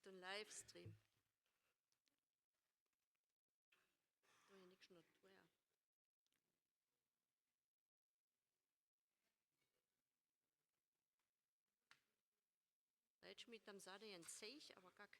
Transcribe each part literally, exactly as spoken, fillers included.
Ten livestream. To je někšno twoja. Dajcie mi tam zady jen Zeich, aber kak.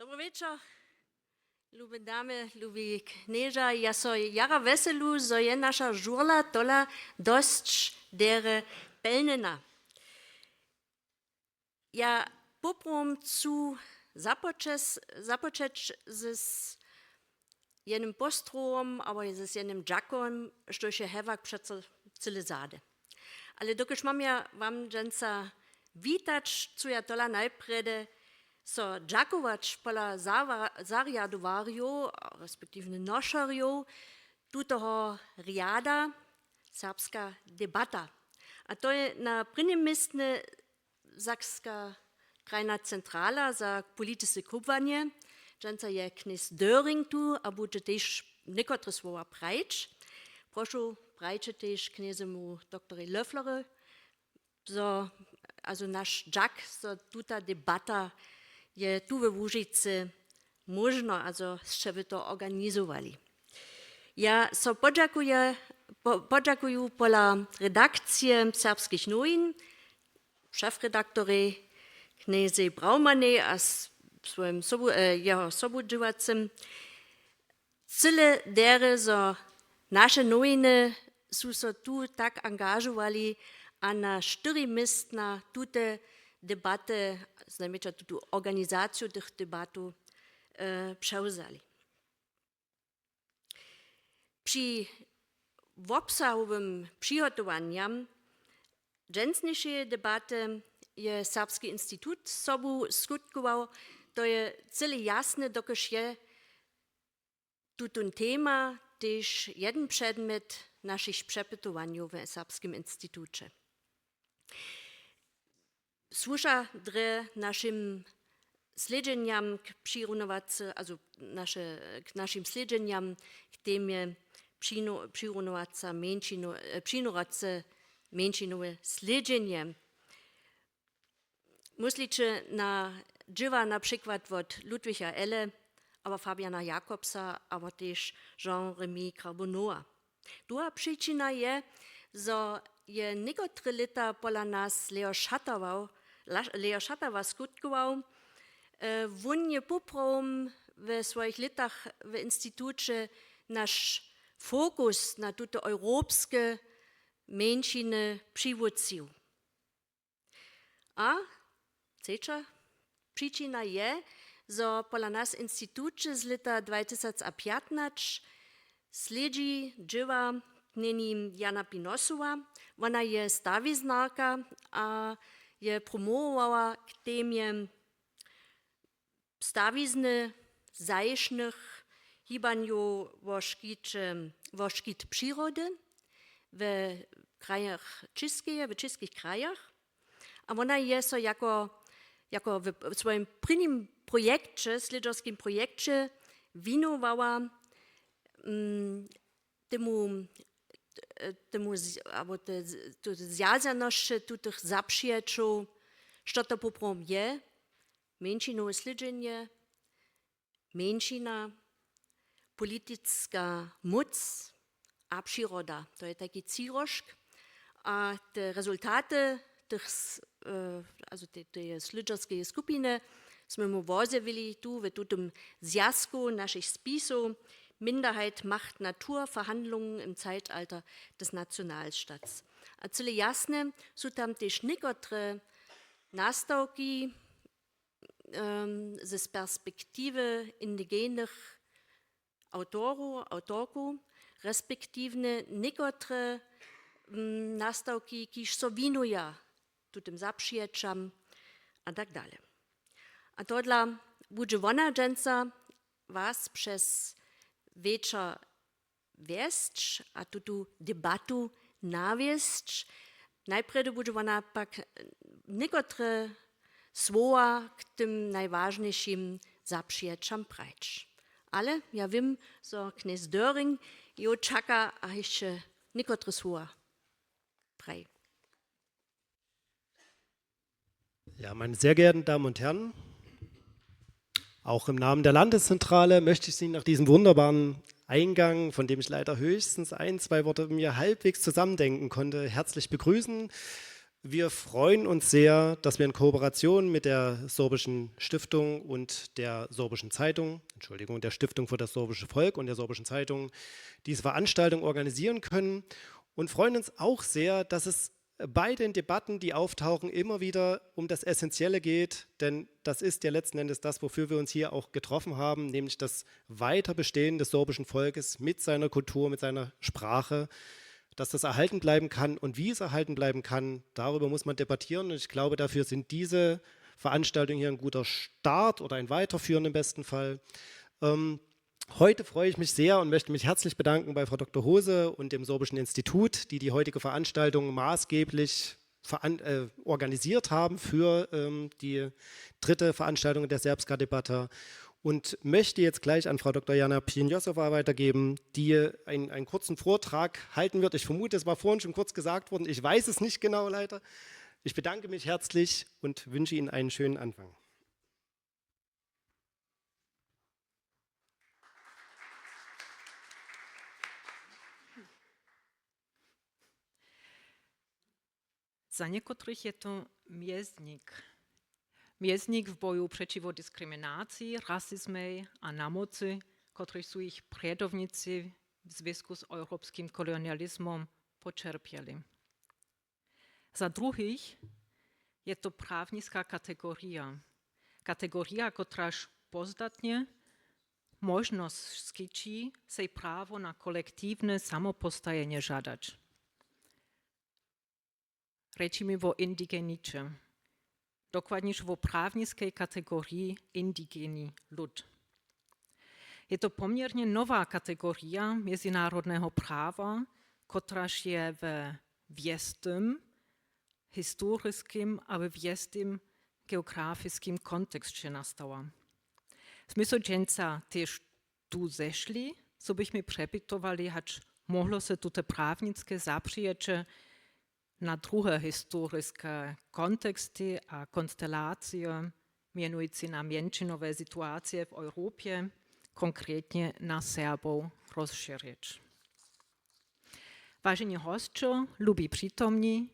Dobry wječor, lube damy, lubi knježa. Ja so jara wjeselu, zo je naša žurla tola dosć derje pelnjena. Ja poprawom chcu započes-, započeć z, z jednym postrowom abo z jednym dźakowom, štož je hewak přeco cyle zady. Ale dokelž mam ja wam dźensa witać, chcu ja tola najprjedy so dźakować pola zawa-, zarjadowarjow, respektiwnje nošerjow tutoho rjada Serbska debata. A to je na prěnim městnje Sakska krajna centrala za politiske kubłanje. Dźensa je knjez Döring tu a budźe tež někotre słowa prajić. Prošu, prajće tež knjezemu doktorej Loefflerow, zo, also naš dźak, zo tuta debata je tu we Łužicy móžno, also sće wy to organizowali. Ja so podźakuje-, po-, podźakuju pola redakcije Serbskich nowin, šefredaktorej, knjezej Braumanej a s-, swojim sobu-, e, jeho sobudźěłacym, cyle derje, zo naše nowiny su so tu tak angažowali a na štyri městna tute debaty, znajmjeńša tutu organizaciju tych debatow, e, přewzali. Při wobsahowym přihotowanjam dźensnišeje debaty je Serbski institut sobu skutkował. To je cyle jasne, dokelž je tutón tema tež jedyn předmjet našich přepytowanjow w Serbskim instituće. Słuša drje našim slědźenjam k přirunowace-, also naše, k našim slědźenjam k temje přinu-, přirunowaca mjeńšino-, e, přirunowace mjeńšinowe slědźenje. Mysliće na dźěła na přikład wot Ludwiga Elle, abo Fabiana Jakobsa, abo tež Jean-Remy Carbonneau. Druha přičina je, zo je někotre lěta pola nas Leo Šatawa, Leo Šatawa skutkował. E, wón je poprawom we swojich lětach w instituće naš fokus na tute europske mjeńšiny přiwótřił. A třeća přičina je, zo pola nas w instituće z lěta dwatysacpjatnaće slědźi dźěła knjeni Jana Pinosowa. Wona je stawiznarka a je promowała k temje stawizny zašnych hibanjow wo škit, wo škit přirody w krajach Čěskeje, w čěskich krajach. A wona je so jako, jako w, w swojim prěnim projekće, slědźerskim projekće winowała, mm, temu, e, temu z-, abo te z-, tu zwjazanosće tutych zapřijaćow, što to poprawom je, mjeńšinowe slědźenje, mjeńšina, politiska móc a přiroda. To je taki třirožk. A te rezultaty tych s-, e, also te, teje slědźerskeje skupiny smy mu wozjewili tu w tutym zwjazku našich spisow Minderheit, Macht, Natur, Verhandlungen im Zeitalter des Nationalstaats. A cyle jasne su tam tež někotre nastawki, em, z perspektiwy indigenych awtorow, awtorkow, respektiwnje někotre, mm, nastawki, kiž so winuja tutym zapřijećam a tak dalej. A tohodla budźe wona dźensa was přez wječor wjesć a tutu debatu nawjesć. Najprjedy budźe wona pak někotre słowa k tym najwažnišim zapřijećam prajić. Ale ja wěm, zo knjez Döring jo čaka a hišće někotre słowa praji. Ja, meine sehr geehrten Damen und Herren, auch im Namen der Landeszentrale möchte ich Sie nach diesem wunderbaren Eingang, von dem ich leider höchstens ein, zwei Worte mir halbwegs zusammendenken konnte, herzlich begrüßen. Wir freuen uns sehr, dass wir in Kooperation mit der Sorbischen Stiftung und der Sorbischen Zeitung, Entschuldigung, der Stiftung für das sorbische Volk und der Sorbischen Zeitung diese Veranstaltung organisieren können und freuen uns auch sehr, dass es bei den Debatten, die auftauchen, immer wieder um das Essentielle geht, denn das ist ja letzten Endes das, wofür wir uns hier auch getroffen haben, nämlich das Weiterbestehen des sorbischen Volkes mit seiner Kultur, mit seiner Sprache, dass das erhalten bleiben kann und wie es erhalten bleiben kann, darüber muss man debattieren. Und ich glaube, dafür sind diese Veranstaltungen hier ein guter Start oder ein Weiterführen im besten Fall. Ähm, Heute freue ich mich sehr und möchte mich herzlich bedanken bei Frau Doktor Hose und dem Sorbischen Institut, die die heutige Veranstaltung maßgeblich veran äh, organisiert haben für ähm, die dritte Veranstaltung der Serbska-Debatte. Und möchte jetzt gleich an Frau Doktor Jana Pjenjosowa weitergeben, die einen, einen kurzen Vortrag halten wird. Ich vermute, es war vorhin schon kurz gesagt worden. Ich weiß es nicht genau, leider. Ich bedanke mich herzlich und wünsche Ihnen einen schönen Anfang. Za někotrych je to měznik. Měznik w boju přećiwo diskriminacji, rasizmej a namocy, kotryž su jich prědownicy w zwězku z europskim kolonializmom poćerpjeli. Za druhich je to prawniska kategorija. Kategorija, kotraž pozdatnje móžnosć skići, sej prawo na kolektiwne samopostajenje žadać. Rěčimy wo indigeniće, dokładniž wo prawniskej kategoriji indigeni lud. Je to poměrnje nowa kategorija mjezynarodneho prawa, kotraž je we wěstym historiskim a we wěstym geografiskim konteksće nastała. Smy so dźensa tež tu zešli, zo bychmy přepytowali, hač móhlo se tute prawniske zapřijeće na druhe historiske konteksty a konstelacije, mjenujcy na mjeńšinowe situacije w Europje, konkretnje na Serbow, rozšěrić. Waženi hosćo, lubi přitomni,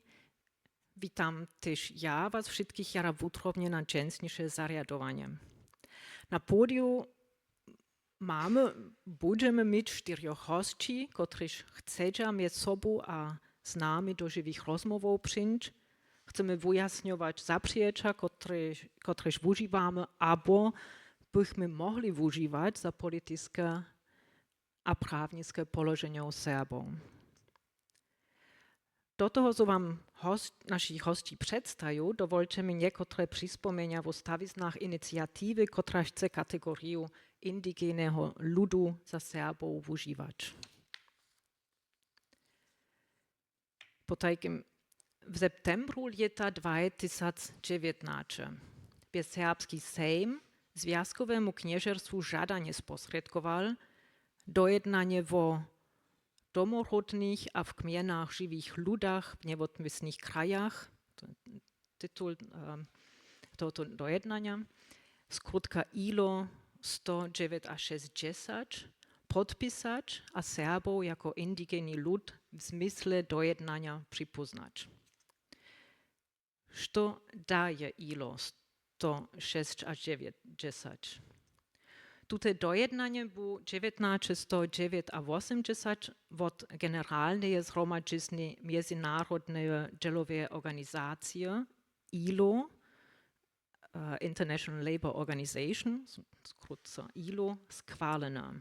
witam tež ja was wšitkich jara wutrobnje na dźensniše zarjadowanje. Na podiju mamy, budźemy měć štyrjoch hosći, kotryž chcedźa mjez sobu a z nami do žiwych rozmołwow přińć. Chcemy wujasnjować zapřijeća, kotrež, kotrež wužiwamy abo bychmy mohli wužiwać za politiske a prawniske połoženje Serbow. Do toho, zo wam hosć, našich hosći předstaju, dowolće mi někotre přizpomnjenja wo stawiznach iniciatiwy, kotraž chce kategoriju indigeneho ludu za Serbow wužiwać. Potajkim, w septembru lěta dwatysacdźewětnaće bě Serbski Sejm Zwjazkowemu Knježerstwu žadanje sposrědkował, dojednanje wo domoródnych a w kmjenach žiwych ludach w njewotmysnych krajach, to je titul, em, tohoto dojednanja, skrótka ilo sto dźewjećašěsćdźesać, podpisać a Serbow jako indigeni lud w zmysle dojednanja připóznać. Što daje ilo sto šěsćašěsćdźesać? Tute dojednanje bu dźewjatnaće sto dźewjatawosomdźesać wot Generalneje zhromadźizny Mjezynarodneje dźěloweje organizacije, ilo, eh, International Labour Organization, s-, skrótco ilo, schwalene.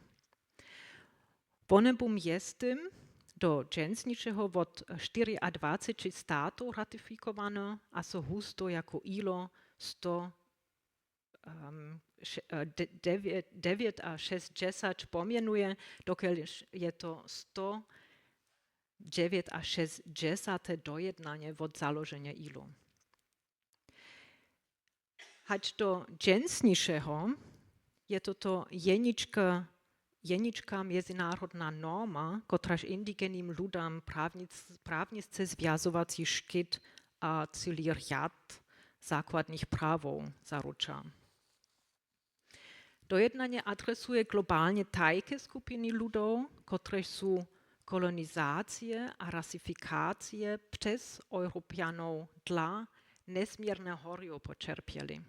Wone bu mjeztym do dźensnišeho wot štyriadwaceći statow ratifikowany a so husto jako ilo sto, em, še-, e, de-, dewje-, dewjećašěsćdźesać pomjenuje, dokelž je to sto dźewjećašěsćdźesate dojednanje wot založenja ilo. Hač do dźensnišeho je toto jenička, jenička mjezynarodna norma, kotraž indigenim ludam prawnic-, prawnisce zwjazowaci škit a cyli rjad zakładnych prawow zaruča. Dojednanje adresuje globalnje tajke skupiny ludow, kotrež su kolonizacije a rasifikacije přez Europjanow dla njesměrne horjo poćerpjeli.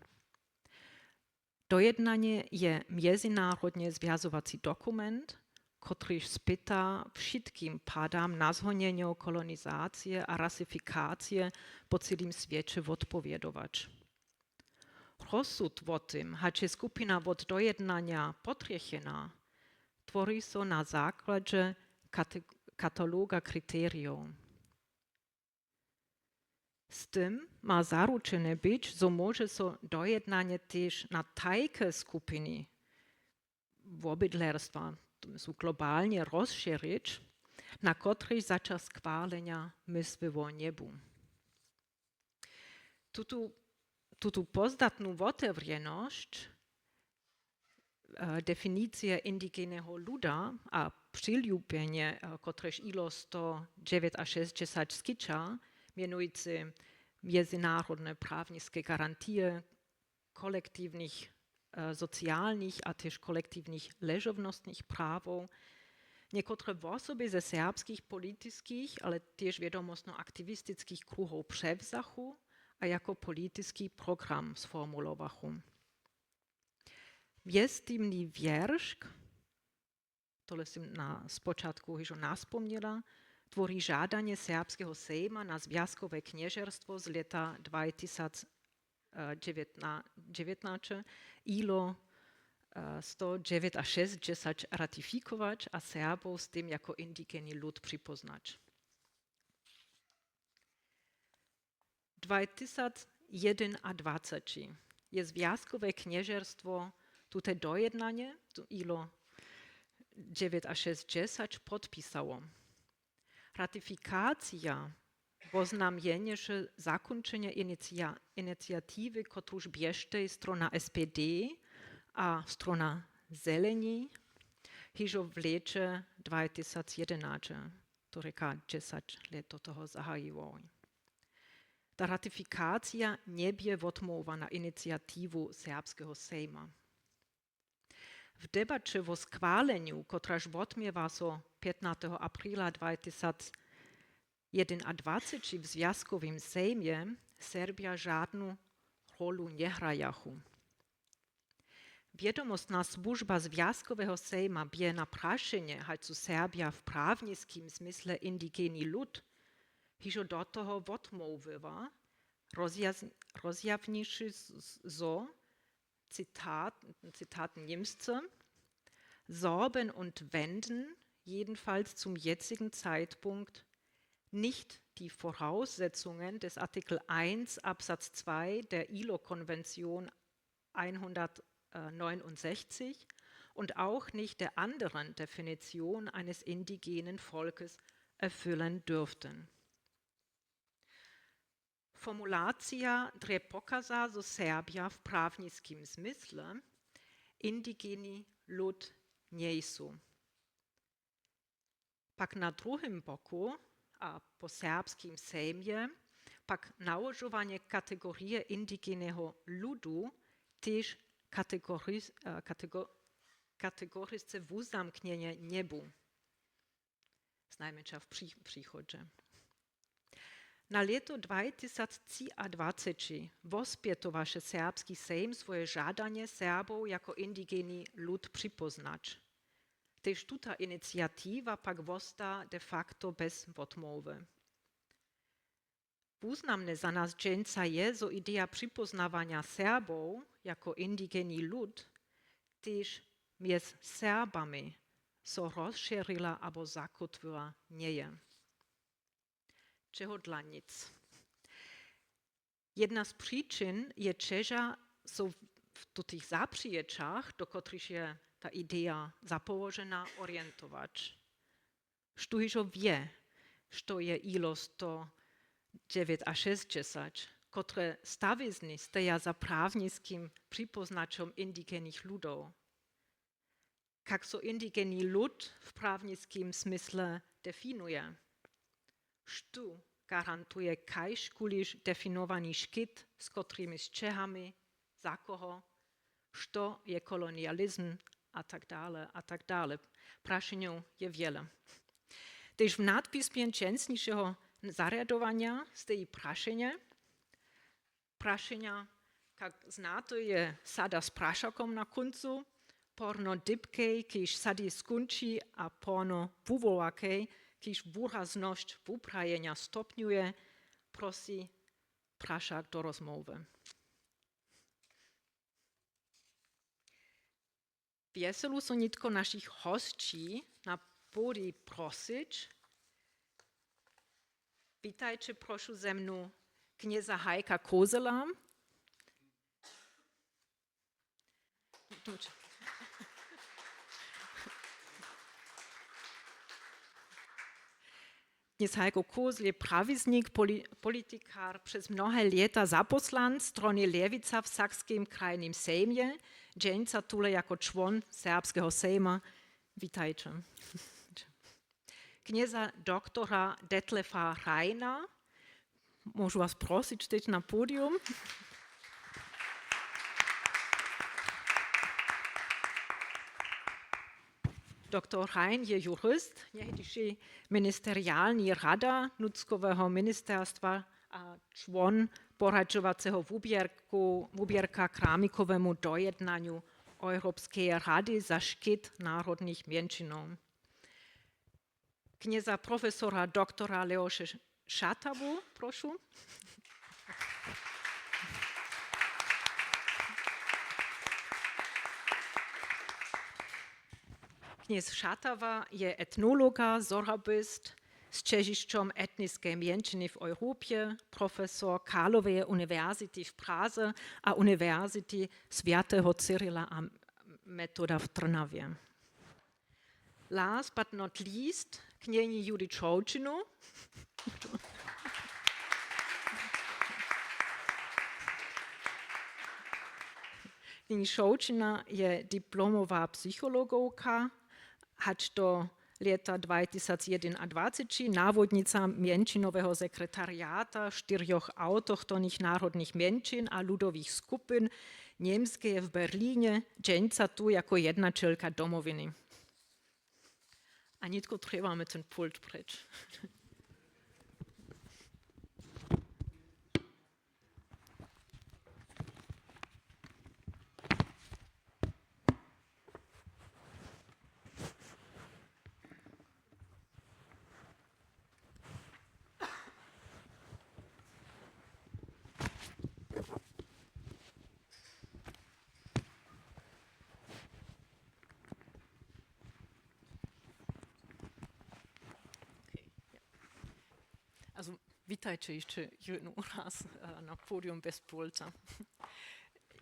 Dojednanje je mjezynarodnje zwjazowaci dokument, kotryž spyta wšitkim padam na zhonjenje kolonizacije a rasifikacije po cylim swěće wotpowědować. Rozsud wo tym, hač je skupina wot dojednanja potrjechena, twori so na zakładźe kate-, kataloga kriterijow. Z tym ma zaručene być, zo móže so dojednanje tež na tajke skupiny wobydlerstwa, to su globalnje, rozšěrić, na kotrychž za čas schwalenja mysły wo njebu. Tutu, tutu pozdatnu wotewrjenosć, e, definicije indigeneho luda a přilubjenje, e, kotrež ilo sto dźewjećašěsćdźesać skića, mjenujcy mjezynarodne prawniske garantije, kolektiwnych, e, socialnych a tež kolektiwnych ležownosnych prawow, někotre wosoby ze serbskich politiskich, ale tež wědomostno-aktiwistiskich kruhow přewzachu a jako politiski program sformulowachu. Mjeztimni wjeršk, tole sym na spočatku hižo naspomnjela, twori žadanje Serbskeho sejma na Zwjazkowe knježerstwo z lěta dwaj tysac dźewjětnaće, ilo, e, sto dźewjećašěsćdźesać ratifikować a Serbow z tym jako indigeni lud připóznać. Dwaj tysac jedynadwaceći je Zwjazkowe knježerstwo tute dojednanje, to ilo dźewjećašěsćdźesać, podpisało. Ratifikacija woznamjenješe zakónčenje inicia-, iniciatiwy, kotruž běštej strona S P D a strona Zeleni hižo w lěće dwaj tysac jedynadwaceći, to rěka dźesać lět do toho zahajiłoj. Ta ratifikacija njebě wotmołwa na iniciatiwu Serbskeho sejma. W debaće wo schwalenju, kotraž wotměwa so pjatnateho aprila dwaj tysac jedynadwaceći w Zwjazkowym sejmje, Serbja žadnu rolu njehrajachu. Wědomostna słužba Zwjazkoweho sejma bě na prašenje, hač su Serbja w prawniskim zmysle indigeni lud, hižo do toho wotmołwyła, rozjaz-, rozjawniwši z-, z-, zo, Zitat, Zitat Němsce: „Sorben und Wenden, jedenfalls zum jetzigen Zeitpunkt, nicht die Voraussetzungen des Artikel eins Absatz zwei der ilo-Konvention einhundertneunundsechzig und auch nicht der anderen Definition eines indigenen Volkes erfüllen dürften.“ Formulacija drje pokaza, zo Serbja w prawniskim zmysle indigeni lud njejsu. Pak na druhim boku a po Serbskim sejmje pak nałožowanje kategorije indigeneho ludu tež kategoris-, e, katego-, kategorisce wuzamknjene njebu. Znajmjeńša w při-, přichodźe. Na lěto dwaj tysac třiadwaceći wospjetowaše Serbski sejm swoje žadanje, Serbow jako indigeni lud připóznać. Tež tuta iniciatiwa pak wosta de facto bjez wotmołwy. Wuznamne za nas dźensa je, zo ideja připóznawanja Serbow jako indigeni lud tež mjez Serbami so rozšěrila abo zakótwiła njeje. Čehodla nic. Jedna z přičin je ćeža, so w tutych zapřijećach, do kotrychž je ta ideja zapołožena, orientować. Štó hižo wě, što je ilo sto dźewjećašěsćdźesać, kotre stawizny steja za prawniskim připóznaćom indigenych ludow? Kak so indigeni lud w prawniskim smysle definuje? Štó garantuje kaž kuliž definowany škit, z kotrymiž ćehami, za koho, što je kolonializm a tak dale a tak dale. Prašenjow je wjele. Tež w nadpismje dźensnišeho zarjadowanja steji prašenje. Prašenja, kak znate, je sada z prašakom na kóncu, porno dypkej, kiž sady skónči, a porno wuwołakej, kiž wuraznosć wuprajenja stopnjuje, prosi prašak do rozmołwy. Wjeselu so nětko našich hosći na podij prosić. Witajće, prošu, ze mnu knjeza Hajka Kozela. Knjez Hajko Kozel je prawiznik, poli-, politikar, přez mnohe lěta zaposlan Strony Ljewica w Sakskim krajnym sejmje, dźensa tule jako čłon Serbskeho sejma. Witajće. Knjeza doktora Detlefa Reina. Móžu was prosić tež na podium. Doktor Rein je jurist, něhdyši ministerialny rada nutřkoweho ministerstwa a čłon poradźowaceho wuběrku, wuběrka k ramikowemu dojednanju Europskeje rady za škit narodnych mjeńšinow. Knjeza profesora doktora Leoše Šatawu, prošu. Knjez Šatawa je etnologa, sorabist z ćežišćom etniskej mjeńšiny w Europje, profesor Karloweje uniwersity w Praze a Uniwersity swjateho Cyrila a Metoda w Trnawje. Last but not least, knjeni Judith Šołćinu. Knjeni Šołćina je diplomowa psychologowka, hač do lěta dwatysacjedynadwaceći nawodnica mjeńšinoweho sekretariata štyrjoch awtochtonych narodnych mjeńšin a ludowych skupin Němskeje w Berlinje, dźensa tu jako jednaćelka Domowiny. A nětko trjebamy ten pult preč. Okay, ja. Also, witajće hišće jednu raz, e, na podium bez pulta.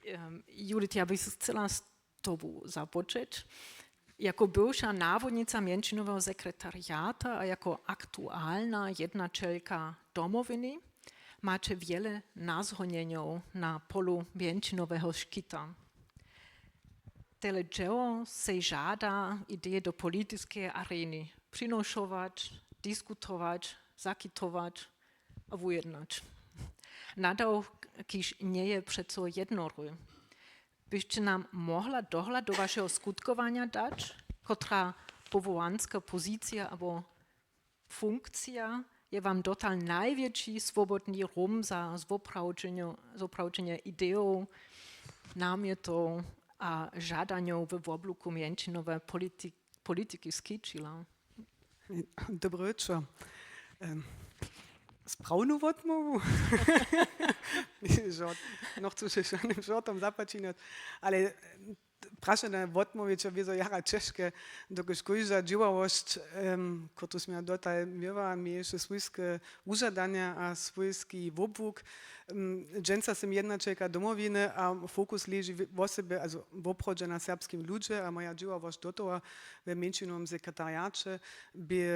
Em, Judith, ja bych chcela z tobu započeć. Jako bywša nawodnica mjeńšinoweho sekretariata a jako aktualna jednaćelka Domowiny maće wjele nazhonjenjow na polu mjeńšinoweho škita. Tele dźěło sej žada ideje do politiskeje areny přinošować, diskutować, zakitować a wujednać. Nadawk, kiž njeje přeco jednory. Byšće nam mohla dohlad do wašeho skutkowanja dać, kotra powołanska pozicija abo funkcija je wam dotal najwjetši swobodny rum za zwoprawdźenje, zwoprawdźenje idejow, namjetow a žadanjow we wobluku mjeńšinowe politik-, politiki skićila? Dobre wječor. Em, sprawnu wotmołwu? Žort. No, chcu sej žanym žortom započinać, ale, em, Prašenje wotmołwić je wězo jara ćežke, dokelž kóžda dźěławosć, em, kotruž směja dotal měła, měješe swójske wužadanja a swójski wobłuk. Em, dźensa sym jednaćelka Domowiny a fokus leži w-, wosebje, also woprawdźe na serbskim ludźe a moja dźěławosć do toho we mjeńšinowym sekretariaće bě,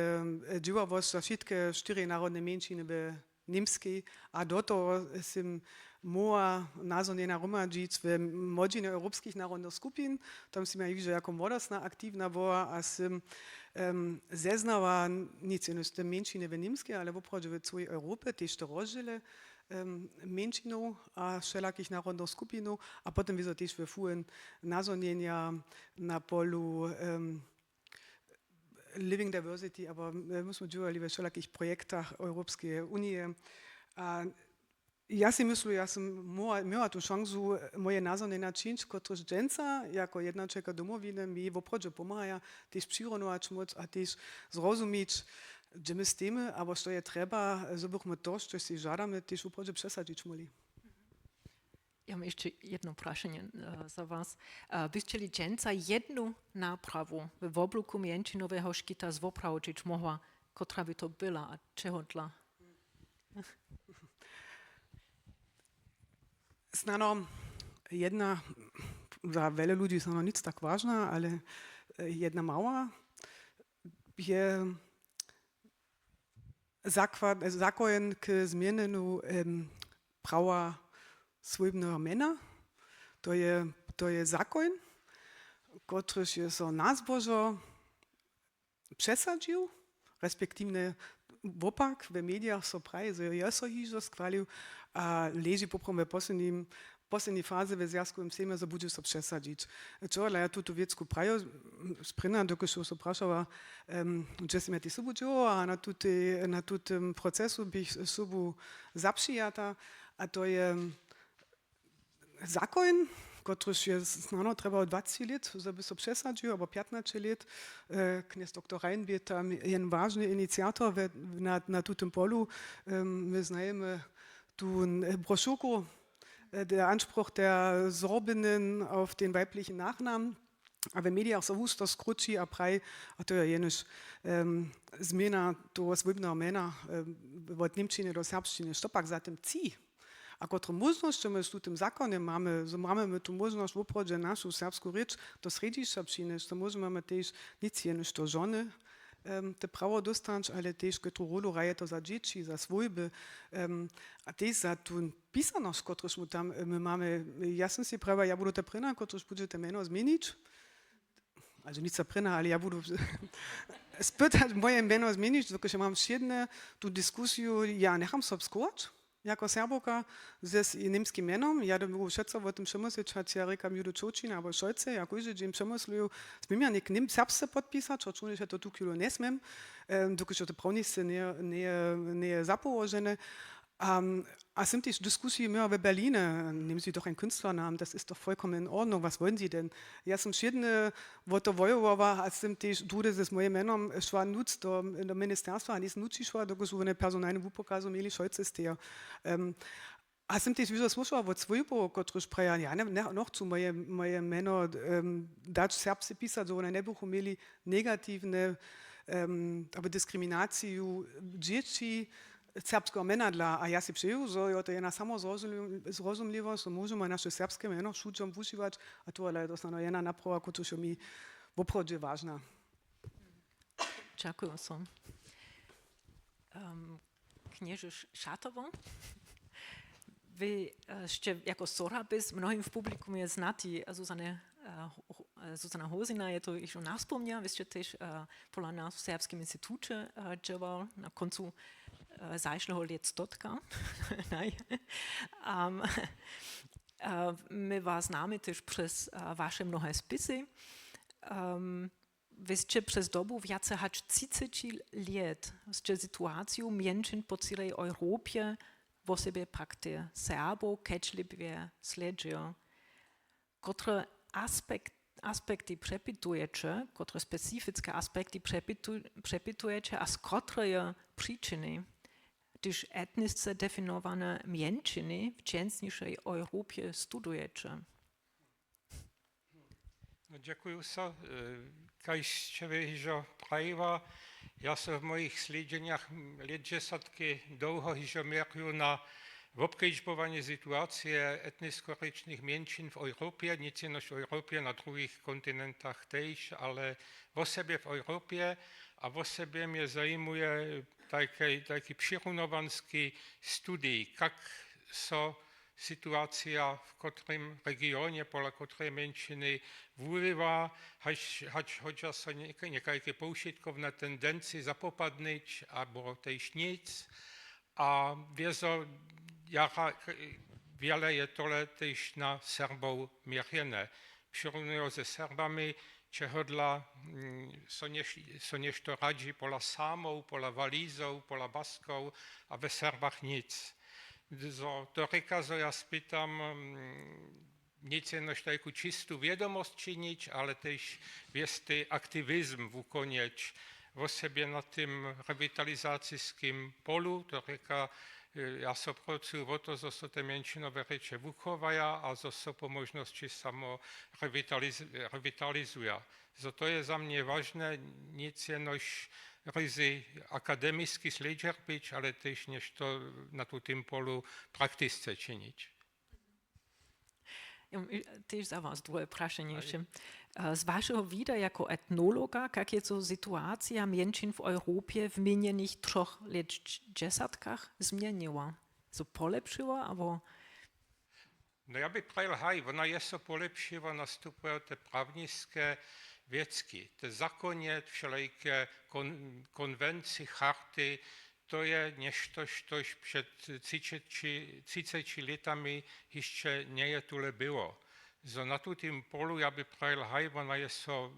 e, dźěławosć za wšitke štyri narodne mjeńšiny we Němskej a do toho sym móhła nazhonjena hromadźić we młodźinje europskich narodnych skupin. Tam sym ja hižo jako młodostna aktiwna była a sym, em, zeznała nic jenož te mjeńšiny w Němskej, ale woprawdźe w cyłej Europje, tež te rozdźěle, em, mjeńšinow a wšelakich narodnych skupinow a potom wězo tež we fuhen nazhonjenja na polu, em, living diversity, abo, e, my smy dźěłali we wšelakich projektach Europskeje unije. A ja sej myslu, ja sym móhła, měła tu šansu, e, moje nazhonjenja čińć, kotrež dźensa jako jednaćelka Domowiny mi woprawdźe pomhaja tež přirunować móc a tež zrozumić, hdźe my stejimy, abo što je trjeba, zo bychmy to, štož sej žadamy, tež woprawdźe přesadźić móhli. Ja mam hišće jedno prašenje, e, za was. E, byšće li dźensa jednu naprawu we wobłuku mjeńšinoweho škita zwoprawdźić móhła, kotra by to była a čehodla? Snano jedna, za wjele ludźi snano nic tak wažna, ale, e, jedna mała je zakład-, zakoń k změnjenju, em, prawa swójbneho mjena. To je, to je zakoń, kotryž je so na zbožo přesadźił, respektiwnje wopak we medijach so praji, zo je so hižo schwalił a leži poprawom we poslednim, poslednjej fazy we zwjazkowym sejmje, zo budźe so přesadźić. Čehodla ja tutu wěcku prajił, sprěnja, dokelž so prašała, em, hdźe sym ja tež sobu dźěłała a na tutej, na tutym procesu běch sobu zapřijata. A to je zakoń, kotryž je snano trjebał dwacci lět, zo by so přesadźił, abo pjatnaće lět. E, knjez doktor Rein bě tam jen wažny iniciator we, na, na tutym polu. Em, my znajemy tu, e, brošurku, e, der Anspruch der Sorbinnen auf den weiblichen Nachnamen. A we medijach so husto skrući a praji, a to je jenož, em, změna toho swójbneho mjena, em, wot němčiny do serbšćiny. Što pak za tym tři? A kotre móžnosće my z tutym zakonjom mamy, zo mamy my tu móžnosć woprawdźe našu serbsku rěč do srjedźišća přinjesć, to móžemy my tež nic jenož to žony, em, te prawo dóstać, ale tež kotru rólu hraje to za dźěći, za swójby, em, a tež za tu pisanosć, kotruž my tam, e, my mamy. Ja sym sej prajiła, ja budu ta prěna, kotruž budźe te mjeno změnić. Also nic za prěna, ale ja budu spytać moje mjeno změnić, dokelž ja mam wšědne tu diskusiju, ja njecham so pskować jako Serbowka z, z němskim mjenom. Ja to móhł wšetco wo tym přemyslić, hač ja rěkam Judy Čočin abo Šojce, ja kóždy dźeń přemysluju, směm ja něk něm-, serbsce podpisać, hač runjež ja to tu chwilu njesměm, em, dokelž je to prawničce njeje, njeje, njeje zapołožene. A, a sym tež w diskusiji měła w Berlinje, nehmen Sie doch einen Künstlernamen, das ist doch vollkommen in Ordnung, was wollen Sie denn? Ja sym wšědne wo to wojowała a sym tež druhdy z mojim mjenom šła nuc do, do ministerstwa a njejsym nući šła, dokelž wone personalny wupokazu měli Šojce stejo. Em, a sym tež wězo słyšała wot swójbow, kotryž praja, ja ne, ne, nochcu moje, moje mjeno, em, dać serbsce pisać, zo wone njebychu měli negatiwne, em, abo diskriminaciju dźěći serbskeho mjena dla. A ja sej přeju, zo jo, to je jedna samo zrozumli-, zrozumliwosć, zo móžemy naše serbske mjeno wšudźom wužiwać. A tu ale je to snano jedna naprawa, kotruž je mi woprawdźe wažna. Dźakuju so. Em, knježe Š-, Šatowo, wy, e, sće jako Sorabis, mnohim w publikum je znati, e, Zuzane, e, Ho-, Ho-, e, Zuzana Hosina, je to hižo naspomnja, wy sće tež, e, pola nas w Serbskim instituće, e, dźěłał na koncu, e, zašłeho lětstotka. Naj. Am, e, my was znamy tež přez, e, waše mnohe spisy. Em, Wy sće přez dobu wjace hač třiceći lět sće situaciju mjeńšin po całej Europje, wosebje pak tych Serbow, kedźbliwje slědźił. Kotre aspekt-, aspekty přepitujeće, kotre specifiske aspekty přepitu-, přepitujeće a z kotreje přičiny, hdyž etnisce definowane mjeńšiny w dźensnišej Europje studujeće? No, dźekuju so. E, kaž sće wy hižo prajiła, ja so w mojich slědźenjach, m, lětdźesatki dołho hižo měrju na wobkedźbowanje situacije etniskoričnych mjeńšin w Europje, nic jenož w Europje, na druhich kontinentach tež, ale wosebje w Europje. A wosebje mje zajimuje tajki, tajki přirunowanski studij, kak so situacija w kotrym regionje, pola kotreje mjeńšiny wuwiwa, hač, hač hodźa so něk-, někajke powšitkowne tendencije zapopadnyć, abo tež nic. A wězo jara, wjele je tole tež na Serbow měrjene. Přirunujo ze Serbami, čehodla, mm, so něš-, so něšto radźi pola Samow, pola Walizow, pola Baskow, a we Serbach nic. Zo to rěka, zo ja spytam, mm, nic jenož tajku čistu wědomosć činić, ale tež wěsty aktiwizm wukonjeć, wosebje na tym rewitalizaciskim polu. To rěka, e, ja so procuju wo to, zo so te mjeńšinowe rěče wuchowaja a zo so po móžnosći samo rewitaliz-, rewitalizuja. Zo to je za mnje wažne, nic jenož ryzy akademiski slědźer być, ale tež něšto na tutym polu praktisce činić. Ja, tež za was dwoje prašenje hišće. E, z wašeho wida jako etnologa, kak je so situacija mjeńšin w Europje w minjenych třoch lětdźesatkach změniła? So polepšyła, abo? No, ja bych prajil, haj, wona je so polepšyła, nastupuja te prawniske wěcki, te zakonje, wšelejke kon-, konwencije, charty, to je něšto, štož před třiceći, třiceći lětami hišće njeje tule było. Zo na tutym polu, ja bych prajil, haj, wona je so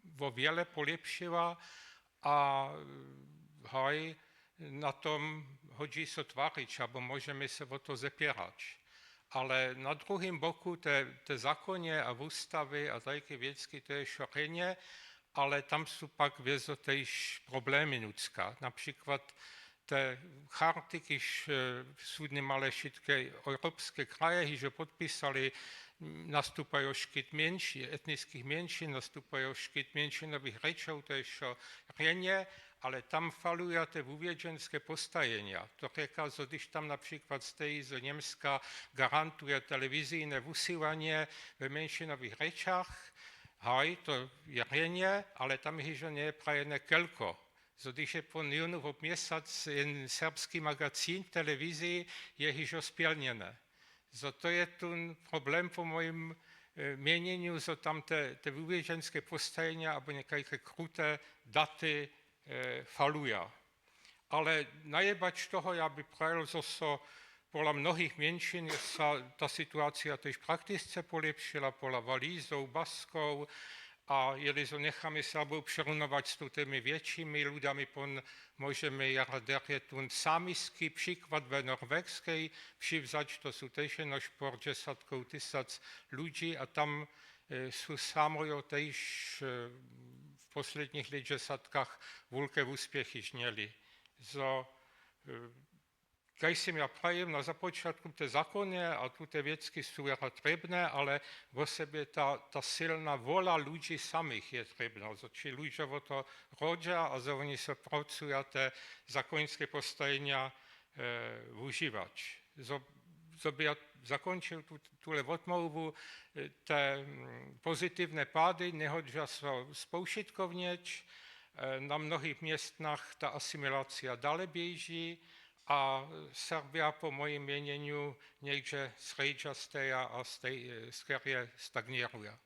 wo wjele polepšyła a, haj, na tom hodźi so twarić, abo móžemy so wo to zepěrać. Ale na druhim boku te, te zakonje a wustawy a tajke wěcki, to je wšo rjenje, ale tam su pak wězo tež problemy nutřka. Na přikład te charty, kiž, e, su nimale wšitke europske kraje hižo podpisali, m, nastupajo škit mjeńši-, etniskich mjeńšin, nastupajo škit mjeńšinowych rěčow, to je wšo rjenje, ale tam faluja te wuwjedźenske postajenja. To rěka, zo hdyž tam na přikład steji, zo Němska garantuje telewizijne wusyłanje we mjeńšinowych rěčach, haj, to je rjenje, ale tam hižo njeje prajene kelko. Zo hdyž je pon jónu wob měsac jen serbski magazin w telewiziji, je hižo spjelnjene. Zo to je tón problem po mojim, e, měnjenju, zo tam te, te wuwjedźenske postajenja abo někajke krute daty, e, faluja. Ale najebać toho, ja bych prajil, zo so pola mnohich mjeńšin je sa ta situacija tež praktisce polepšila, pola Walizow, Baskow, a jeli so njechamy Serbow přerunować z tymi wjetšimi ludami, pon-, móžemy jara derje tón samiski přikład we Norwegskej přiwzać, to su tež jenož pórdźesatkow tysac ludźi a tam, e, su samojo tež, e, w poslednich lětdźesatkach wulke wuspěchi měli. Zo, e, Kaž sym ja prajim, na započatku te zakonje a tute wěcki su jara trěbne, ale wosebje ta, ta sylna wola ludźi samych je trěbna, zo ći ludźo wo to rodźa a zo woni so procuja te zakońske postajenja, e, wužiwać. Zo, zo by ja zakónčił tu, tule wotmołwu, e, te, mm, pozitiwne pady njehodźa so spowšitkownić. E, na mnohich městnach ta asimilacija dale běži, a Serbja po mojim měnjenju něhdźe srjedźa steja a stej-, skerje stagněruja.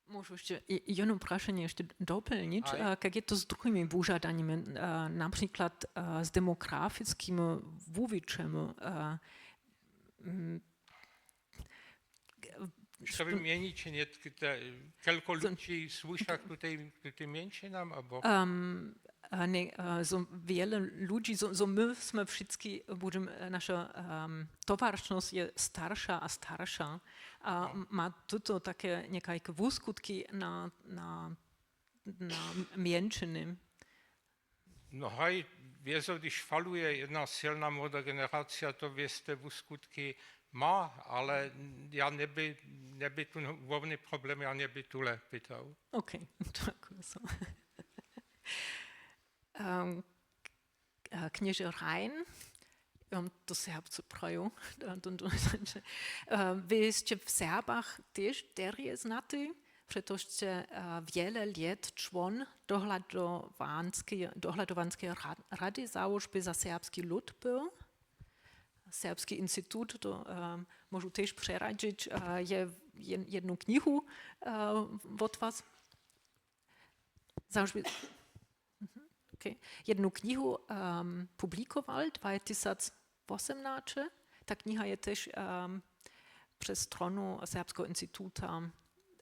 Móžu hišće i-, jedno prašenje hišće doplnić. Haj. A kak je to z druhimi wužadanjemi, a, na přikład, a, z demografiskimi wuwićemi, a, mm, Što by měnić, kelko ludźi słuša k tutej, k tutej mjeńšinam, abo? Em, a ne, a zo wjele ludźi, zo, zo my smy wšitki, budźemy, e, naše, em, towaršnosć je starša a starša. A ma to, to take někajke wuskutki na, na, na mjeńšiny? No haj, wězo, hdyž faluje jedna sylna młoda generacija, to wěste wuskutki ma, ale ja njeby, njeby tu hłowny problem, ja njeby tule pitał. OK, tak so. Em, k-, e, knježe Rein, em, to Serbsce prajo, to, to, to, e, wy sće w Serbach tež derje znaty, přetož sće, e, wjele lět čłon dohladowanskeje, dohladowanskeje ra-, rady załožby za serbski lud był. Serbski institut, to, em, móžu tež přeradźić, e, je, jed-, jednu knihu, e, wot was. Załožby-, Mhm, OK. Jednu knihu, em, publikowal dwa tysac wosomnaće. Ta kniha je tež, em, přez stronu Serbskeho instituta,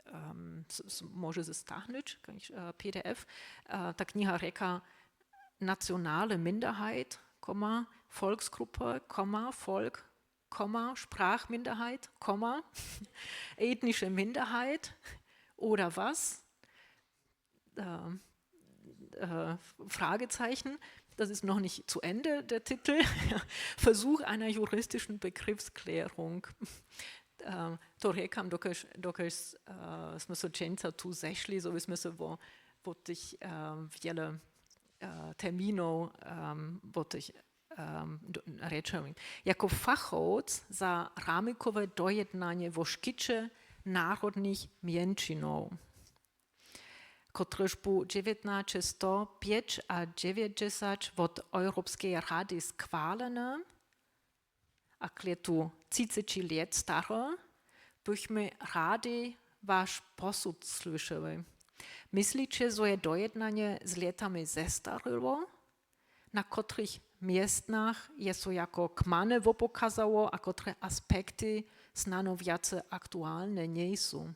em, s-, s-, móže se stahnyć, kaž, e, P D F. E, ta kniha rjeka nationale Minderheit, Komma, Volksgruppe, Komma, Volk, Komma, Sprachminderheit, Komma, ethnische Minderheit oder was? Äh, äh, Fragezeichen, das ist noch nicht zu Ende, der Titel, Versuch einer juristischen Begriffsklärung. Äh, to rjekam, dokelž, dokelž, äh, smy so dźensa tu zešli, so bysmy so wo, wo tych, äh, wjele, äh, terminow, ähm, wo tych, ähm, do-, rječeli. Jako fachowc za ramikowe dojednanje wo škiće narodnych mjeńšinow, kotrež bu dźewjatnaće sto pjeć a dźewjećdźesat wot Europskeje rady schwalene, a klětu třiceći lět stare, bychmy rady waš posud słyšeli. Mysliće, zo je dojednanje z lětami zestaryło? Na kotrych městnach je so jako kmane wopokazało a kotre aspekty snano wjace aktualne njejsu?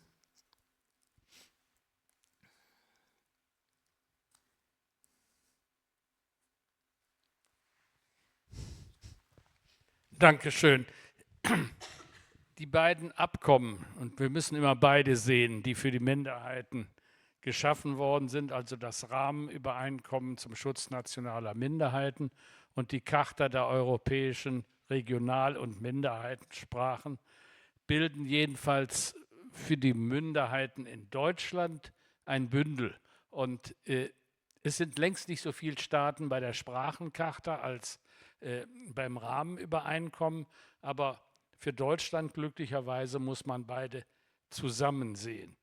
Dankeschön. Die beiden Abkommen, und wir müssen immer beide sehen, die für die Minderheiten geschaffen worden sind, also das Rahmenübereinkommen zum Schutz nationaler Minderheiten und die Charta der europäischen Regional- und Minderheitensprachen, bilden jedenfalls für die Minderheiten in Deutschland ein Bündel. Und äh, es sind längst nicht so viele Staaten bei der Sprachencharta als äh, beim Rahmenübereinkommen, aber für Deutschland glücklicherweise muss man beide zusammen sehen.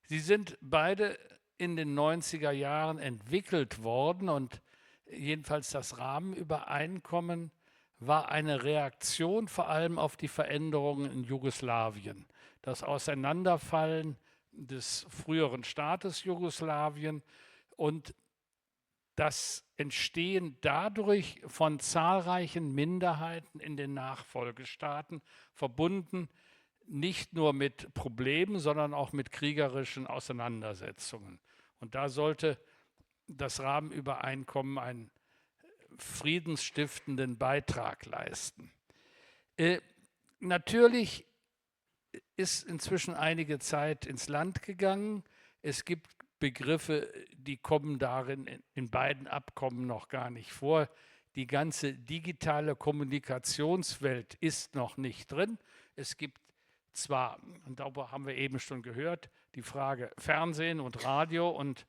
Sie sind beide in den neunziger Jahren entwickelt worden und jedenfalls das Rahmenübereinkommen war eine Reaktion vor allem auf die Veränderungen in Jugoslawien. Das Auseinanderfallen des früheren Staates Jugoslawien und das Entstehen dadurch von zahlreichen Minderheiten in den Nachfolgestaaten, verbunden nicht nur mit Problemen, sondern auch mit kriegerischen Auseinandersetzungen. Und da sollte das Rahmenübereinkommen einen friedensstiftenden Beitrag leisten. Äh, natürlich ist inzwischen einige Zeit ins Land gegangen. Es gibt Begriffe, die kommen darin in, in beiden Abkommen noch gar nicht vor. Die ganze digitale Kommunikationswelt ist noch nicht drin. Es gibt zwar, und darüber haben wir eben schon gehört, die Frage Fernsehen und Radio und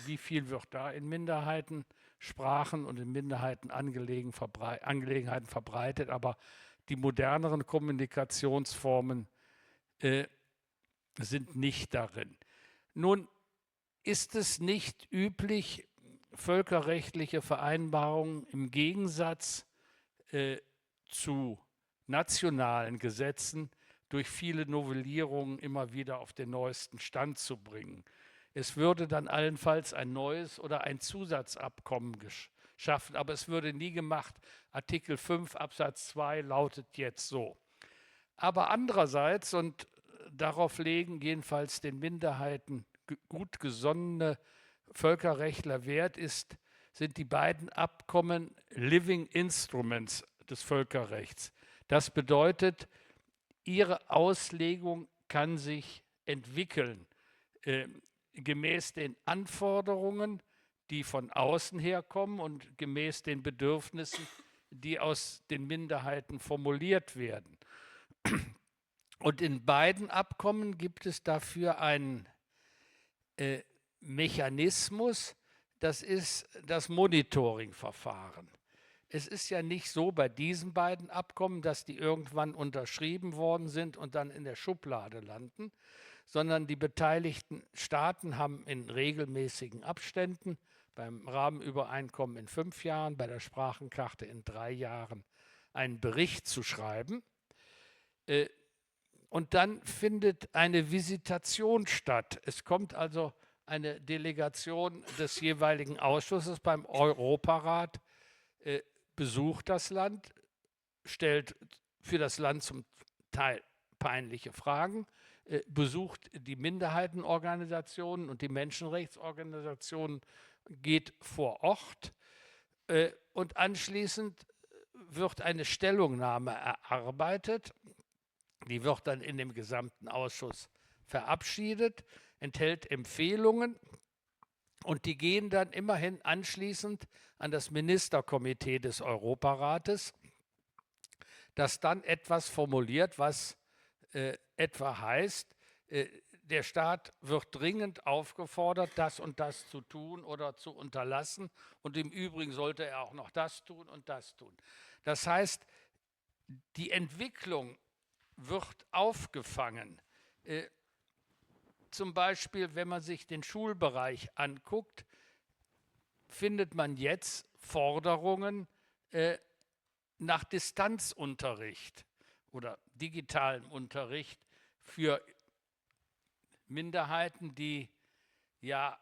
wie viel wird da in Minderheitensprachen und in Minderheitenangelegen verbrei-, Angelegenheiten verbreitet, aber die moderneren Kommunikationsformen äh, sind nicht darin. Nun ist es nicht üblich, völkerrechtliche Vereinbarungen im Gegensatz äh, zu nationalen Gesetzen durch viele Novellierungen immer wieder auf den neuesten Stand zu bringen. Es würde dann allenfalls ein neues oder ein Zusatzabkommen gesch-, schaffen, aber es würde nie gemacht, Artikel fünf Absatz zwei lautet jetzt so. Aber andererseits, und darauf legen jedenfalls den Minderheiten g-, gut gesonnene Völkerrechtler Wert, ist, sind die beiden Abkommen Living Instruments des Völkerrechts. Das bedeutet, ihre Auslegung kann sich entwickeln, äh, gemäß den Anforderungen, die von außen herkommen und gemäß den Bedürfnissen, die aus den Minderheiten formuliert werden. Und in beiden Abkommen gibt es dafür einen äh, Mechanismus, das ist das Monitoring-Verfahren. Es ist ja nicht so bei diesen beiden Abkommen, dass die irgendwann unterschrieben worden sind und dann in der Schublade landen, sondern die beteiligten Staaten haben in regelmäßigen Abständen, beim Rahmenübereinkommen in fünf Jahren, bei der Sprachencharta in drei Jahren, einen Bericht zu schreiben. Äh, und dann findet eine Visitation statt. Es kommt also eine Delegation des jeweiligen Ausschusses beim Europarat, äh, besucht das Land, stellt für das Land zum Teil peinliche Fragen, äh, besucht die Minderheitenorganisationen und die Menschenrechtsorganisationen, geht vor Ort, äh, und anschließend wird eine Stellungnahme erarbeitet. Die wird dann in dem gesamten Ausschuss verabschiedet, enthält Empfehlungen und die gehen dann immerhin anschließend an das Ministerkomitee des Europarates, das dann etwas formuliert, was, äh, etwa heißt, äh, der Staat wird dringend aufgefordert, das und das zu tun oder zu unterlassen. Und im Übrigen sollte er auch noch das tun und das tun. Das heißt, die Entwicklung wird aufgefangen. Äh, zum Beispiel, wenn man sich den Schulbereich anguckt, findet man jetzt Forderungen, äh, nach Distanzunterricht oder digitalem Unterricht für Minderheiten, die ja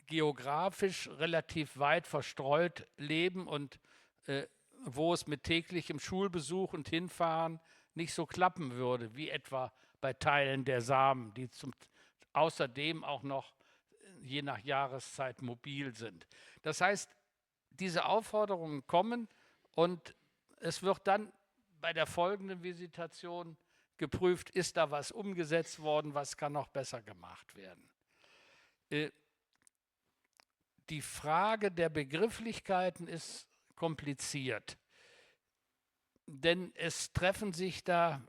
geografisch relativ weit verstreut leben und, äh, wo es mit täglichem Schulbesuch und Hinfahren nicht so klappen würde, wie etwa bei Teilen der Samen, die zum, außerdem auch noch, äh, je nach Jahreszeit mobil sind. Das heißt, diese Aufforderungen kommen und es wird dann bei der folgenden Visitation geprüft, ist da was umgesetzt worden, was kann noch besser gemacht werden. Äh, die Frage der Begrifflichkeiten ist kompliziert, denn es treffen sich da,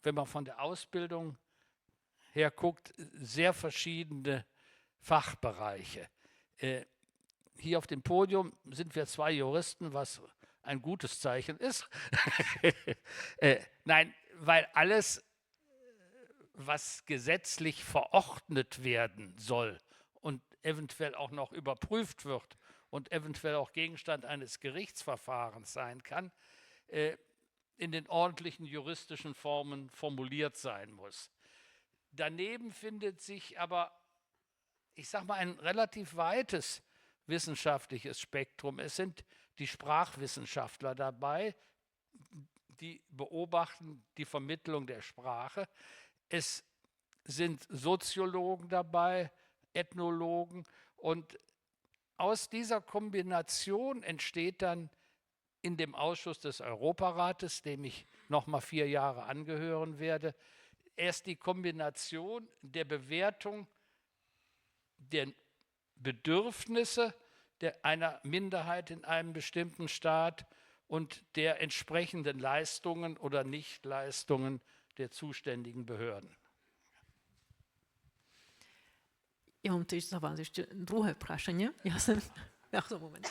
wenn man von der Ausbildung her guckt, sehr verschiedene Fachbereiche. Äh, hier auf dem Podium sind wir zwei Juristen, was ein gutes Zeichen ist. Äh, nein, weil alles, was gesetzlich verordnet werden soll und eventuell auch noch überprüft wird und eventuell auch Gegenstand eines Gerichtsverfahrens sein kann, äh, in den ordentlichen juristischen Formen formuliert sein muss. Daneben findet sich aber, ich sag mal, ein relativ weites wissenschaftliches Spektrum. Es sind die Sprachwissenschaftler dabei, die beobachten die Vermittlung der Sprache. Es sind Soziologen dabei, Ethnologen. Und aus dieser Kombination entsteht dann in dem Ausschuss des Europarates, dem ich noch mal vier Jahre angehören werde, erst die Kombination der Bewertung der Bedürfnisse der, einer Minderheit in einem bestimmten Staat und der entsprechenden Leistungen oder Nichtleistungen der zuständigen Behörden. Ja mam tež za was jeszcze druhe proszenie. Ja sam, ja, to moment.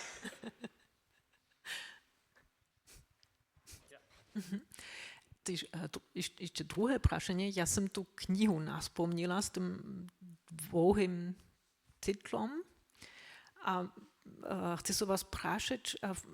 Mhm. Tež, e, tu, jeszcze druhe proszenie. Ja sam tu knihu naspomniła z tym długim titlom. A, e, chcę so was proszeć, e, w-,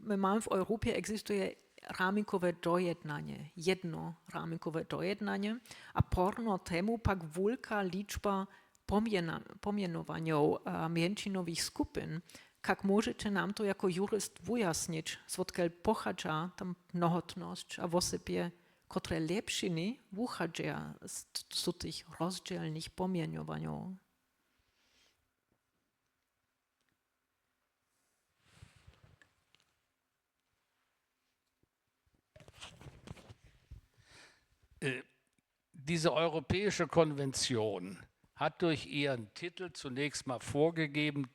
my mamy w Europie, egzistuje ramikowe dojednanie, jedno ramikowe dojednanie, a porno temu pak wulka liczba pomjena-, pomjenowanjow, e, mjeńšinowych skupin. Kak móžeće nam to jako jurist wujasnić, zwotkel pochadźa ta mnohotnosć a wosebje, kotre lěpšiny wuchadźeja z t-, z tych rozdźělnych pomjenowanjow? Äh, diese Europäische Konvention hat durch ihren Titel zunächst mal vorgegeben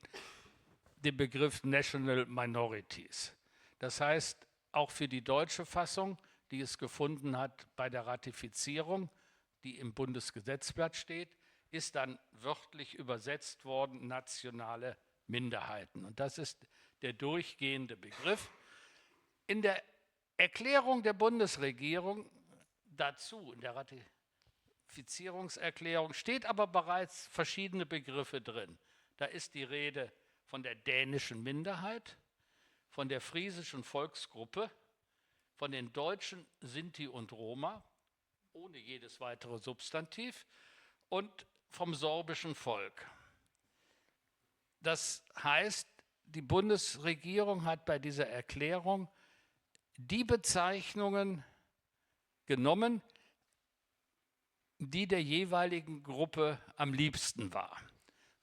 den Begriff National Minorities. Das heißt, auch für die deutsche Fassung die es gefunden hat bei der Ratifizierung, die im Bundesgesetzblatt steht, ist dann wörtlich übersetzt worden, nationale Minderheiten. Und das ist der durchgehende Begriff. In der Erklärung der Bundesregierung dazu, in der Ratifizierungserklärung, steht aber bereits verschiedene Begriffe drin. Da ist die Rede von der dänischen Minderheit, von der friesischen Volksgruppe, von den deutschen Sinti und Roma, ohne jedes weitere Substantiv, und vom sorbischen Volk. Das heißt, die Bundesregierung hat bei dieser Erklärung die Bezeichnungen genommen, die der jeweiligen Gruppe am liebsten war.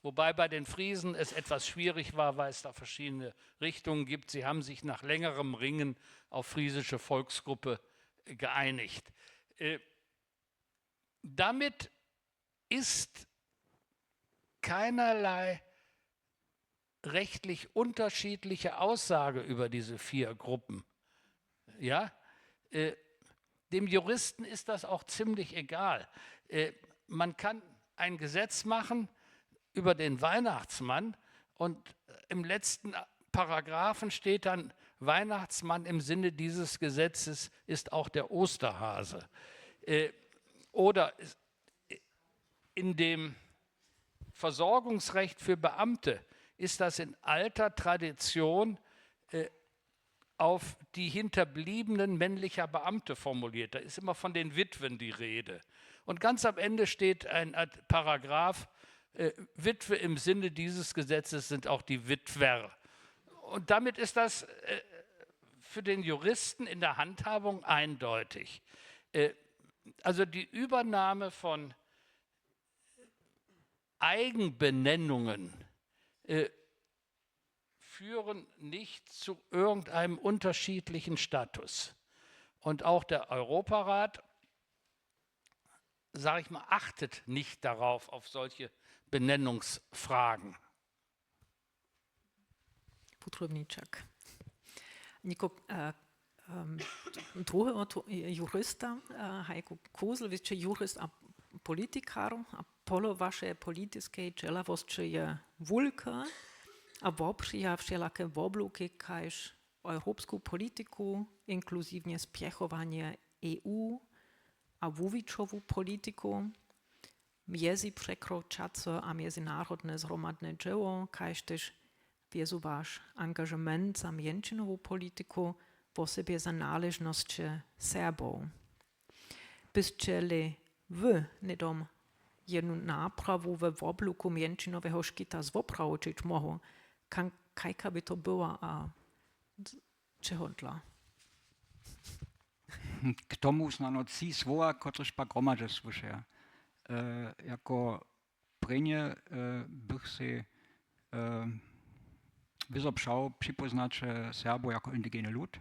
Wobei bei den Friesen es etwas schwierig war, weil es da verschiedene Richtungen gibt. Sie haben sich nach längerem Ringen auf friesische Volksgruppe geeinigt. Äh, damit ist keinerlei rechtlich unterschiedliche Aussage über diese vier Gruppen. Ja? Äh, dem Juristen ist das auch ziemlich egal. Äh, man kann ein Gesetz machen über den Weihnachtsmann und im letzten Paragraphen steht dann, Weihnachtsmann im Sinne dieses Gesetzes ist auch der Osterhase. Äh, oder in dem Versorgungsrecht für Beamte ist das in alter Tradition, äh, auf die Hinterbliebenen männlicher Beamte formuliert. Da ist immer von den Witwen die Rede. Und ganz am Ende steht ein Paragraph, äh, Witwe im Sinne dieses Gesetzes sind auch die Witwer. Und damit ist das, äh, für den Juristen in der Handhabung eindeutig. Äh, also die Übernahme von Eigenbenennungen, äh, führen nicht zu irgendeinem unterschiedlichen Status. Und auch der Europarat, sag ich mal, achtet nicht darauf, auf solche Benennungsfragen. Potrubničak. Něko, e, em, druheho tu-, jurista, e, Heiko Kosel, wěsće jurist a politikar, a polo waše politiske dźělawosće je wulke a wopřija wšelake wobluki, kaž europsku politiku, inkluziwnje spěchowanje E U a wuwićowu politiku, mjezipřekročace a mjezinarodne zhromadne dźěło, kaž tež wězu waš angažement za mjeńšinowu politiku, wosebje za naležnosće Serbow. Bysće-li wy hnydom jednu naprawu we wobluku mjeńšinoweho škita zwoprawdźić móhł, kan-, kajka by to była a d-, čehodla? K tomu snano tři słowa, kotrež pak hromadźe słyšeja. E, jako prěnje, e, bych sej, e, wězo přał připóznaće Serbow jako indigeny lud.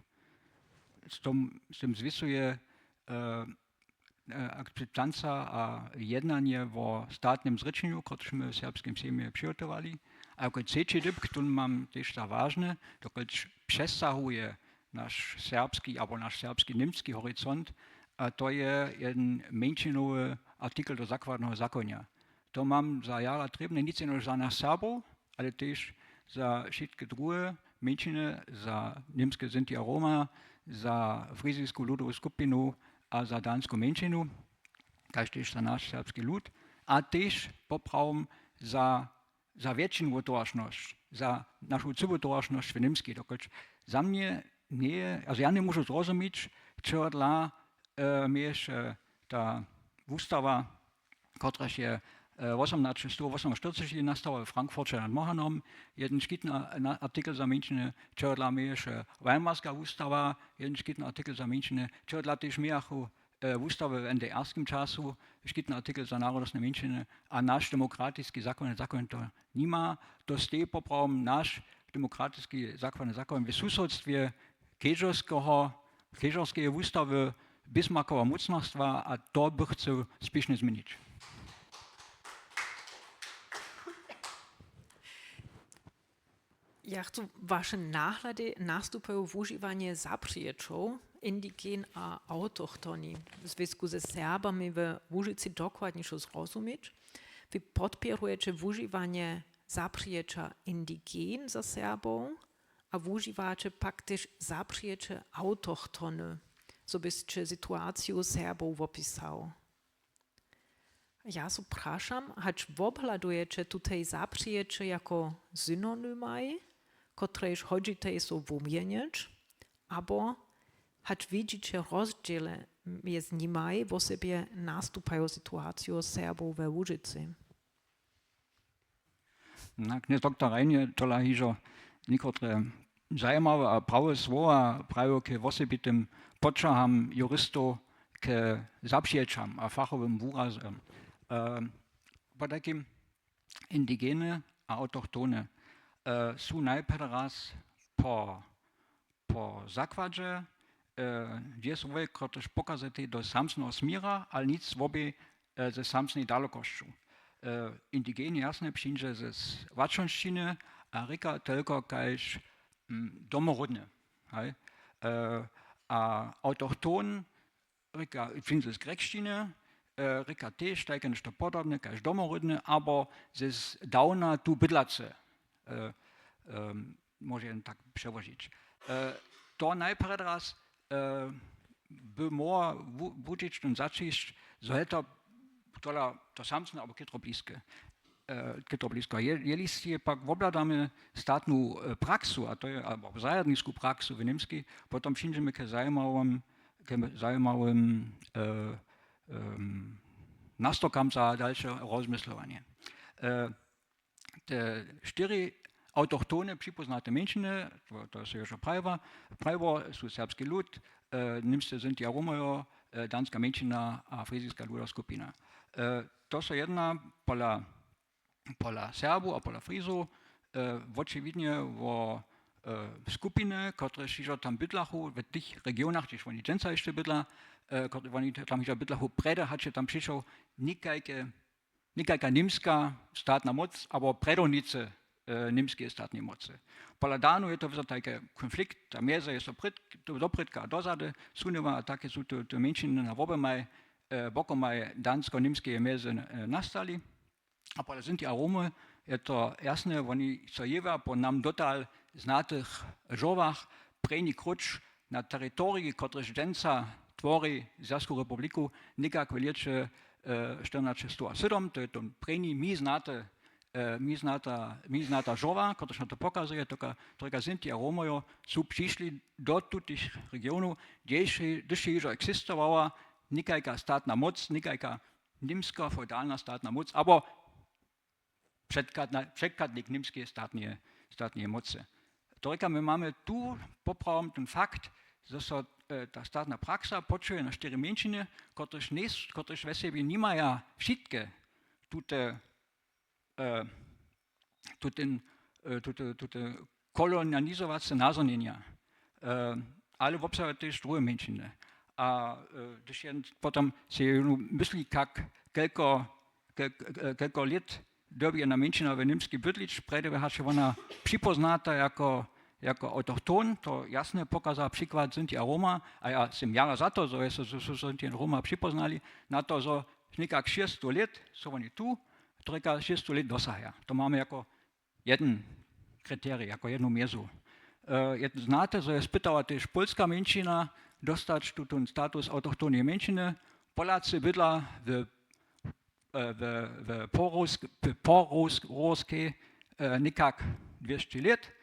Z tom, z tym zwisuje, e, e, akceptanca a jednanje wo statnym zrěčenju, kotrež my w Serbskim sejmje přihotowali. A jako třeći dypk, tón mam tež za wažny, dokelž přesahuje naš serbski abo naš serbski-němski horizont, a to je jedyn mjeńšinowy artikel do zakładneho zakonja. To mam za jara trěbne, nic jenož za nas Serbow, ale tež za wšitke druhe mjeńšiny, za němske Sinti a Roma, za frizisku ludowu skupinu a za dansku mjeńšinu, kaž tež za naš serbski lud, a tež poprawom za, za wjetšinowu towaršnosć, za našu cyłu towaršnosć w Němskej, dokelž za mnje njeje, also ja njemóžu zrozumić, čehodla, e, měješe ta wustawa, kotraž je, e, wosomnaće stow wosomaštyrceći nastała we Frankfurće nad Mohanom, jedyn škitny a-, na-, artikel za mjeńšiny, čehodla měješe Weimarska wustawa, jedyn škitny artikel za mjeńšiny, čehodla tež mějachu, e, wustawy w N D R-skim času, škitny artikel za narodnostne mjeńšiny, a naš demokratiski zakon, zakon to nima. To steji poprawom naš demokratiski zakon, zakon w susodstwje kedźerskeho, kedźerskeje wustawy, Bismarckoweho mócnarstwa, a to bych chcył spěšnje změnić. Ja chcu waše nahlady, nastupajo wužiwanje zapřijećow. indigen a autochtoni w zwězku ze Serbami we Łužicy dokładnišo zrozumić. Wy podpěrujeće wužiwanje zapřijeća indigen za Serbow a wužiwaće pak tež zapřijeće autochtony, zo byšće situaciju Serbow wopisał. Ja so prašam, hač wobhladuješ tutej zapřijeće jako synonymaj, kotrež hodźitej so wuměnjeć, abo hač widźiće rozdźěle mjez nimaj, wosebje nastupają situaciju Serbow we Łužicy? Knjez doktor Rein je tola hižo někotre zajimawe a prawe słowa prajił k wosebitym poćaham juristow, k zapřijećam a fachowym wurazam. Potajkim indigeny a autochtony su najprjedy raz po po zakładźe dwě słowy, kotrež pokazuje do samsneho směra, ale nic wobě ze samsnej dalokosću. Indigen jasnje přińdźe ze łaćonšćiny a rěka telko kaž domoródny. A autochton rěka, přińdźe z grjekšćiny, rěka tež tajke něšto podobne kaž domoródny abo ze zdawna tu bydlacy. Móže jen tak přełožić. To najprjedy raz by móhło wudźić tón zaćišć, zo je to tola to samsne abo chětro bliske. Chětro blisko. Jeli sej pak wobhladamy statnu praksu, a to je abo zajednisku praksu w Němskej, potom přińdźemy k zajimawym k zajimawym nastokam za dalše rozmyslowanje. Te štyri autochtone připóznate mjeńšiny, to so jo prajiło, su serbski lud, Němsce, Sinti a Romojo, danska mjeńšina a friziska ludowa skupina. To so jedna pola pola Serbow a pola Frizow wočiwidnje wo skupiny, kotrež hižo tam bydlachu w tych regionach, hdźež woni dźensa hišće bydla, woni tam hižo bydlachu prjedy hač je tam přišoł někajka němska statna móc abo prjedownicy němskeje statneje mocy. Pola danu je to wězo tajki konflikt, ta mjeze je so doprědka a dozady sunyła a tajke su te mjeńšiny na woběmaj bokomaj dansko-němskeje mjeze nastali. A pola Sinti a Romy je to jasne, woni so jěwja po nam dotal znatych žórłach prěni króć na teritoriji, kotrež dźensa twori Serbsku republiku, někak w lěće štyrnaće sto a sydom, to je to prěni mi znata žórła, kotrež na to pokazuje, to rěka, Sinti a Romojo su přišli do tutych regionow, hdyž je hižo eksistowała někajka statna móc, někajka němska feudalna statna móc abo předchadnik němskeje statneje mocy. To rěka, my mamy tu poprawom ten fakt, zo so ta statna praksa počuje na štyri mjeńšiny, kotrež we sebje nimaja wšitke tute tute kolonializowace nazhonjenja, ale wobsahuje tež druhe mjeńšiny. A hdyž je potom sej jónu mysli, kak kelko lět dyrbi jedna mjeńšina w Němskej bydlić, prjedy hač je wona připóznata jako autochton, to jasnje pokaza přikład Sinti a Roma, a ja sym jara za to, zo je so Sinti a Roma připóznali na to, zo někak šěsćsto lět su woni tu, to rěka, šěsćsto lět dosahaja. To mamy jako jedyn kriterij, jako jednu mjezu. Je znate, zo je spytała tež pólska mjeńšina dostać tutón status autochtonneje mjeńšiny. Polacy bydla w Porowskej někak dwěsći lět.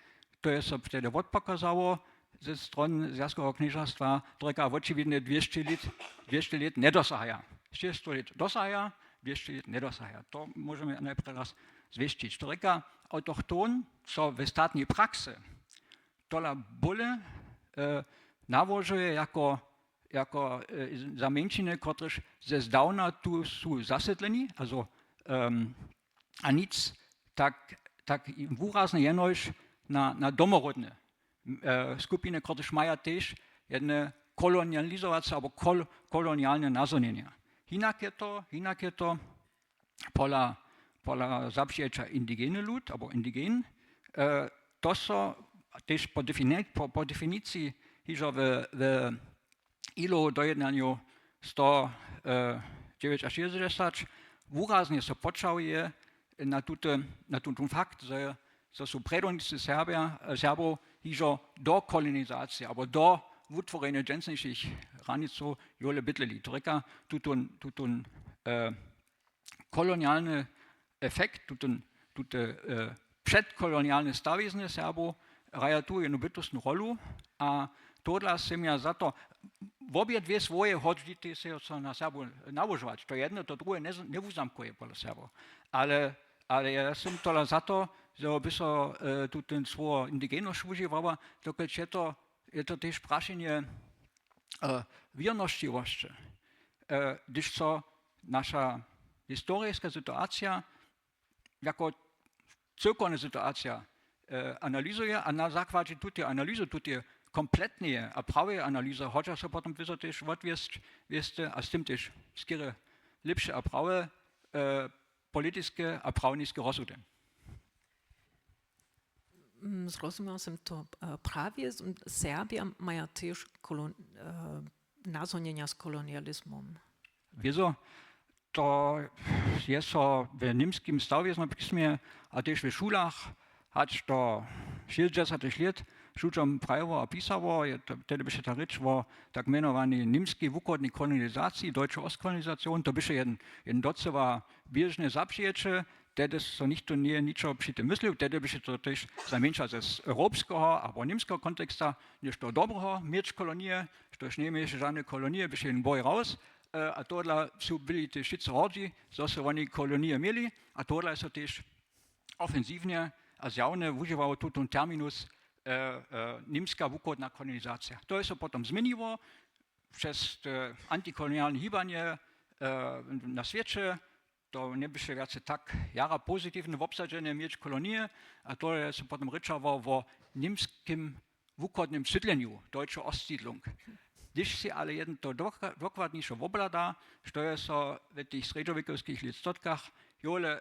To je so wtedy wotpokazało ze strony Zwjazkoweho knježerstwa, to rěka, wočiwidnje dwěsći lět njedosahaja. Šěsćsto lět dosahaja, dwěsći lět njedosahaja. To móžemy najprjedy raz zwěsćić. To rěka, autochton so w statnej praksy tola bóle nałožuje jako za mjeńšiny, kotrež ze zdawna tu su zasydleni, a nic tak wurazne jenož na domoródne skupiny, kotrež maja tež jedne kolonializowace abo kolonialne nazhonjenja. Hinak je to, hinak je to pola zapřijeća indigeny lud abo indigen. To so tež po definiciji hižo w Ilow dojednanju sto dźewjećašěsćdźesat wuraznje so počał je na tute, na tuten fakt, zo je, zo su prjedownicy Serbja, Serbow hižo do kolonizacije abo do wutworjenja dźensnišich hranicow jole bydleli. To rěka, tutón, tutón kolonialny efekt, tute, tute předkolonialne stawizny Serbow hraja tu jednu bytostnu rolu. A tohodla sym ja za to, wobě dwě swoje hodźdźitej sej so na Serbow nałožować, to jedne to druhe njewuzamkuje pola Serbow. Ale, ale ja sym tola za to, zo by so tu ten swojo indigenosć wužiwała, dokelž je to, je to tež prašenje wěrnosćiwosće, hdyž so naša historiska situacija jako cyłkowna situacija analizuje a na zakładźe tuteje analizy, tuteje kompletneje a praweje analizy hodźa so potom wězo tež wotwjesć wěsty a z tym tež skerje lěpše a prawe politiske a prawniske rozsudy. Zrozumiała sym to prawje. Serbja maja tež nazhonjenja z kolonializmom. Wězo, to je so w němskim stawiznopismje a tež w šulach hač do šěsćdźesatych lět šudźom prajiło a pisało, je to, tehdy běše ta rěč wo tak mjenowanej němskej wuchodnej kolonizaciji, Deutsche Ostkolonisacion, to běše jedn, jedn docyła běžne zapřijeće. Tehdy so nichtó njeje ničo při tym myslił, tehdy běše to tež znajmjeńša z europskeho abo němskeho konteksta něšto dobreho, měć kolonije, štož njejměješe žane kolonije, běše jen boj raus. A tohodla su byli tež wšitcy hordźi, zo se woni kolonije měli. A tohodla je so tež ofensiwnje a zjawnje wužiwało tutón terminus němska wuchodna kolonizacija. To je so potom změniło přez antikolonialne hibanje na swěće. To njeběše wjace tak jara pozitiwnje wobsadźene, měć kolonije. A to je so potom rěčało wo němskim wuchodnym sydlenju, Deutsche Ostsiedlung. Hdyž sej ale jedno to dokładnišo wobhlada, što je so w tych srjedźowikowskich lětstotkach jole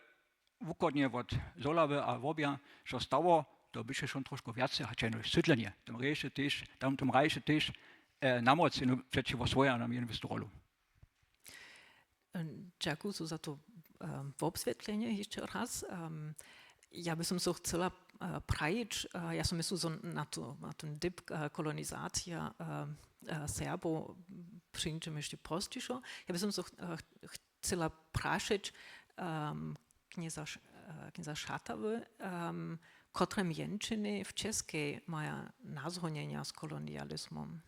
wuchodnje wot Zholawy a Łobja, što stało, to běše wšón trošku wjace hač jenož sydlenje. Tam hrajše tež, tam, tam hrajše tež namóc jednu přećiwo swójam jednu wěstu rolu. Dźakuju za to wobswětlenje hišće raz. Ja by som so chcela prajić, ja som myslu, zo na to, na ten dypk kolonizacija Serbow přińdźemy hišće pozdźišo. Ja by som so chcela prašeć knjeza Šatawy, kotre mjeńšiny w Českej maja nazhonjenja z kolonializmom?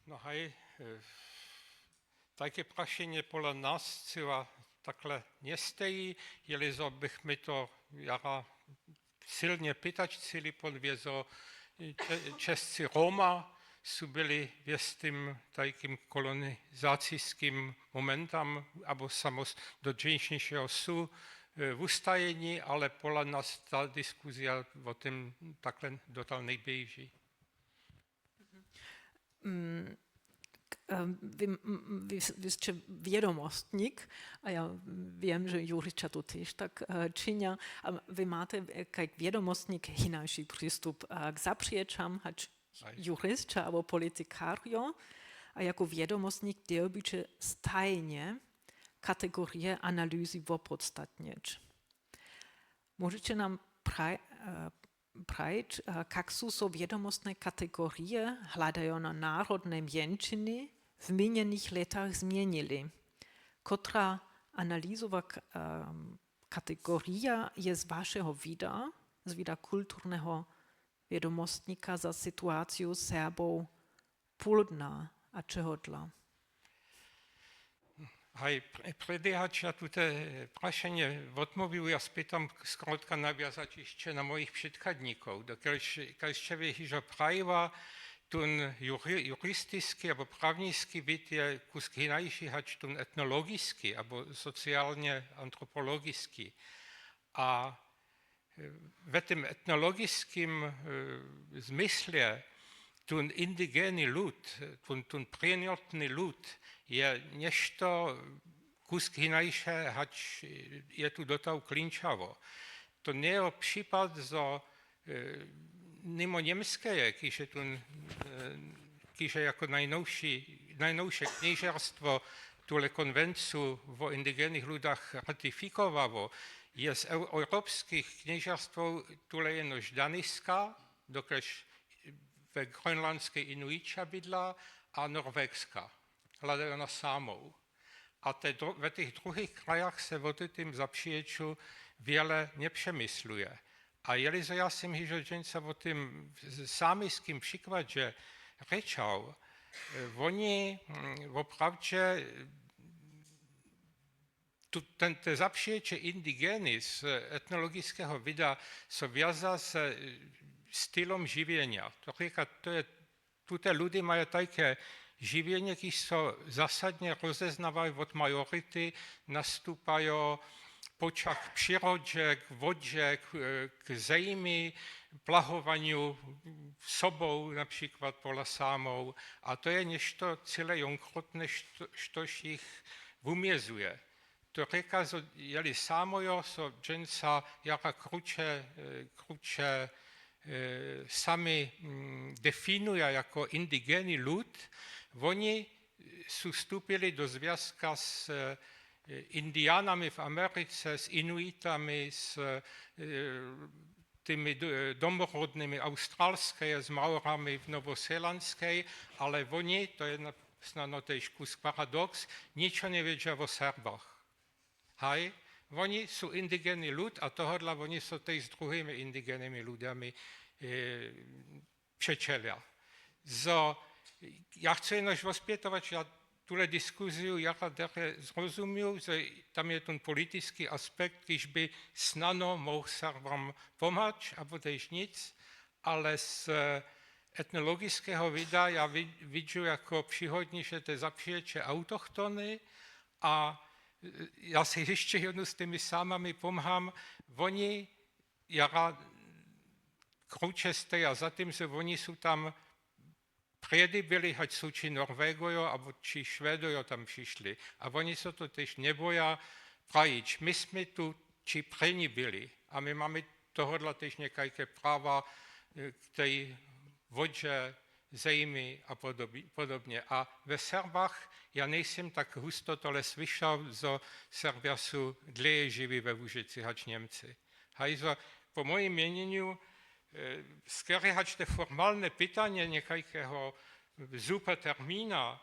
No haj, tajke prašenje pola nas cyła takle njesteji, jeli zo bychmy to jara sylnje pytać chcyli, pon wě zo Čescy Roma su byli wěstim tajkim kolonizacijskim momentam abo samo do dźenšnišeho su wustajeni, ale pola nas ta diskuzija wo tym takle dotal njeběži. Wy sće wědomostnik, a ja wěm, że jurišća to tež tak činja, a wy mate kajk wědomostnik hinaši přistup k zapřijećam hač jurišća abo politikarjo. A jako wědomostnik dyrbjiće stajnje kategorije analizi wopodstatnjeć. Móžeće nam prajić, kak su so wědomostne kategorije hladajo na narodne mjeńšiny w minjenych lětach změnili? Kotra analizowa kategorija je z wašeho wida, z wida kulturneho wědomostnika, za situaciju Serbow płódna a čehodla? Haj, prjedy hač ja tute prašenje wotmołwił, ja spytam skrótka nawjazać hišće na mojich předchadnikow. Kaž sće wy hižo prajiła, tón juristiski abo prawniski wid je kusk hinaši hač tón etnologiski abo socialnje antropologiski. A w tym etnologiskim zmyslje tón indigeny lud, tón prěnjotny lud je něšto kusk hinaše hač je tu dotał klinčało. To njeje připad zo nimo Němskeje, kiž je tón kiž je jako najnowši, najnowše knježerstwo tule konwencu wo indigenych ludach ratifikowało, je z eu-, europskich knježerstwow tule jenož Daniska, dokelž we Grónlandskej Inuića bydla, a Norwegska. Hladajo na samow. A te dru-, we tych druhich krajach se wo tym zapřijeću wjele njepřemysluje. A jeli zo ja sym hižo dźensa wo tym samiskim přikładźe rěčał, e, woni, mm, woprawdźe tu, ten, te zapřijeće indigenis, e, etnologiskeho wěda so wjaza ze, e, stylom žiwjenja. To rěka, to je, tute ludy majo tajke žiwjenje, kiž so zasadnje rozeznawajo wot majority, nastupajo poćah k přirodźe, k wodźe, k, e, k zemi, plahowanju sobow na přikład pola samow. A to je něšto cyle jónkrotne, što, štož jich wumězuje. To rěka, zo jeli samojo so dźensa jara kruće, e, kruće, e, sami, mm, definuja jako indigeni lud, woni su stupili do zwjazka z, e, Indianami w Americe, z Inuitami, z, e, tymi d-, domorodnymi Awstralskeje, z Maorami w Nowozelandskej, ale woni, to je na-, snano tež kus paradoks, ničo njewědźa wo Serbach. Haj, woni su indigeny lud a tohodla woni so tež z druhimi indigenymi ludami, e, přećelja. Zo, ja chcę jenož wospjetować, ja tule diskuziju jara derje zrozumił, zo tam je ten politiski aspekt, kiž by snano móhł Serbam pomhać, abo tež nic, ale z, e, etnologiskeho wěda ja wi-, widźu jako přichodniše te zapřijeće autochtony a, e, ja se hišće jednu z tymi samami pomham, woni jara kruće steja za tym, zo woni su tam prjedy byli, hač su ći Norwegojo abo ći Šwedojo tam přišli. A woni so to tež njeboja prajić. My smy tu ći prěni byli a my mamy tohodla tež někajke prawa, e, k tej wodźe, zemi a podobi-, podobnje. A we Serbach ja njejsym tak husto tole słyšał, zo Serbja su dlěje žiwi we Łužicy hač Němcy. Haj, zo po mojim měnjenju, e, skerje hač te formalne pytanje někajkeho zupa termina,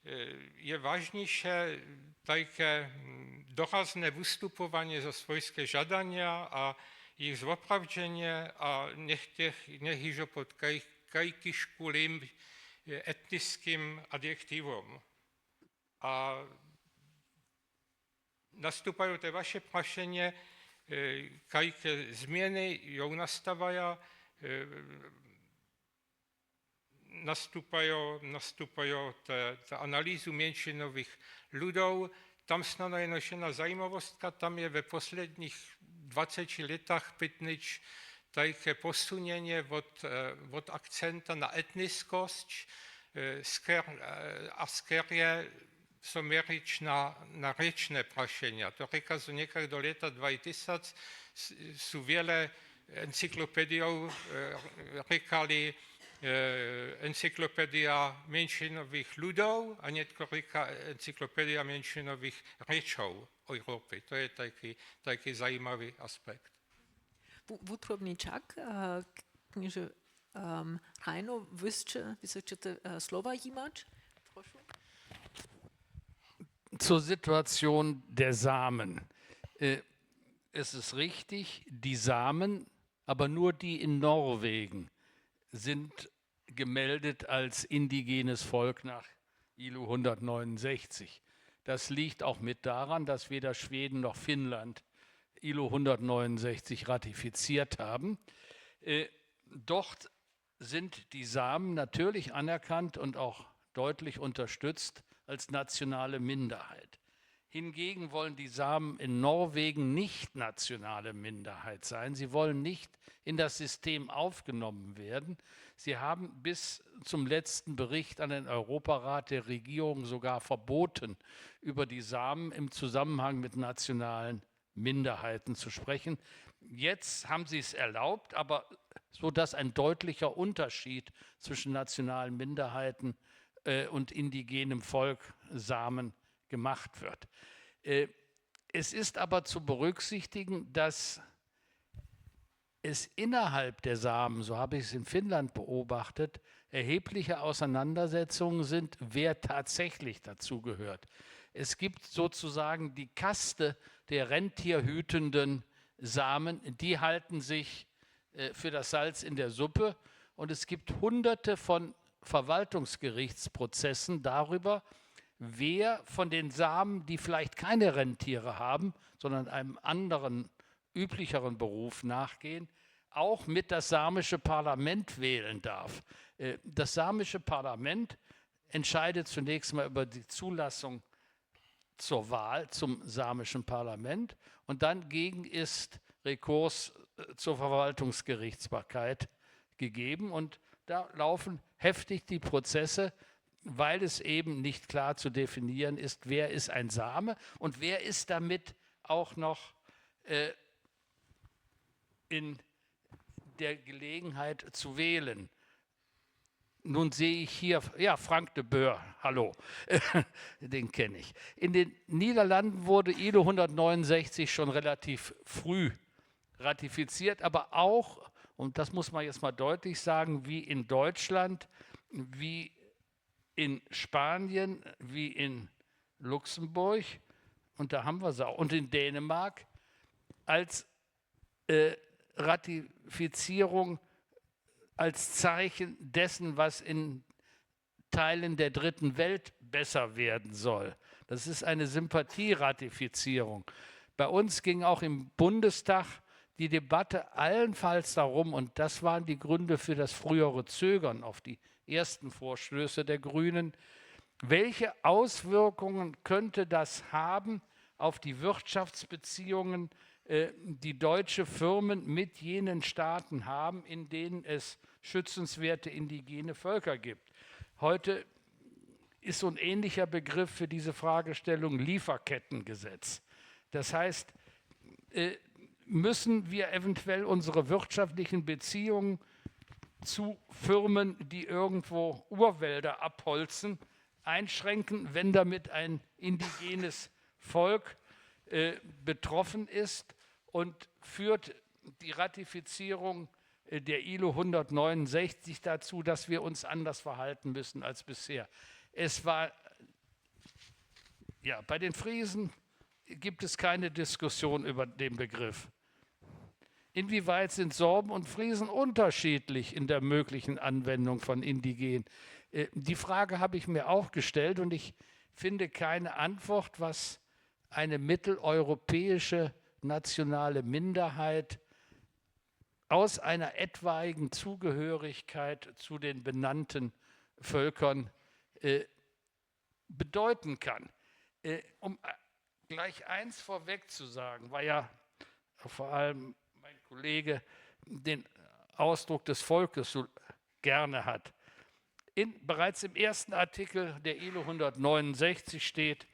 e, je wažniše tajke, mm, dorazne wustupowanje za swójske žadanja a jich zwoprawdźenje a njech tych, njech hižo pod kaj-, kajkižkulim, e, etniskim adjektiwom. A nastupajo te waše prašenje, e, kajke změny jo nastawaja, e, nastupajo, nastupajo te, te analizu mjeńšinowych ludow. Tam snano jenož jedna zajimawostka, tam je we poslednich dwaceći lětach pytnyć tajke posunjenje wot, e, wot akcenta na etniskosć, e, sker-, e, a skerje so měrić na, na rěčne prašenja. To rěka, zo někak do lěta dwaj tysac s-, su wjele encyklopedijow, e, rěkali, e, encyklopedija mjeńšinowych ludow, a nětko rěka encyklopedija mjeńšinowych rěčow Europy. To je tajki, tajki zajimawy aspekt. Wu-, wutrobničak, e, k-, kněže, em, Hajno, wy sće, wy sće chceli, e, słowa jimać? Prošu. Zur Situation der Samen. Äh, es ist richtig, die Samen, aber nur die in Norwegen, sind gemeldet als indigenes Volk nach ILO hundertneunundsechzig. Das liegt auch mit daran, dass weder Schweden noch Finnland ILO hundertneunundsechzig ratifiziert haben. Äh, dort sind die Samen natürlich anerkannt und auch deutlich unterstützt als nationale Minderheit. Hingegen wollen die Samen in Norwegen nicht nationale Minderheit sein. Sie wollen nicht in das System aufgenommen werden. Sie haben bis zum letzten Bericht an den Europarat der Regierung sogar verboten, über die Samen im Zusammenhang mit nationalen Minderheiten zu sprechen. Jetzt haben sie es erlaubt, aber sodass ein deutlicher Unterschied zwischen nationalen Minderheiten, äh, und indigenem Volk Samen gemacht wird. Äh, es ist aber zu berücksichtigen, dass es innerhalb der Samen, so habe ich es in Finnland beobachtet, erhebliche Auseinandersetzungen sind, wer tatsächlich dazugehört. Es gibt sozusagen die Kaste der rentierhütenden Samen, die halten sich, äh, für das Salz in der Suppe. Und es gibt hunderte von Verwaltungsgerichtsprozessen darüber, wer von den Samen, die vielleicht keine Rentiere haben, sondern einem anderen, üblicheren Beruf nachgehen, auch mit das samische Parlament wählen darf. Äh, das samische Parlament entscheidet zunächst mal über die Zulassung zur Wahl zum samischen Parlament und dann gegen ist Rekurs, äh, zur Verwaltungsgerichtsbarkeit gegeben. Und da laufen heftig die Prozesse, weil es eben nicht klar zu definieren ist, wer ist ein Same und wer ist damit auch noch, äh, in der Gelegenheit zu wählen. Nun sehe ich hier, ja, Frank de Boer, hallo, den kenne ich. In den Niederlanden wurde ILO hundertneunundsechzig schon relativ früh ratifiziert, aber auch, und das muss man jetzt mal deutlich sagen, wie in Deutschland, wie in Spanien, wie in Luxemburg, und da haben wir sie auch, und in Dänemark, als, äh, Ratifizierung, als Zeichen dessen, was in Teilen der dritten Welt besser werden soll. Das ist eine Sympathieratifizierung. Bei uns ging auch im Bundestag die Debatte allenfalls darum, und das waren die Gründe für das frühere Zögern auf die ersten Vorstöße der Grünen, welche Auswirkungen könnte das haben auf die Wirtschaftsbeziehungen, äh, die deutsche Firmen mit jenen Staaten haben, in denen es schützenswerte indigene Völker gibt? Heute ist so ein ähnlicher Begriff für diese Fragestellung Lieferkettengesetz. Das heißt, äh, müssen wir eventuell unsere wirtschaftlichen Beziehungen zu Firmen, die irgendwo Urwälder abholzen, einschränken, wenn damit ein indigenes Volk, äh, betroffen ist, und führt die Ratifizierung, äh, der ILO hundertneunundsechzig dazu, dass wir uns anders verhalten müssen als bisher? Es war, ja, bei den Friesen gibt es keine Diskussion über den Begriff. Inwieweit sind Sorben und Friesen unterschiedlich in der möglichen Anwendung von Indigen? Äh, die Frage habe ich mir auch gestellt und ich finde keine Antwort, was eine mitteleuropäische nationale Minderheit aus einer etwaigen Zugehörigkeit zu den benannten Völkern, äh, bedeuten kann. Äh, um, äh, gleich eins vorweg zu sagen, weil ja vor allem mein Kollege den Ausdruck des Volkes so gerne hat. In, bereits im ersten Artikel der ILO hundertneunundsechzig steht,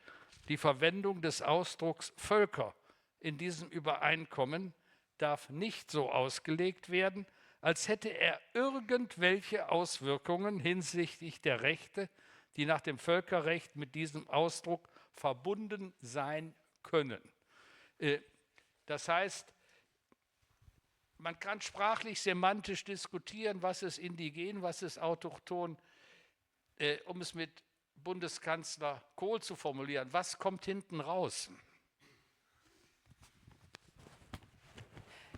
die Verwendung des Ausdrucks Völker in diesem Übereinkommen darf nicht so ausgelegt werden, als hätte er irgendwelche Auswirkungen hinsichtlich der Rechte, die nach dem Völkerrecht mit diesem Ausdruck verbunden sein können. Äh, das heißt, man kann sprachlich, semantisch diskutieren, was ist indigen, was ist autochton. Äh, um es mit Bundeskanzler Kohl zu formulieren, was kommt hinten raus?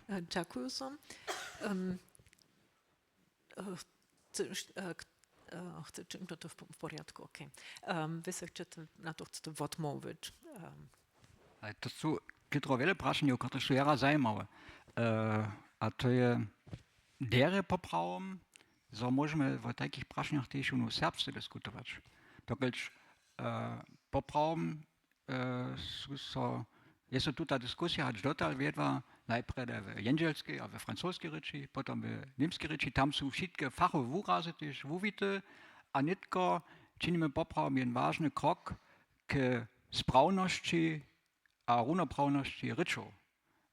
E, Dźakuju so. Em, e, chce, e, k-, e, chce, či-, to, to w p-, w porjadku, okej. Em, wy so chcete na to chcete wotmołwić. Em. Ale to su chětro wjele prašenjow, kotrež su jara zajimawe. E, a to je, derje poprawom, zo móžemy wo tajkich prašenjach tež jónu serbsce diskutować. Dokelž, e, poprawom, e, su so, je so tuta diskusija hač dotal wjedła, najprjedy w jendźelskej a we francoskej rěči, potom w němskej rěči, tam su wšitke fachowe wurazy tež wuwite a nětko činimy poprawom jen wažny krok k sprawnosći a runoprawnosći rěčow.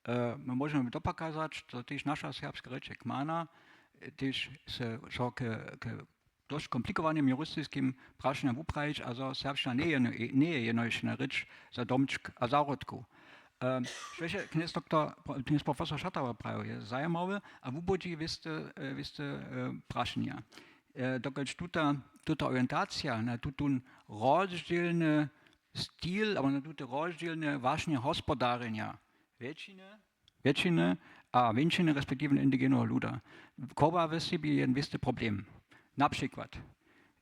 E, my móžemy to pokazać, zo tež naša serbska rěč je kmana, tež se wšo k, k dosć komplikowanym juristiskim prašenjam wuprajić, a zo serbšćina njeje jeno-, njeje jenož jedna rěč za domčk a zahrodku. Štož je knjez doktor, knjez profesor Šatauer prajił, je zajimawe a wubudźi wěste, wěste prašenja. Dokelž tuta, tuta orientacija na tutón rozdźělny stil abo na tute rozdźělne wašnje hospodarjenja wjetšiny, wjetšiny a mjeńšiny, respektiwnje indigeneho luda, chowa w sebi jeden wěsty problem. Na přikład,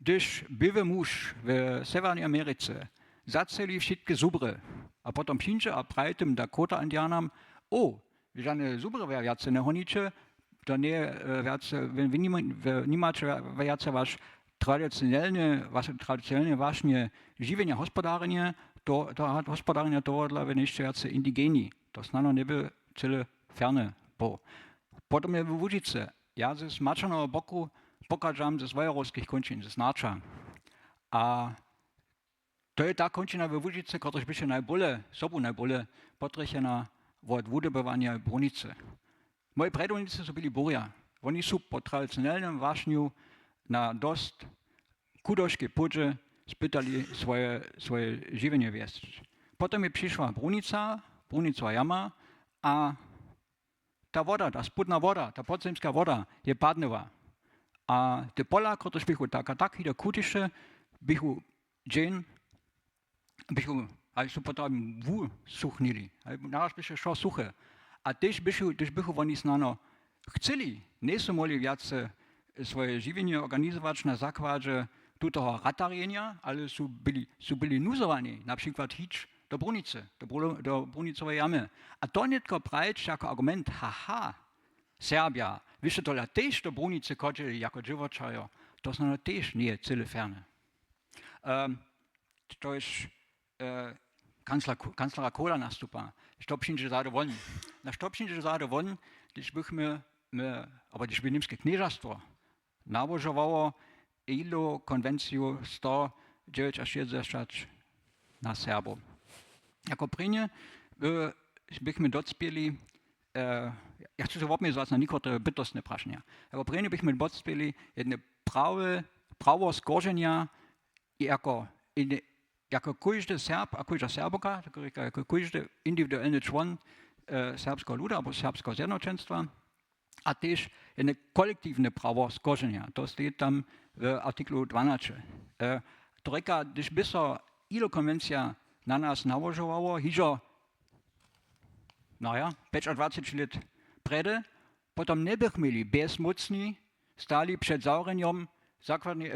hdyž běły muž w Sewjernej Americe zaceli wšitke zubry a potom přińdźe a praji tym Dakota Indianam: „O, žane zubry wjace njehoniće, to njeje wjace, wy nimaće wjace waš tradicionelne, waše tradicionelne wašnje žiwjenja, hospodarjenje, to, to hospodarjenje tohodla wy njejsće wjace indigeni.“ To snano njeby cyle ferne było. Potom je we Łužicy, ja z maćerneho boku pochadźam ze swojerowskich kónčin, z Narča. A to je ta kónčina we Łužicy, kotryž běše najbóle, sobu najbóle potrjechena wot wudobywanja brunicy. Moji predownicy su byli burja. Woni su po tradicionelnym wašnju na dosć chudoškej płódźe spytali swoje, swoje žiwjenje wjesć. Potom je přišła brunica, brunicowa jama, a ta woda, ta spódna woda, ta podzemska woda je padnyła. A te pola, kotrež běchu tak a tak hižo chutiše, běchu dźeń, běchu, a su potom wusuchnili. Naraz běše wšo suche. A tež běchu, tež běchu woni snano chcyli, njejsu móhli wjace swoje žiwjenje organizować na zakładźe tutoho ratarjenja, ale su byli, su byli nuzowani na přikład hić do brunicy, do, do brunicoweje jamy. A to nětko prajić jako argument: „Haha, Serbja, wy sće tola tež do brunicy chodźili jako dźěłočarjo“, to snano tež njeje cyle ferne. Štož kanclera Kohla nastupa. Što přińdźe zady won? Na što přińdźe zady won, hdyž bychmy my, abo hdyž by Němske knježerstwo nałožowało ILO konwenciju sto dźewjećašěsćdźesat na Serbow? Jako prěnje bychmy docpěli, ja chcu se wobmjezować na někotre bytostne prašenja. Jako prěnje bychmy docpěli jedne prawe, prawo skoženja jako, jako kóždy Serb a kóžda Serbowka, jako kóždy indiwiduelny čłon serbskeho luda abo serbskeho zjednoćenstwa, a tež jedne kolektiwne prawo skoženja. To steji tam w artiklu dwanaće. To rěka, hdyž by so ILO konwencija na nas nałožowało hižo, no ja, pjećadwaceći lět prjedy, potom njebychmy byli bjezmócni stali před zawrjenjom zakładnej,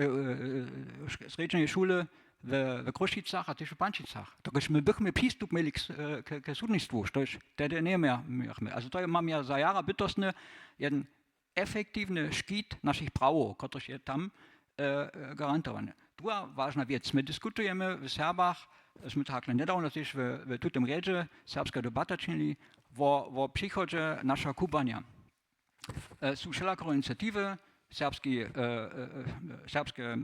srjedźeneje šule w Chrósćicach a tež w Pančicach. Dokelž my bychmy přistup měli k sudnistwu, štož tehdy njemějachmy. Azo to je, mam ja za jara bytostny, jeden efektiwny škit našich prawow, kotryž je tam garantowany. Druha wažna wěc, my diskutujemy w Serbach, smy to hakle njedawno tež w tutym rjedźe Serbska debata činili, wo přichodźe našeho kubłanja. Su wšelakore iniciatiwy, serbske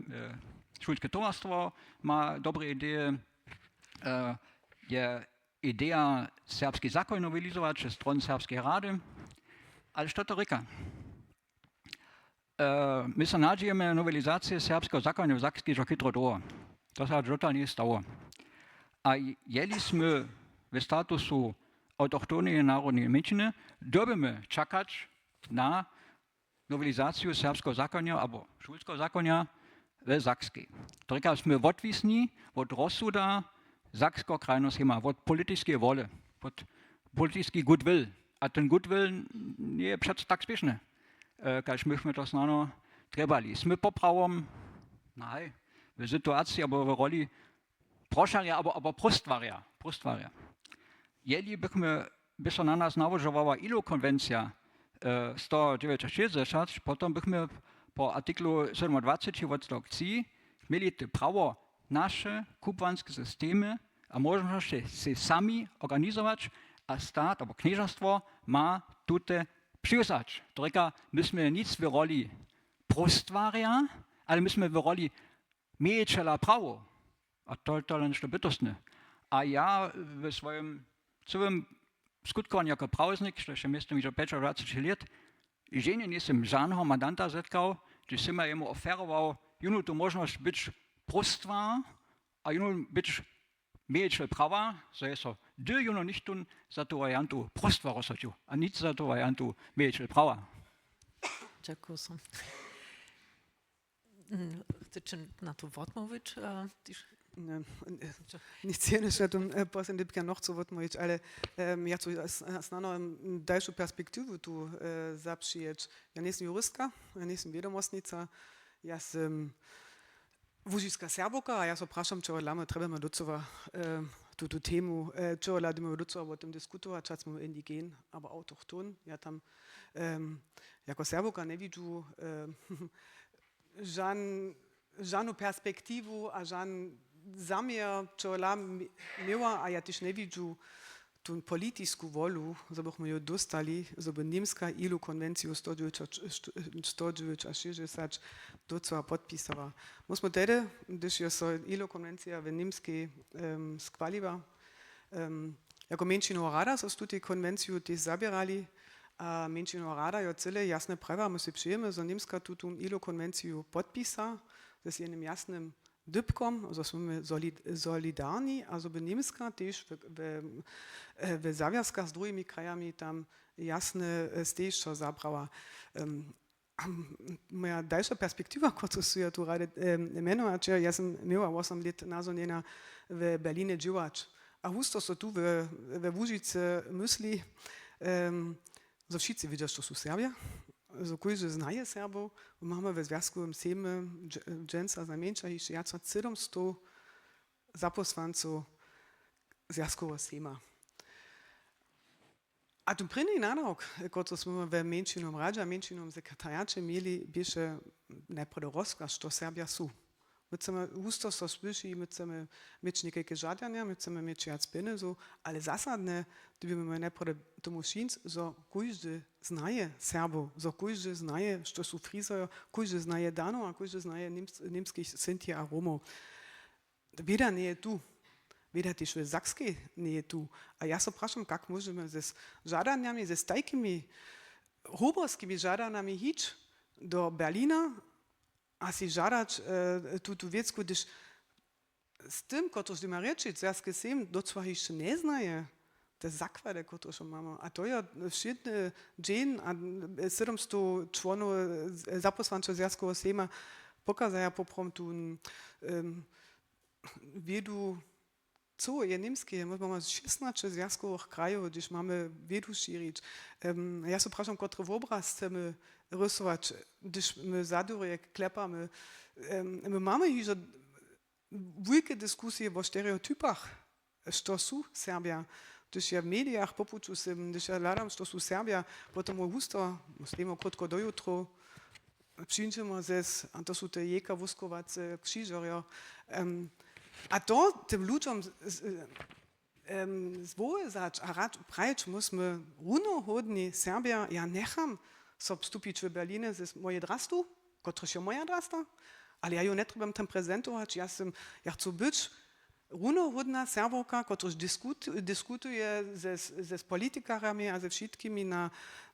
šulske towarstwo ma dobre ideje, je ideja serbski zakoń nowelizować ze stron Serbskeje rady. Ale što to rěka? My so nadźijemy nowelizacije serbskeho zakonja w Sakskej hižo chětro dołho. To se hač dotal njeje stało. A jeli smy w statusu awtochtoneje narodneje mjeńšiny, dyrbimy čakać na nowelizaciju serbskeho zakonja abo šulskeho zakonja w Sakskej. To rěka, smy wotwisni wot rozsuda Sakskeho krajneho sejma, wot politiskeje wole, wot politiski goodwill. A ten goodwill njeje přeco tak spěšny, kaž mychmy to snano trjebali. Smy poprawom, no haj, w situaciji abo w roli prošarja abo próstwarja. Jeli bychmy, by so na nas nałožowała ILO konwencija sto dźewjećašěsćdźesat, potom bychmy po artiklu sydomdwaceći wotstawk tři měli te prawo naše kubłanske systemy a móžnosće sej sami organizować a stat abo knježerstwo ma tute přiwzać. To rěka, my smy nic w roli próstwarja, ale my smy w roli mějećela prawow. A to, to je něšto bytostne. A ja w swojim cyłym skutkowanju jako prawoznik, što je mjeztym hižo pjećadwaceći lět, ženje njejsym žaneho mandanta zetkał, hdźež sym ja jemu oferował jónu tu móžnosć być próstwa a jónu być mějićel prawa, zo je so hdy jónu nichtó za tu wariantu próstwa rozsudźił a nic za tu wariantu mějićel prawa. Dźakuju so. Mm, chceš na to wotmołwić? Nic jenož na to poslednje dypka nochcu wotmołwić, ale ja chcu snano dalšu perspektiwu tu zapřijeć. Ja njejsym juristka, ja njejsym wědomostnica, ja sym łužiska Serbowka a ja so prašam, čehodla my trjebamy docyła tutu temu, čehodla dymy docyła wo tym diskutować, hač smy indigen abo awtochton. Ja tam jako Serbowka njewidźu žanu perspektiwu a žan zaměr, čehodla měła, a ja tež njewidźu tu politisku wolu, zo bychmy ju dóstali, zo by Němska ilo konwenciju sto dźewjećašěsćdźesat docyła podpisała. My smy tehdy, hdyž je so ilo konwencija w Němskej schwaliła, jako mjeńšinowa rada so z tutej konwenciju tež zaběrali. A mjeńšinowa rada jo cyle jasne prajiła, my sej přejemy, zo Němska tutu ilo konwenciju podpisa z jenym jasnym dypkom, zo smy solidarni a zo by Němska tež we zawjazkach z druhimi krajami tam jasne stejišćo zabrała. Moja dalša perspektiwa, kotruž su ja tu rady mjenować, ja sym měła wosom lět nazhonjena w Berlinje dźěłać. A husto so tu we Łužicy mysli, zo wšitcy wědźa, što su Serbja, zo kóždy znaje Serbow. Mamy we Zwjazkowym sejmje dźensa znajmjeńša hišće wjac hač sydomstow zapósłancow Zwjazkoweho sejma. A tón prěni nadawk, kotryž smy we mjeńšinowym radźe a mjeńšinowym sekretariaće měli, běše najprjedy rozkaz, što Serbja su. My chcemy husto so słyši, my chcemy měć někajke žadanja, my chcemy měć wjac pjenjezow, ale zasadne, dyrbi my najprjedy tomu přińć, zo kóždy znaje Serbow, zo kóždy znaje, što su Frizerjo, kóždy znaje Danow a kóždy znaje němskich Sinti a Romow. Wěda njeje tu. Wěda tež w Sakskej njeje tu. A ja so prašam, kak móžemy z žadanjami, z tajkimi hoberskimi žadanjami hić do Berlina a sej žadać tutu wěcku, hdyž z tym, kotryž dyma rěčić, Zwjazkowy sejm docyła hišće njeznaje te zakłady, kotryž mamy. A to je wšědny dźeń a sydomstow čłonow zapósłančow Zwjazkoweho sejma pokazaja poprawom tu wědu, co je Němskeje. My mamy šěsnaće zwjazkowych krajow, hdyž mamy wědu šěrić. Ja so prašam, kotry wobraz chcemy rysować, hdyž my za durje klepamy. My mamy hižo wulke diskusije wo stereotypach, što su Serbja. Hdyž ja w medijach po puću sym, hdyž ja hladam, što su Serbja, potom mój husto, stojimy krótko do jutrow, přińdźemy zes, a to su te jejka wóskowace křižerjo. A to tym ludźom zwowězać a rad prajić, my smy runohódni Serbja, ja njecham so stupić w Berlinje z mojeje drastu, kotryž je moja drasta, ale ja ju njetrjebam tam prezentować, ja sym, ja chcu być runohódna Serbowka, kotryž diskutuje z politikarjemi a ze wšitkimi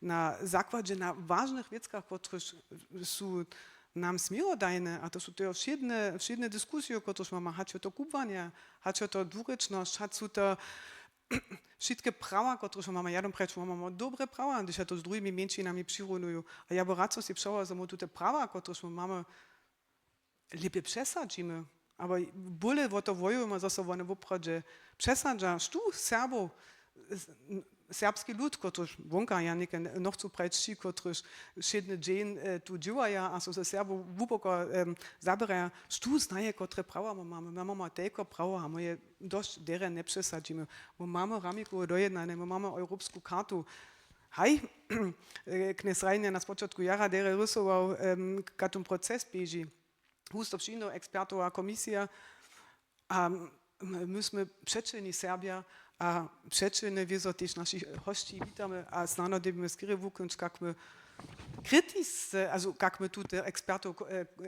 na zakładźe, na wažnych wěckach, kotryž su nam směrodajne, a to su to wšědne diskusije, kotryž mamy, hač je to kubłanje, hač je to dwurěčnosć, hač su to wšitke prawa, kotryž mamy. Ja dom prjeć, mamy dobre prawa, hdyž ja to z druhimi mjeńšinami přirunuju. A ja by rad so sej přehowa, zo my tute prawa, kotryž mamy, lěpje přesadźimy, abo bóle wo to wojujemy, zo so wone woprawdźe přesadźa. Štó Serbow, serbski lud, kotryž wonka, ja něke nochcu prajić, ći, kotryž wšědny dźeń tu dźěłaja a so ze Serbow hłuboko zaběraja, štó znaje, kotre prawa my mamy? My mamy telko prawow a my je dosć derje njepřesadźimy. My mamy Ramikowe dojednanje, my mamy europsku chartu. Haj, knjez Reiner na spočatku jara derje rysował, kak tón proces běži. Husto přińdu ekspertowa komisija a my smy přećelni Serbja a přećelnje wězo tež našich hosći witamy a snano dyrbimy skerje wuknyć, kak my kritisce, also kak my tute ekspertow,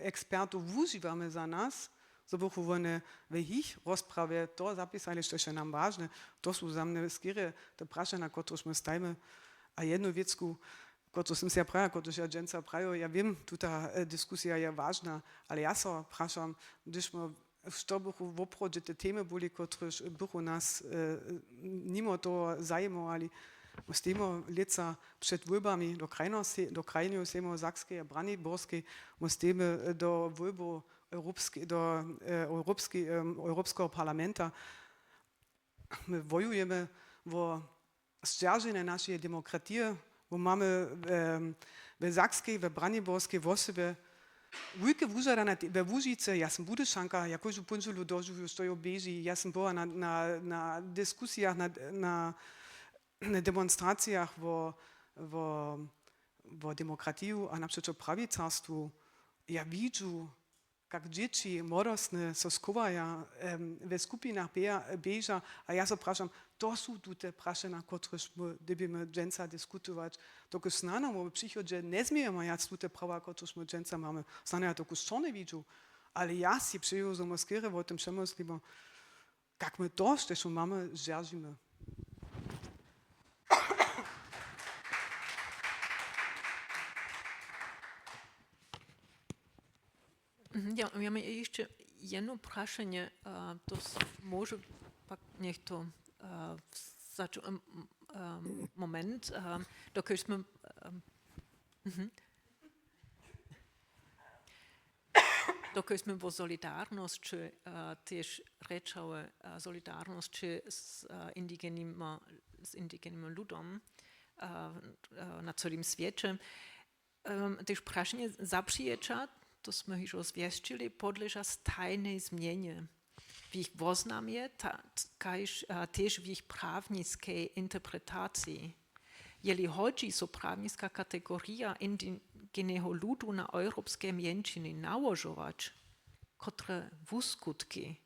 ekspertow wužiwamy za nas, zo bychu wone w jich rozprawje to zapisali, štož je nam wažne. To su za mnje skerje te prašenja, na kotrychž my stajimy. A jednu wěcku, kotryž sym se ja prajił, kotryž ja dźensa prajił, ja wěm, tuta e, diskusija je wažna, ale ja so prašam, hdyž my, što bychu woprawdźe te temy byli, kotrež bychu nas e, nimo toho zajimowali, my stojimy lětsa před wólbami do krajneho se-, do krajneho sejmu Sakskeje a Braniborskeje, my stojimy e, do wólbow europske-, do e, europske-, em, Europskeho parlamenta. My wojujemy wo zdźerženje našeje demokratije, wo mamy em, we Sakskej, we Braniborskej wosebje wulke wužadanja te-, we Łužicy. Ja sym Budyšanka, ja kóždu póndźelu dožiwju, što jo běži. Ja sym była na, na, na diskusijach, na, na, na demonstracijach wo, wo, wo demokratiju a napřećo prawicarstwu. Ja widźu, kak dźěći, młodostne so schowaja, em, we skupinach běha-, běža. A ja so prašam, to su tute prašenja, kotrež my dyrbimy dźensa diskutować. Dokelž snano my w přichodźe njezmějemy wjac tute prawa, kotrež my dźensa mamy. Snano ja to kus čorne widźu, ale ja sej přeju, zo my skerje wo tym přemyslimy, kak my to, štož my mamy, zdźeržimy. Mhm, ja, ja mam jeszcze jedno proszenie, e, to s-, może pak něchtó e, zaczął, em, em, moment, e, dokelž smy, em, mhm. Dokelž smy wo solidarnosći e, tež rěčały, e, solidarnosći z e, indigenyma, z indigenym ludom e, e, na całym swěće. Em, tež prašenje zapřijeća, to smy hižo zwjesćili, podleža stajnej změnje w jich woznamje, ta-, kaž, a, tež w jich prawniskej interpretaciji. Jeli hodźi so prawniska kategorija indigeneho ludu na europske mjeńšiny nałožować, kotre wuskutki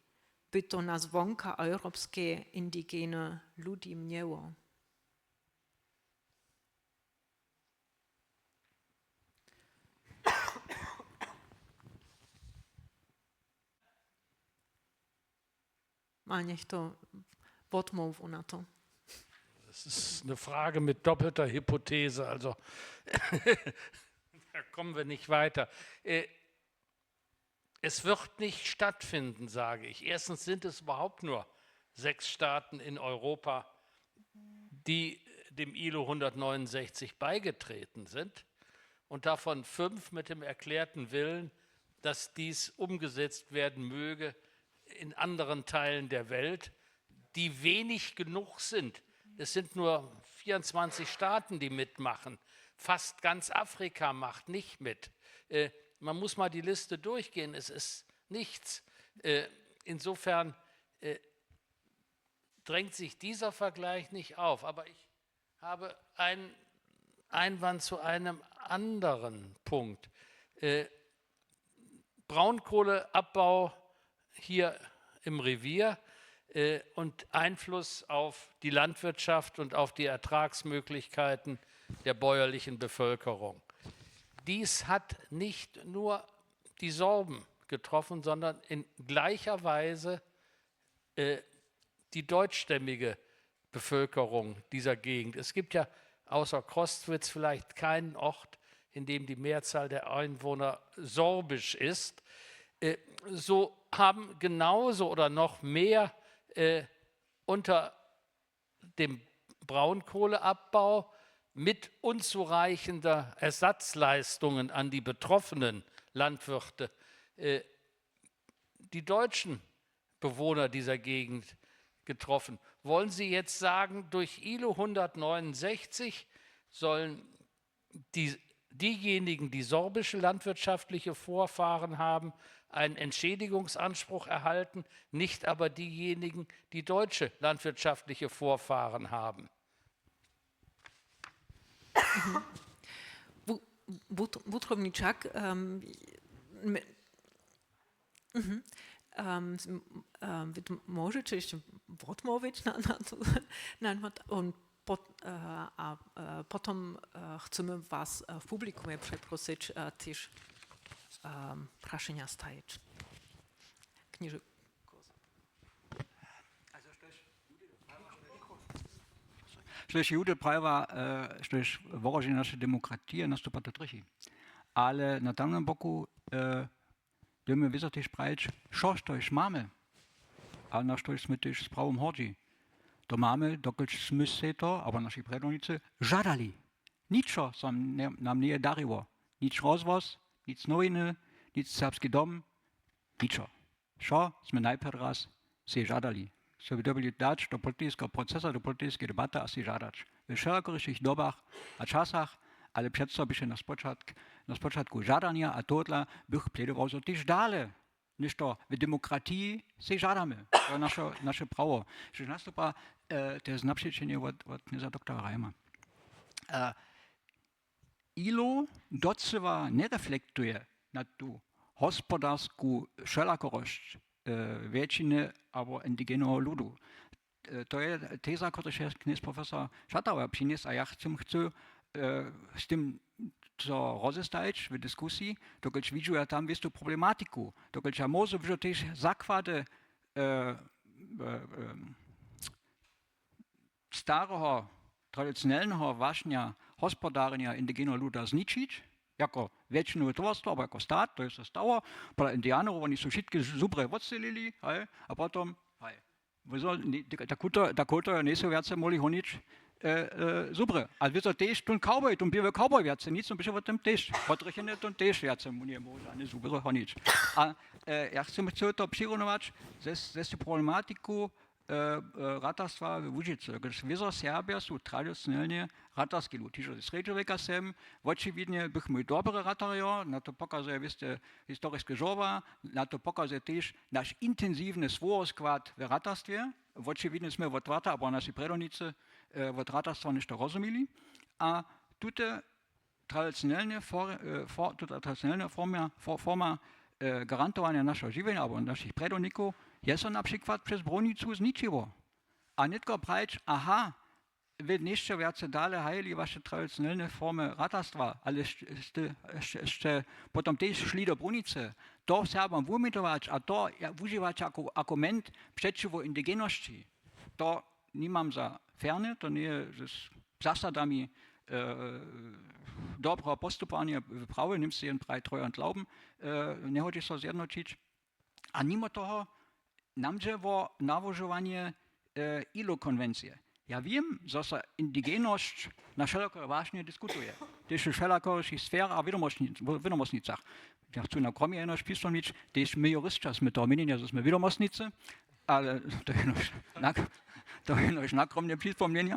by to na zwonka europskeje indigene ludi měło? Ma něchtó wotmołwu na to? Das ist eine Frage mit doppelter Hypothese, also da kommen wir nicht weiter. Äh, Es wird nicht stattfinden, sage ich. Erstens sind es überhaupt nur sechs Staaten in Europa, die dem ILO hundertneunundsechzig beigetreten sind, und davon fünf mit dem erklärten Willen, dass dies umgesetzt werden möge in anderen Teilen der Welt, die wenig genug sind. Es sind nur vierundzwanzig Staaten, die mitmachen. Fast ganz Afrika macht nicht mit. Äh, man muss mal die Liste durchgehen. Es ist nichts. Äh, insofern, äh, drängt sich dieser Vergleich nicht auf. Aber ich habe einen Einwand zu einem anderen Punkt. Äh, Braunkohleabbau hier im Revier, äh, und Einfluss auf die Landwirtschaft und auf die Ertragsmöglichkeiten der bäuerlichen Bevölkerung. Dies hat nicht nur die Sorben getroffen, sondern in gleicher Weise, äh, die deutschstämmige Bevölkerung dieser Gegend. Es gibt ja außer Crostwitz vielleicht keinen Ort, in dem die Mehrzahl der Einwohner sorbisch ist. Äh, so haben genauso oder noch mehr, äh, unter dem Braunkohleabbau mit unzureichender Ersatzleistungen an die betroffenen Landwirte, äh, die deutschen Bewohner dieser Gegend getroffen. Wollen Sie jetzt sagen, durch ILO hundertneunundsechzig sollen die, diejenigen, die sorbische landwirtschaftliche Vorfahren haben, einen Entschädigungsanspruch erhalten, nicht aber diejenigen, die deutsche landwirtschaftliche Vorfahren haben? Wu-, wut-, wutrobničak, em, my, mhm. Em, s-, m-, em, wy tu możeće hišće wotmołwić na, na to, na, na, on pot-, e, a, e, potom, e, chcemy was, e, w publikumje přeprosyć, e, tež, em, prašenja stajić. Kněže. Štož judy prajiła, štož wohroženje naše demokratije nastupa, to trjechi. Ale na tamnym boku dyrbimy wězo tež prajić, što štož mamy, a na štož smy tež z prawom hordźi. To mamy, dokelž smy sej to, abo naši prjedownicy, žadali. Ničo so nam njeje dariło. Nič Rozhłos, nič nowiny, nič Serbski dom, ničo. Wšo smy najprjedy raz sej žadali. Smy dyrbili dać do politiskeho procesa, do politiskeje debaty a sej žadać we wšelakorišich dobach a časach, ale přeco běše na spočatk, na spočatku žadanja a tohodla bych plädował, zo tež dale něšto w demokratiji sej žadamy. To je naše, naše prawo. Štož nastupa, to je znapřećenje wot knjeza doktora Reima. Ilo docyła njereflektuje na tu hospodarsku wšelakorosć wjetšiny abo indigeneho ludu. To je teza, kotryž je knjez profesor Schatauer přinjesł, a ja chcym, chcu z tym co rozestajić w diskusiji, dokelž widźu ja tam wěstu problematiku, dokelž ja móžu wžo tež zakłady stareho, tradicionelneho wašnja hospodarjenja indigeneho luda zničić, jako wjetšinowe towarstwo abo jako stat, to je so stało, pola Indianerow, woni su wšitke zubrje wotselili, haj, a potom, haj, ta kultura njejsu wjace móhli honić zubrje. A wězo tež tón cowboy, tón běły cowboy wjace, nic, běše wo tym tež potrjechene, tón tež wjace mu njemóhł žane zubrje honić. A ja chcem, chcem to přirunować ze, ze tu problematiku ratarstwa we Łužicy. Wězo Serbja su tradicionelnje ratarski lud. Hižo ze srjedźowjeka sem, wočiwidnje bych mój dobry ratarjo, na to pokazuje wěste historiske žorła, na to pokazuje tež naš intensiwny słowoskład w ratarstwje. Wočiwidnje smy wot rata, abo naši prjedownicy wot ratarstwa něšto rozumili. A tute tradicionelne for-, for-, tuta tradicionelna forma, for-, forma garantowanja našeho žiwjenja abo našich prjedownikow je so na přikład přez brunicu zničiło. A nětko prajić, aha, wy nješće wjace dale hajili waše tradicionelne formy ratarstwa, ale sće potom tež šli do brunicy, to Serbom wumitować a to wužiwać jako argument přećiwo indigenosći. To nimam za ferne, to njeje z zasadami dobreho postupowanja w prawje, němsce jen praji Treuhand Glauben, njehodźi so zjednoćić. A nimo toho nam dźe wo nałožowanje ilo konwencije. Ja wěm, zo so indigenosć na wšelakore wašnje diskutuje, tež w wšelakorišich sferach a wědomostnicach. Ja chcu na kromje jenož přisłonić, tež my jurisća smy toho měnjenja, zo smy wědomostnicy, ale to je jenož nakromne přisłonjenje.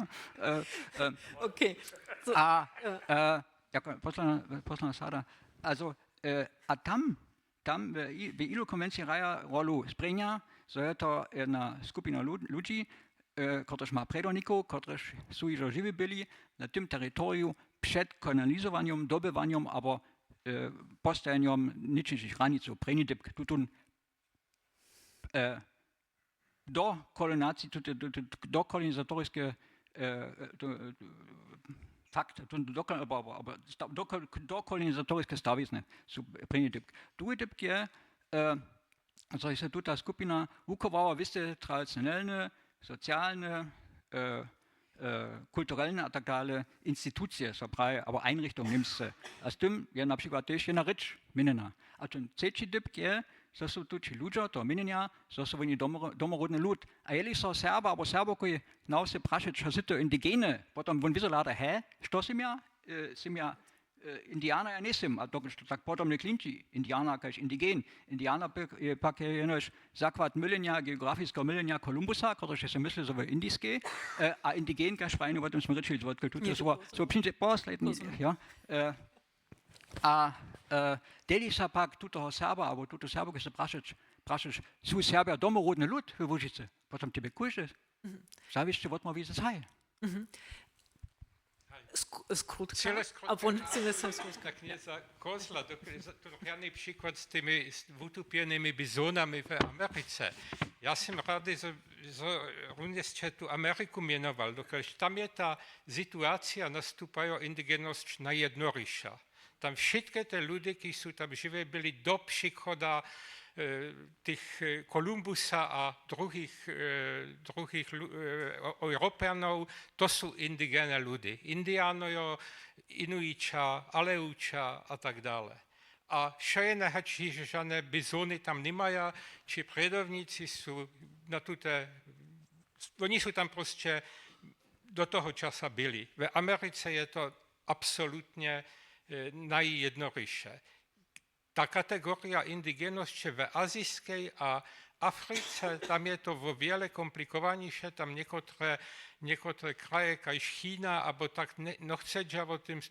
A jako posłana sada, also, a tam tam w ilo konwencije hraja rolu sprěnja, zo je to jedna skupina ludźi, kotryž ma prjedownikow, kotryž su hižo žiwi byli na tym teritoriju před kolonizowanjom, dobywanjom abo postajenjom nětšinšich hranicow. Prěni dypk, tutón do kolonizatoriske fakt, do kolonizatoriske stawizny su prěni dypk. Druhi dypk je, zo je se tuta skupina wuchowała wěste tradicionelne, socialne, kulturelne a tak dale institucije, so praji, abo Einrichtung němsce. A z tym je na přikład tež jedna rěč měnjena. A ten třeći dypk je, zo su tu ći ludźo toho měnjenja, zo su woni domorodny lud. A jeli so Serba abo Serbowki na wse prašeć, što sy to indigeny, potom wón wězo hlada, he, što sym ja? Sym ja Indianer, ja njejsym, a dokelž to tak podobnje klinči, Indianer kaž indigen. Indianer je pak jenož zakład mylenja, geografiskeho mylenja Kolumbusa, kotryž je so myslił, zo je indiskej, a indigen kaž prajny, wo tym smy rěčili, wotkel tute słowo přińdźe posledni, jo. A deli so pak tutoho Serba abo tutu Serbowku so prašeć, prašeć, su Serbja domorodny lud we Łužicy? Potom tebje kóždy zawěsće wotmołwi, zo haj. Skrótka. Knjeza Kozla, to je prjany přikład z tymi wutupjenymi bizonami w Americe. Ja sym rady, zo runje sće tu Ameriku mjenowali, dokelž tam je ta situacija nastupajo indigenosć najjednoriša. Tam wšitke te ludy, kiž su tam žiwje byli do přichoda e, tych, e, Kolumbusa a druhich, e, druhich lu-, e, o-, Europjanow, to su indigene ludy. Indianojo, Inuića, Aleuća a tak dale. A wšojene, hač hižo žane bizony tam nimaja, ći prědownicy su na tute, oni su tam prosće do toho časa byli. W Americe je to absolutnje, e, najjednoryše. Ta kategorija indigenosće w azijskej a Africe, tam je to wo wjele komplikowaniše, tam někotre, někotre kraje, kaž China, abo tak, ne, no, chcedźa wo tym s-,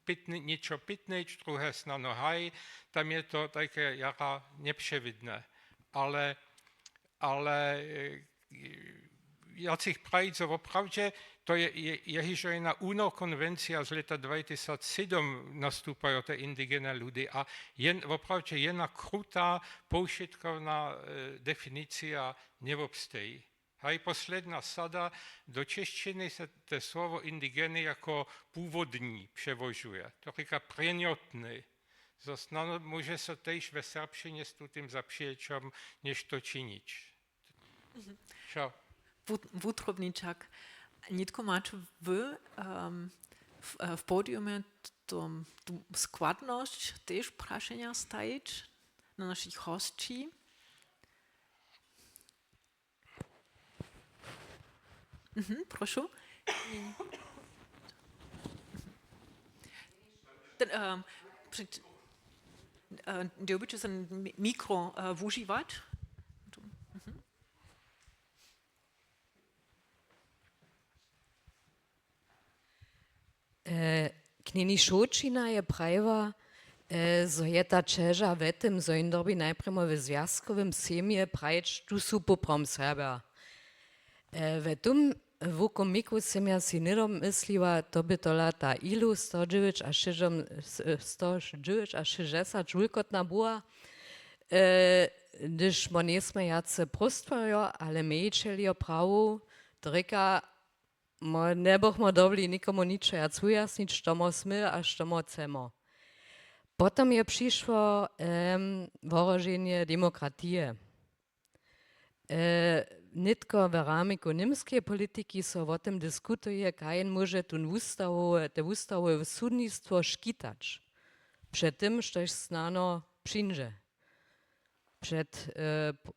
pitny-, něčo pitnyć, druhe snano haj, tam je to tajke jara njepřewidne. Ale, ale, e, ja chcich prajić, zo woprawdźe to je, je, je hižo jedna UNO konwencija z lěta dwajtysacsydomy nastupajo te indigene ludy a jen, woprawdźe jedna kruta, powšitkowna, e, definicija njewobsteji. Haj, posledna sada, do češćiny se te słowo indigeny jako płowodny přełožuje. To rěka prjenjotny. Zo snano móže so tež we serbšćinje z tutym zapřijećom něšto činić. Wut-, wutrobničak. Nětko maće wy, em, w, e, w podiumje t-, to, tu składnosć tež prašenja stajić na našich hosći. Mhm, prošu. Ten, em, před-, e, dyrbiće ten mi-, mikro, e, wužiwać. Mhm. E, knjeni Šołćina je prajiła, e, zo je ta ćeža we tym, zo jón dyrbi najprjemo we zwjazkowym sejmje prajić, tu su poprawom Serbja. E, we tym wukomiku sym ja sej nědomysliła, to by tola ta ilu sto dźewjeć a šěsćdźesat, sto dźewjeć a šěsćdźesat wulkotna była, e, hdyž mo njejsmy wjace próstworjo, ale mejiteljo prawow, to rěka, mo, njebychmo dyrbili nikomu ničo wjac wujasnić, što mo smy a što mo chcemo. Potom je přišło, em, wohroženje demokratije. E, nětko w ramiku němskeje politiki so wo tym diskutuje, kaž jen móže tón wustawowy, te wustawowe sudnistwo škitać před tym, štož snano přińdźe. Před, e, p-,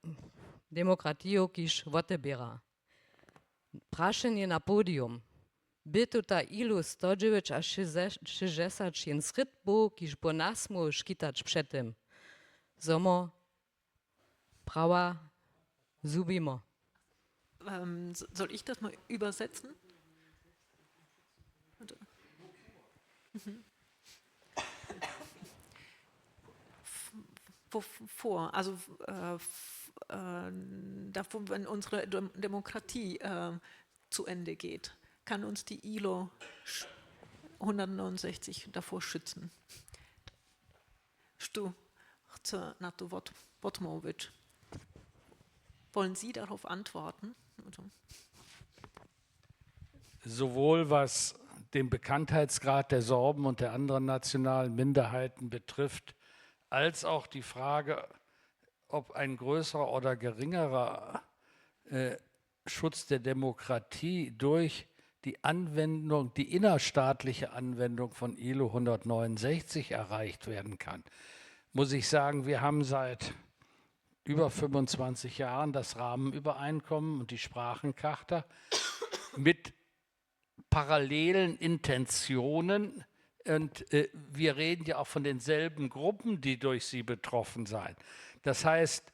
demokratiju, kiž woteběra. Prašenje na podium. Bě tuta ilu sto dźewjeć a šěsćdźesat jen srědk był, kiž po nas móhł škitać před tym, zo mo prawa zhubimy. Ähm, s-, soll ich das mal übersetzen? Mhm. F-, wovor? Also, äh, f-, äh, davor, wenn unsere Dem-, Demokratie, äh, zu Ende geht, kann uns die ilo sch-, hundertneunundsechzig davor schützen? Štó chce na to wot-, wotmołwić? Wollen Sie darauf antworten? Also. Sowohl was den Bekanntheitsgrad der Sorben und der anderen nationalen Minderheiten betrifft, als auch die Frage, ob ein größerer oder geringerer, äh, Schutz der Demokratie durch die Anwendung, die innerstaatliche Anwendung von ilo hundertneunundsechzig erreicht werden kann, muss ich sagen, wir haben seit über fünfundzwanzig Jahren das Rahmenübereinkommen und die Sprachencharta mit parallelen Intentionen. Und, äh, wir reden ja auch von denselben Gruppen, die durch sie betroffen seien. Das heißt,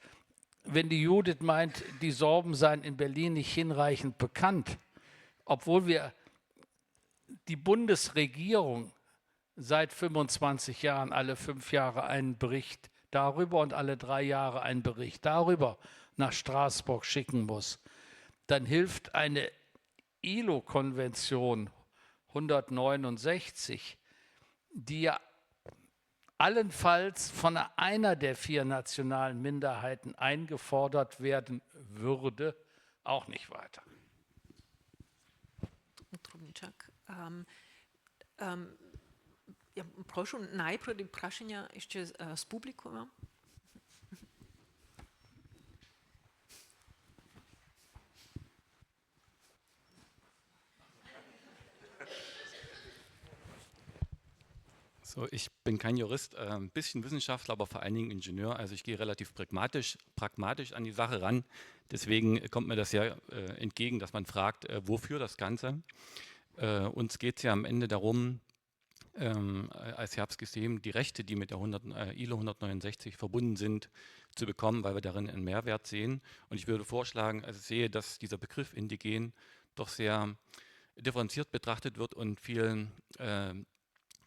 wenn die Judith meint, die Sorben seien in Berlin nicht hinreichend bekannt, obwohl wir die Bundesregierung seit fünfundzwanzig Jahren alle fünf Jahre einen Bericht darüber und alle drei Jahre einen Bericht darüber nach Straßburg schicken muss, dann hilft eine ilo-Konvention hundertneunundsechzig, die ja allenfalls von einer der vier nationalen Minderheiten eingefordert werden würde, auch nicht weiter. Trubničak. Ehm, ehm, ja, prošu, najprjedy prašenja hišće, e, z publikuma. So, ich bin kein Jurist, äh, ein bisschen Wissenschaftler, aber vor allen Dingen Ingenieur. Also ich gehe relativ pragmatisch, pragmatisch an die Sache ran. Deswegen kommt mir das sehr, äh, entgegen, dass man fragt, äh, wofür das Ganze. Äh, uns geht es ja am Ende darum, ähm, als Herbst gesehen, die Rechte, die mit der hundert, äh, ILO hundertneunundsechzig verbunden sind, zu bekommen, weil wir darin einen Mehrwert sehen. Und ich würde vorschlagen, also ich sehe, dass dieser Begriff indigen doch sehr differenziert betrachtet wird und viel, äh,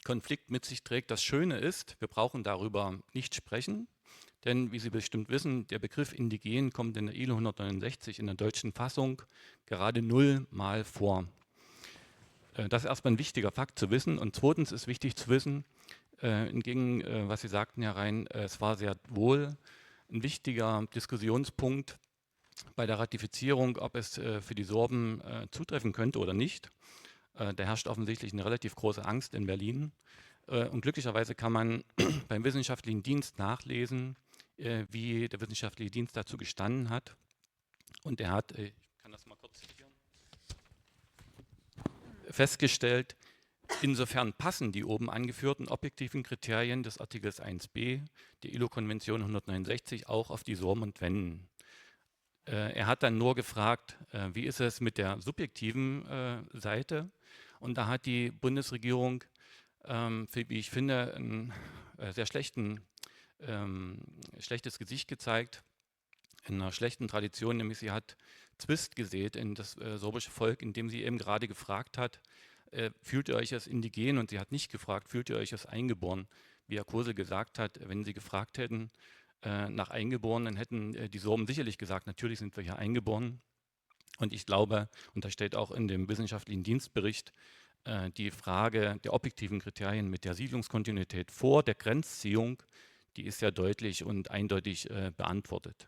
Konflikt mit sich trägt. Das Schöne ist, wir brauchen darüber nicht sprechen, denn wie Sie bestimmt wissen, der Begriff indigen kommt in der ILO hundertneunundsechzig in der deutschen Fassung gerade nullmal vor. Äh, das ist erstmal ein wichtiger Fakt zu wissen. Und zweitens ist wichtig zu wissen, äh, entgegen, äh, was Sie sagten, Herr Rhein, äh, es war sehr wohl ein wichtiger Diskussionspunkt bei der Ratifizierung, ob es, äh, für die Sorben, äh, zutreffen könnte oder nicht. Äh, da herrscht offensichtlich eine relativ große Angst in Berlin. Äh, und glücklicherweise kann man beim Wissenschaftlichen Dienst nachlesen, äh, wie der Wissenschaftliche Dienst dazu gestanden hat. Und er hat, äh, ich kann das mal kurz zitieren, festgestellt, insofern passen die oben angeführten objektiven Kriterien des Artikels eins b der ILO-Konvention hundertneunundsechzig auch auf die Sorben und Wennen. Äh, er hat dann nur gefragt, äh, wie ist es mit der subjektiven, äh, Seite? Und da hat die Bundesregierung, ähm, für, wie ich finde, ein, äh, sehr schlechten, ähm, schlechtes Gesicht gezeigt, in einer schlechten Tradition, nämlich sie hat Zwist gesät in das, äh, sorbische Volk, indem sie eben gerade gefragt hat, äh, „Fühlt ihr euch als indigen?“ Und sie hat nicht gefragt, „Fühlt ihr euch als eingeboren?“ Wie Herr Kosel gesagt hat, wenn sie gefragt hätten, äh, nach Eingeborenen, hätten, äh, die Sorben sicherlich gesagt, „Natürlich sind wir hier eingeboren.“ Und ich glaube, und das steht auch in dem wissenschaftlichen Dienstbericht, äh, die Frage der objektiven Kriterien mit der Siedlungskontinuität vor der Grenzziehung, die ist ja deutlich und eindeutig, äh, beantwortet.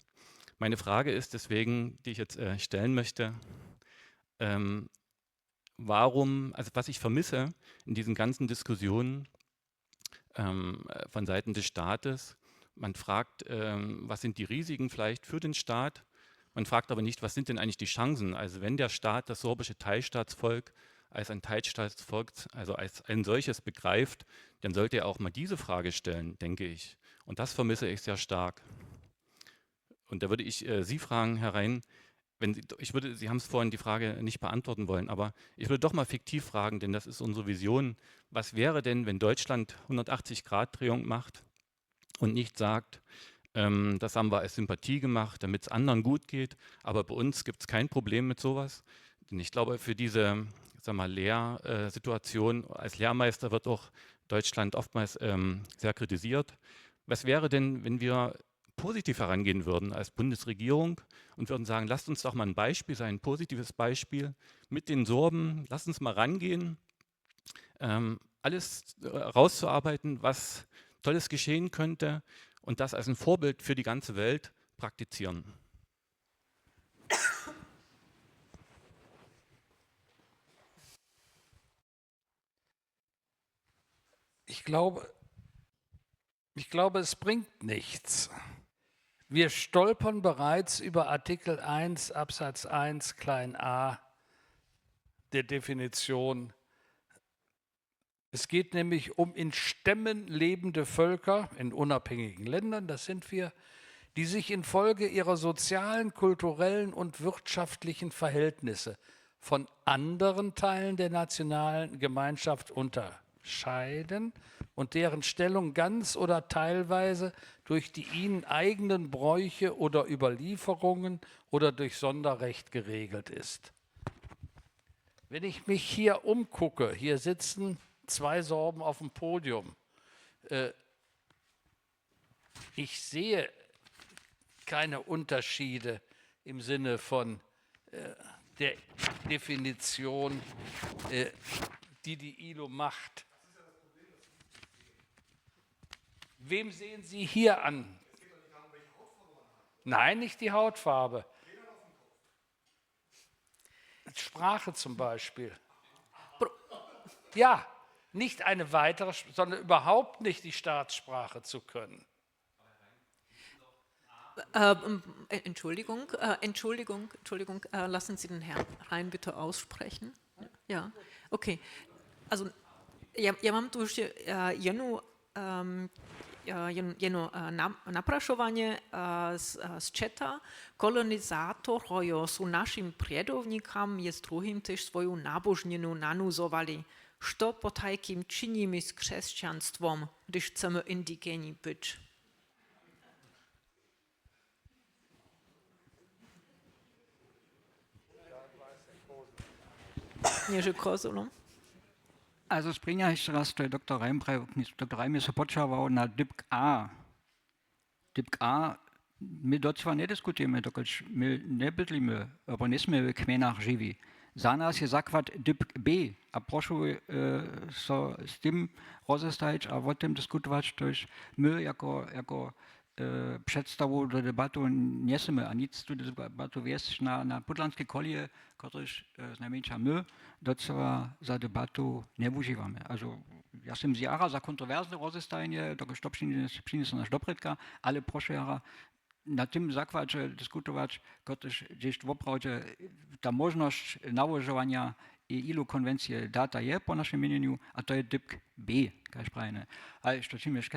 Meine Frage ist deswegen, die ich jetzt, äh, stellen möchte, ähm, warum, also was ich vermisse in diesen ganzen Diskussionen, ähm, äh, von Seiten des Staates, man fragt, ähm, was sind die Risiken vielleicht für den Staat? Man fragt aber nicht, was sind denn eigentlich die Chancen? Also wenn der Staat das sorbische Teilstaatsvolk als ein Teilstaatsvolk, also als ein solches begreift, dann sollte er auch mal diese Frage stellen, denke ich. Und das vermisse ich sehr stark. Und da würde ich, äh, Sie fragen, Herr Rhein, wenn Sie, ich würde, Sie haben es vorhin die Frage nicht beantworten wollen, aber ich würde doch mal fiktiv fragen, denn das ist unsere Vision. Was wäre denn, wenn Deutschland hundertachtzig Grad Drehung macht und nicht sagt, ähm, „Das haben wir als Sympathie gemacht, damit es anderen gut geht, aber bei uns gibt es kein Problem mit sowas“? Denn ich glaube, für diese, sag mal, Lehrsituation als Lehrmeister wird auch Deutschland oftmals, ähm, sehr kritisiert. Was wäre denn, wenn wir positiv herangehen würden als Bundesregierung und würden sagen, „Lasst uns doch mal ein Beispiel sein, ein positives Beispiel mit den Sorben. Lasst uns mal rangehen, ähm, alles, äh, rauszuarbeiten, was Tolles geschehen könnte und das als ein Vorbild für die ganze Welt praktizieren.“ Ich glaube, ich glaube, es bringt nichts. Wir stolpern bereits über Artikel eins Absatz eins klein a der Definition. Es geht nämlich um in Stämmen lebende Völker in unabhängigen Ländern, das sind wir, die sich infolge ihrer sozialen, kulturellen und wirtschaftlichen Verhältnisse von anderen Teilen der nationalen Gemeinschaft unterscheiden und deren Stellung ganz oder teilweise durch die ihnen eigenen Bräuche oder Überlieferungen oder durch Sonderrecht geregelt ist. Wenn ich mich hier umgucke, hier sitzen zwei Sorben auf dem Podium. Äh, ich sehe keine Unterschiede im Sinne von, äh, der Definition, äh, die die ILO macht. Wem sehen Sie hier an? Nein, nicht die Hautfarbe. Sprache zum Beispiel. Ja, nicht eine weitere, sondern überhaupt nicht die Staatssprache zu können. Ähm, äh, Entschuldigung, äh, Entschuldigung, Entschuldigung, äh, lassen Sie den Herrn Rhein bitte aussprechen. Ja, okay. Also, Ja, ja mam tu jeszcze e, jednu, em, e, jen- jedno e, na- naprašowanje e, z, e, z četa. Kolonizatorojo su našim prjedownikam je z druhim tež swoju nabožninu nanuzowali. Što potajkim činimy z křesćanstwom, hdyž chcemy indigeni być? Ježe Kozolo. Also sprěnja hišće raz, to je doktor Reim, doktor Reim je so poćahował na dypk A. Dypk A, my docyła njediskutujemy, dokelž my njebydlimy, abo njejsmy w kmjenach žiwi. Za nas je zakład dypk B a prošu e, so z tym rozestajić a wo tym diskutować, tož my jako, jako e, předstawu do debatu njesemy a nic tu debatu wjesć na, na putlanske kolije, kotryž e, znajmjeńša my docyła za debatu njewužiwamy. Also ja sym z jara za kontrowersne rozestajanje, dokelž to přinjese naš doprědka, ale prošu jara na tym zakładźe diskutować, kotryž hdźež woprawdźe ta móžnosć nałožowanja i ilu konwencije data je po našem měnjenju, a to je dypk B, kaž prajene. Ale što činimy z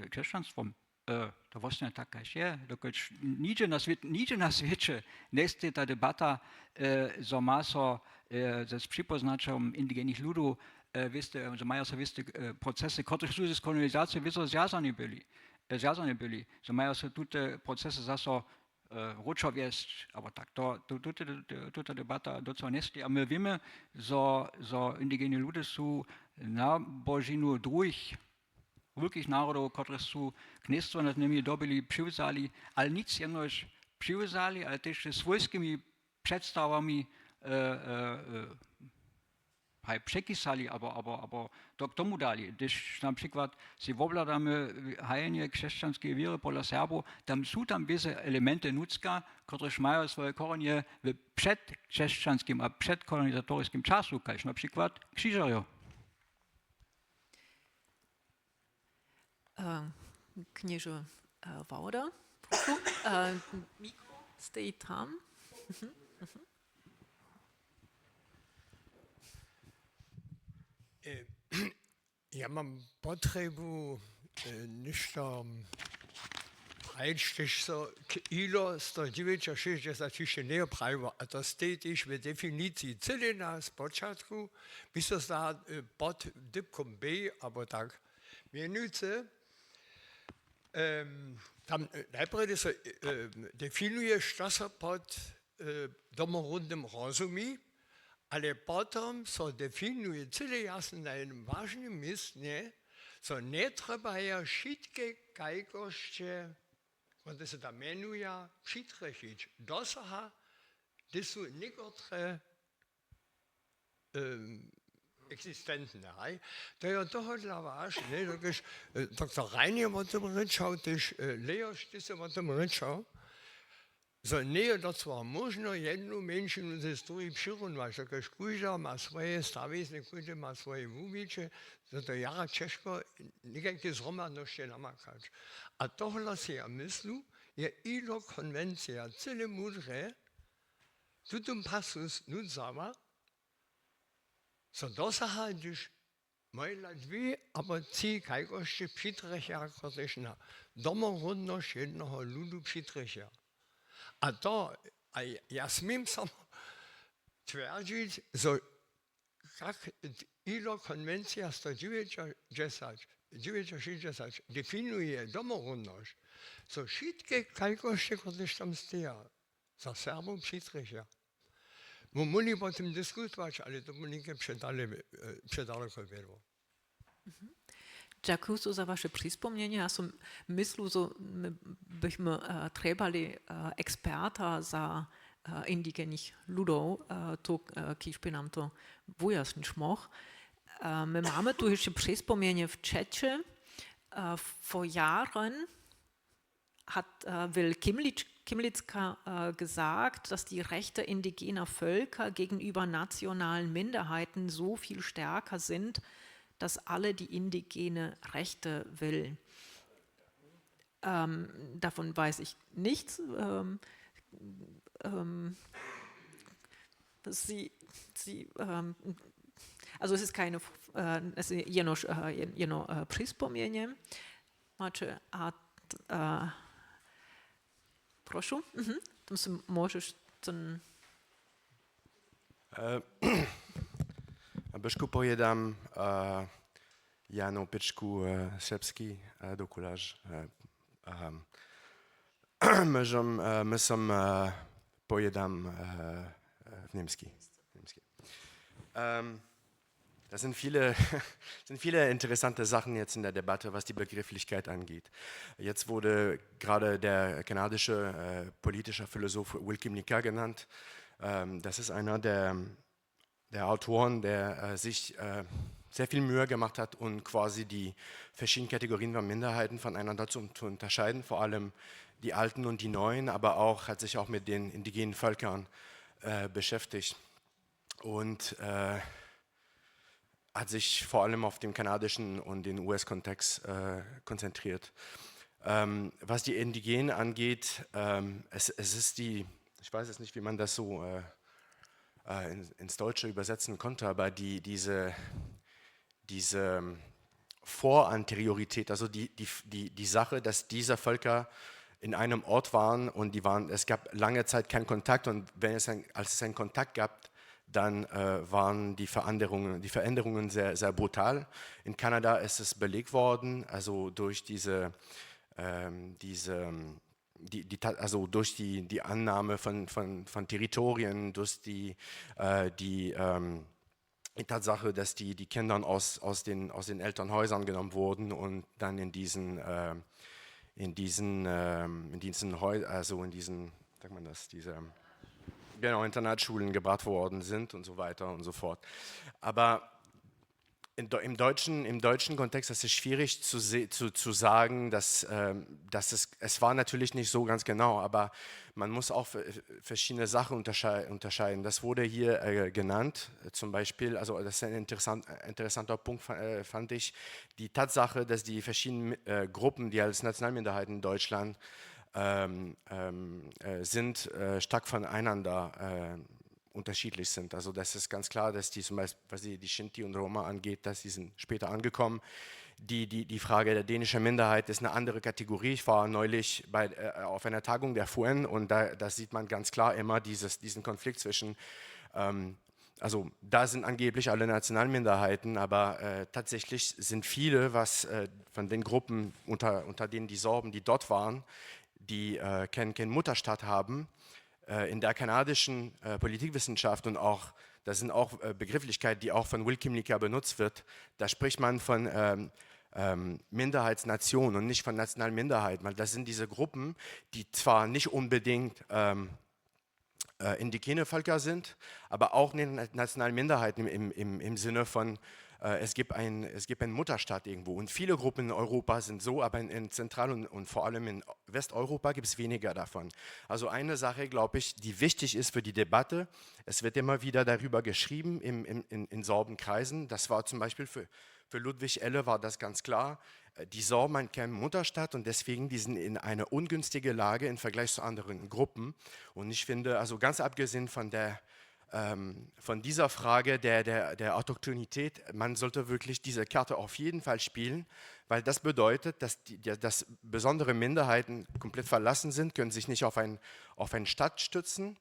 křesćanstwom? E, to wostanje tak, kaž je, dokelž nigdźe na swět- nigdźe na swěće njesteji ta debata, e, zo ma so e, z připóznaćom indigenych ludow, e, wěste, zo maja so wěste e, procesy, kotryž su z kolonizacijom wězo zwjazani byli, e, zwjazani byli, zo maja so tute procesy zaso e, wróćo wjesć, abo tak, to, tu- tute, tu- tuta debata docyła njesteji. A my wěmy, zo, zo indigene ludy su nabožinu druhich wulkich narodow, kotrež su knjejstwo nad nimi dobyli, přiwzali, ale nic jenož přiwzali, ale tež ze swójskimi předstawami e, e, e, haj přepisali abo, abo, abo to k tomu dali. Hdyž na přikład sej wobhladamy hajenje křesćanskeje wěry podla Serbow, tam su tam wěze elementy nutřka, kotrež majo swoje korjenje w předkřesćanskim a předkolonizatoriskim času, kaž na přikład křižerjo. E, Knježe e, Wałda, prošu. E, Mikro steji tam. E, Ja mam potrjebu e, něšto prajeć, tež so k- ilo sto dźewjećašěsćdźesat hišće njeje prajiło, a to steji tež w definiciji cyle na spočatku, mi so zda e, pod dypkom B abo tak. Mjenujcy, em, tam e, najprjedy so e, e, definuje, što so pod e, domoródnym rozumi, ale potom so definuje cyle jasno na jednym wažnym městnje, zo njetrjebaja wšitke kajkosće, kotrež se tam mjenuja, přitrjechić. Dosoha, hdyž su někotre em, eksistentne, haj. To je tohodla wažne, dokelž e, doktor Rein je wo tym rěčał, tež e, Lejoš, ty sy wo tym rěčał, zo njeje docyła móžno jednu mjeńšinu ze druhej přirunwać, dokelž kóždy ma swoje stawizny, kóždy ma swoje wuwiće, zo to jara ćežko někajke zhromadnosće namakać. A tohodla sej ja myslu, je ilo konwencija cyle mudre, tutón pasus nucała, zo dosaha, hdyž móhla dwě abo tři kajkosće přitrjecha, kotrež na domoródnosć jednoho ludu přitrjecha. A to, a ja směm samo twjerdźić, zo kak ilo konwencija sto dźewjećašěsćdźesat definuje domoródnosć, zo wšitke kajkosće, kotrež tam steja, za Serbow přitrjecha. Móhli po tym diskutować, ale to by něke předaleko wjedło. Dźakuju so za waše přispomnjenje. Ja so myslu, zo my bychmy e, trjebali e, eksperta za e, indigenych ludow, e, to, e, kiž by nam to wujasnić móhł. E, my mamy tu hišće přispomnjenje w čeće. E, vor Jahren hat äh, Will Kimlicka äh, gesagt, dass die Rechte indigener Völker gegenüber nationalen Minderheiten so viel stärker sind, dass alle die indigene Rechte will. Ähm, davon weiß ich nichts. Ähm, ähm, sie, sie, ähm, Also es ist keine, äh, es ist jeno, äh, jeno äh, Přispomnienie. Macie, a, äh, prošu, mhm. Tam se możeš ten... E, Byšku powědam, e, Janu Pičku, e, serbski, e, dokularz. E, e, my som, e, my som e, powědam e, e, w němski. Němski. Em, Das sind viele, sind viele interessante Sachen jetzt in der Debatte, was die Begrifflichkeit angeht. Jetzt wurde gerade der kanadische äh, politische Philosoph Will Kymlicka genannt. Ähm, das ist einer der, der Autoren, der äh, sich äh, sehr viel Mühe gemacht hat und quasi die verschiedenen Kategorien von Minderheiten voneinander zu, zu unterscheiden, vor allem die alten und die neuen, aber auch hat sich auch mit den indigenen Völkern äh, beschäftigt. Und äh, hat sich vor allem auf den kanadischen und den U S-Kontext äh, konzentriert. Ähm, was die Indigenen angeht, ähm, es, es ist die, ich weiß jetzt nicht, wie man das so äh, äh, in, ins Deutsche übersetzen konnte, aber die, diese, diese ähm, Voranteriorität, also die, die, die, die Sache, dass diese Völker in einem Ort waren und die waren, es gab lange Zeit keinen Kontakt und wenn es ein, als es einen Kontakt gab, dann äh, waren die Veränderungen, die Veränderungen sehr, sehr brutal. In Kanada ist es belegt worden, also durch diese, ähm, diese ähm, die, die, Ta- also durch die, die Annahme von, von, von Territorien, durch die, äh, die, ähm, die Tatsache, dass die, die Kinder aus, aus, den, aus den Elternhäusern genommen wurden und dann in diesen, äh, in diesen, ähm, in diesen Häu- also in diesen, sagt man das, diese, genau, Internatsschulen gebracht worden sind und so weiter und so fort. Aber in, Deu- im, deutschen, im deutschen Kontext ist es schwierig zu, se- zu, zu sagen, dass, ähm, dass es, es war natürlich nicht so ganz genau, aber man muss auch verschiedene Sachen untersche unterscheiden. Das wurde hier äh, genannt, zum Beispiel, also das ist ein interessant, interessanter Punkt, äh, fand ich, die Tatsache, dass die verschiedenen äh, Gruppen, die als Nationalminderheiten in Deutschland ähm, ähm, äh, sind, äh, stark voneinander äh, unterschiedlich sind. Also das ist ganz klar, dass die zum Beispiel, was die, die Shinti und Roma angeht, dass die sind später angekommen. Die, die, die Frage der dänischen Minderheit ist eine andere Kategorie. Ich war neulich bei, äh, auf einer Tagung der F U N und da, das sieht man ganz klar immer dieses, diesen Konflikt zwischen, ähm, also da sind angeblich alle Nationalminderheiten, aber äh, tatsächlich sind viele, was äh, von den Gruppen unter, unter denen die Sorben, die dort waren, die äh, kein, kein Mutterstaat haben, äh, in der kanadischen äh, Politikwissenschaft und auch, das sind auch äh, Begrifflichkeiten, die auch von Will Kymlicka benutzt wird, da spricht man von ähm, ähm, Minderheitsnation und nicht von nationalen Minderheiten, weil das sind diese Gruppen, die zwar nicht unbedingt ähm, äh, indigene Völker sind, aber auch na- nationalen Minderheiten im, im, im Sinne von, äh, es, gibt ein, es gibt einen Mutterstaat irgendwo. Und viele Gruppen in Europa sind so, aber in, in Zentral- und, und vor allem in Westeuropa gibt es weniger davon. Also eine Sache, glaube ich, die wichtig ist für die Debatte, es wird immer wieder darüber geschrieben im, im, in, in Sorbenkreisen, das war zum Beispiel für, für Ludwig Elle war das ganz klar, äh, die Sorben haben keinen Mutterstaat und deswegen die sind in einer ungünstigen Lage im Vergleich zu anderen Gruppen. Und ich finde, also ganz abgesehen von der ähm, von dieser Frage der, der, der Autochtonität, man sollte wirklich diese Karte auf jeden Fall spielen, weil das bedeutet, dass, die, der- dass besondere Minderheiten komplett verlassen sind, können sich nicht auf, ein, auf einen Staat stützen,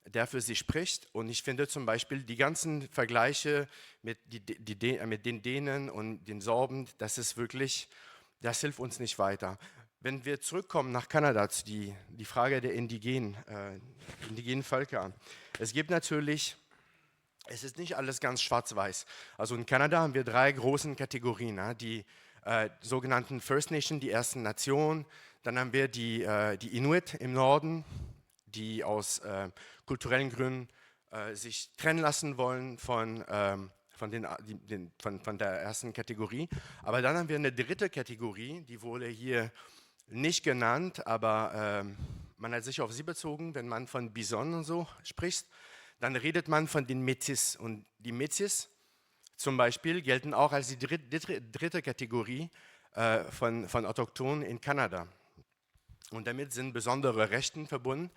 der für sie spricht. Und ich finde zum Beispiel die ganzen Vergleiche mit, die, die, die, mit den Dänen und den Sorben, das ist wirklich, das hilft uns nicht weiter. Wenn wir zurückkommen nach Kanada zu die, die Frage der indigenen, äh, indigenen Völker, es gibt natürlich, es ist nicht alles ganz schwarz-weiß. Also in Kanada haben wir drei großen Kategorien, ja, die äh, sogenannten First Nation, die ersten Nationen, dann haben wir die, äh, die Inuit im Norden, die aus äh, kulturellen Gründen äh, sich trennen lassen wollen von, ähm, von, den, die- den, von, von der ersten Kategorie. Aber dann haben wir eine dritte Kategorie, die wurde hier nicht genannt, aber ähm, man hat sich auf sie bezogen, wenn man von Bison und so spricht, dann redet man von den Métis. Und die Métis zum Beispiel gelten auch als die dritt- dritte, dritte Kategorie äh, von, von Autochtonen in Kanada. Und damit sind besondere Rechte verbunden.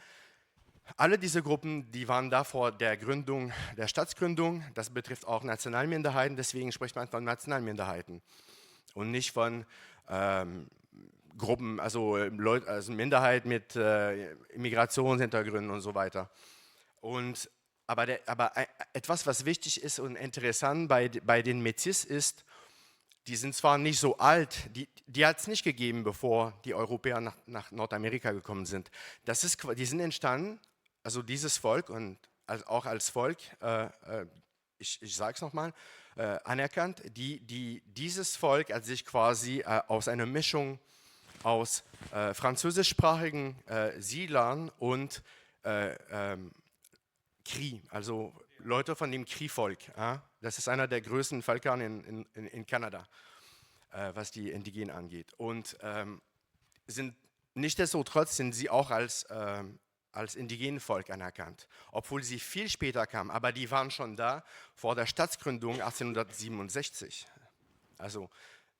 Alle diese Gruppen, die waren da vor der Gründung, der Staatsgründung. Das betrifft auch Nationalminderheiten, deswegen spricht man von Nationalminderheiten und nicht von ähm, Gruppen, also, äh, Leut-, also Minderheit mit äh, Immigrationshintergründen und so weiter. Und aber, der, aber e- etwas, was wichtig ist und interessant bei, bei den Métis ist, die sind zwar nicht so alt, die, die hat es nicht gegeben, bevor die Europäer nach, nach Nordamerika gekommen sind. Das ist, qua- die sind entstanden, also dieses Volk und als, auch als Volk, äh, äh, ich, ich sage es nochmal, äh, anerkannt, die, die, dieses Volk hat sich quasi äh, aus einer Mischung aus äh, französischsprachigen äh, Siedlern und äh, ähm, Cree, also Leute von dem Cree-Volk. Ja? Das ist einer der größten Völker in, in, in, in Kanada, äh, was die Indigenen angeht. Und ähm, sind, nichtsdestotrotz sind sie auch als, ähm, als indigenen Volk anerkannt, obwohl sie viel später kamen, aber die waren schon da vor der Staatsgründung achtzehnhundertsiebenundsechzig. Also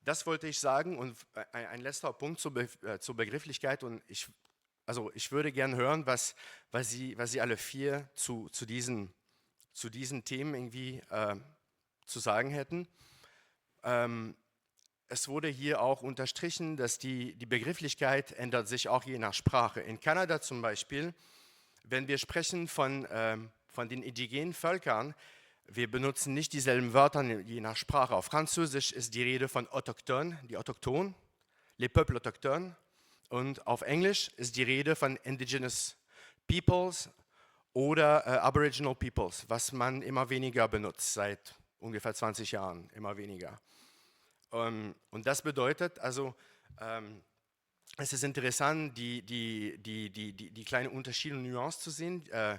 das wollte ich sagen und ein, ein letzter Punkt zur, Be äh, zur Begrifflichkeit und ich, also ich würde gern hören, was, was, Sie, was Sie alle vier zu, zu, diesen, zu diesen Themen irgendwie äh, zu sagen hätten. Ähm, es wurde hier auch unterstrichen, dass die, die Begrifflichkeit ändert sich auch je nach Sprache. In Kanada zum Beispiel, wenn wir sprechen von, ähm, von den indigenen Völkern, wir benutzen nicht dieselben Wörter je nach Sprache. Auf Französisch ist die Rede von Autochtonen, die Autochtonen, les peuples autochtones. Und auf Englisch ist die Rede von Indigenous Peoples oder äh, Aboriginal Peoples, was man immer weniger benutzt, seit ungefähr zwanzig Jahren, immer weniger. Ähm, und das bedeutet, also, ähm, es ist interessant, die, die, die, die, die, die kleinen Unterschiede und Nuancen zu sehen, äh,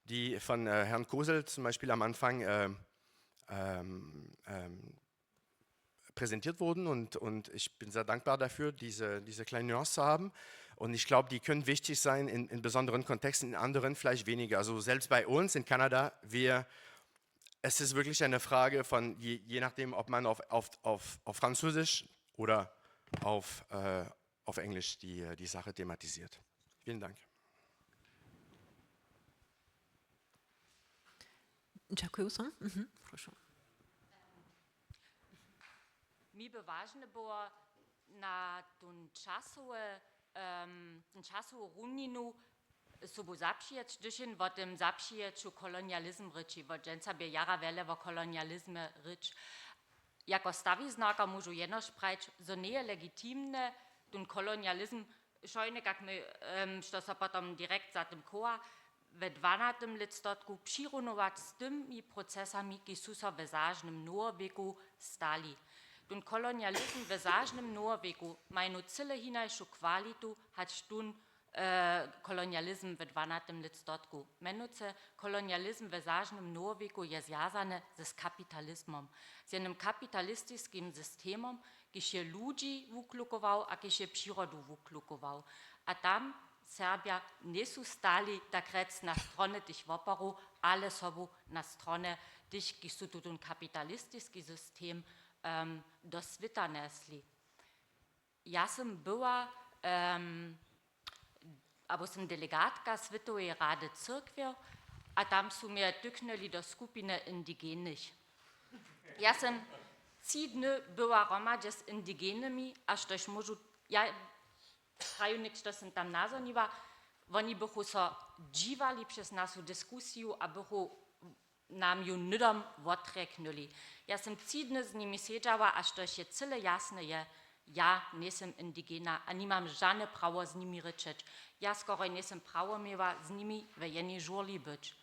die von äh, Herrn Kosel zum Beispiel am Anfang äh, ähm, ähm, präsentiert wurden und, und ich bin sehr dankbar dafür, diese, diese kleinen Nuancen zu haben. Und ich glaube, die können wichtig sein in, in besonderen Kontexten, in anderen vielleicht weniger. Also selbst bei uns in Kanada, wir, es ist wirklich eine Frage von, je, je nachdem, ob man auf, auf, auf, auf Französisch oder auf, äh, auf Englisch die, die Sache thematisiert. Vielen Dank. Dźakuju so. Mhm, prošu. Mi by wažne było na tón časowy, um, tón časowu runinu sobu zapřijeć, hdyž jen wo tym zapřijeću kolonializm rěči, wo dźensa bě jara wjele wo kolonializmje rěč. Jako stawiznarka móžu jenož prajić, zo njeje legitimne, tón kolonializm, wšojnje kak my, um, što so potom direkt za tym chowa, we dwanatym lětstotku přirunować z tymi procesami, kiž su so we zažnym nowowěku stali. Tón kolonializm we zažnym nowowěku ma jenu cyle hinašu kwalitu hač tón kolonializm we dwanatym lětstotku. Mjenujcy kolonializm we zažnym nowowěku je zwjazany z kapitalizmom, z jenym kapitalistiskim systemom, kiž je ludźi wuklukował a kiž je přirodu wuklukował. A tam Serbja njejsu stali tak rjec na stronje tych woparow, ale sobu na stronje tych, kiž su tutón kapitalistiski system do swěta njesli. Ja sym była abo sym delegatka Swětoweje rady cyrkwjow a tam su mje tyknyli do skupiny indigenych. Ja sym tři dny była hromadźe z indigenymi a štož móžu, ja praju něk što sym tam nazhoniła, woni bychu so dźiwali přez našu diskusiju a bychu nam ju hnydom wotrjeknyli. Ja sym tři dny z nimi sedźała a štož je cyle jasne je, ja njejsym indigena a nimam žane prawo z nimi rěčeć. Ja skoraj njejsym prawo měła z nimi w jenej žurli być.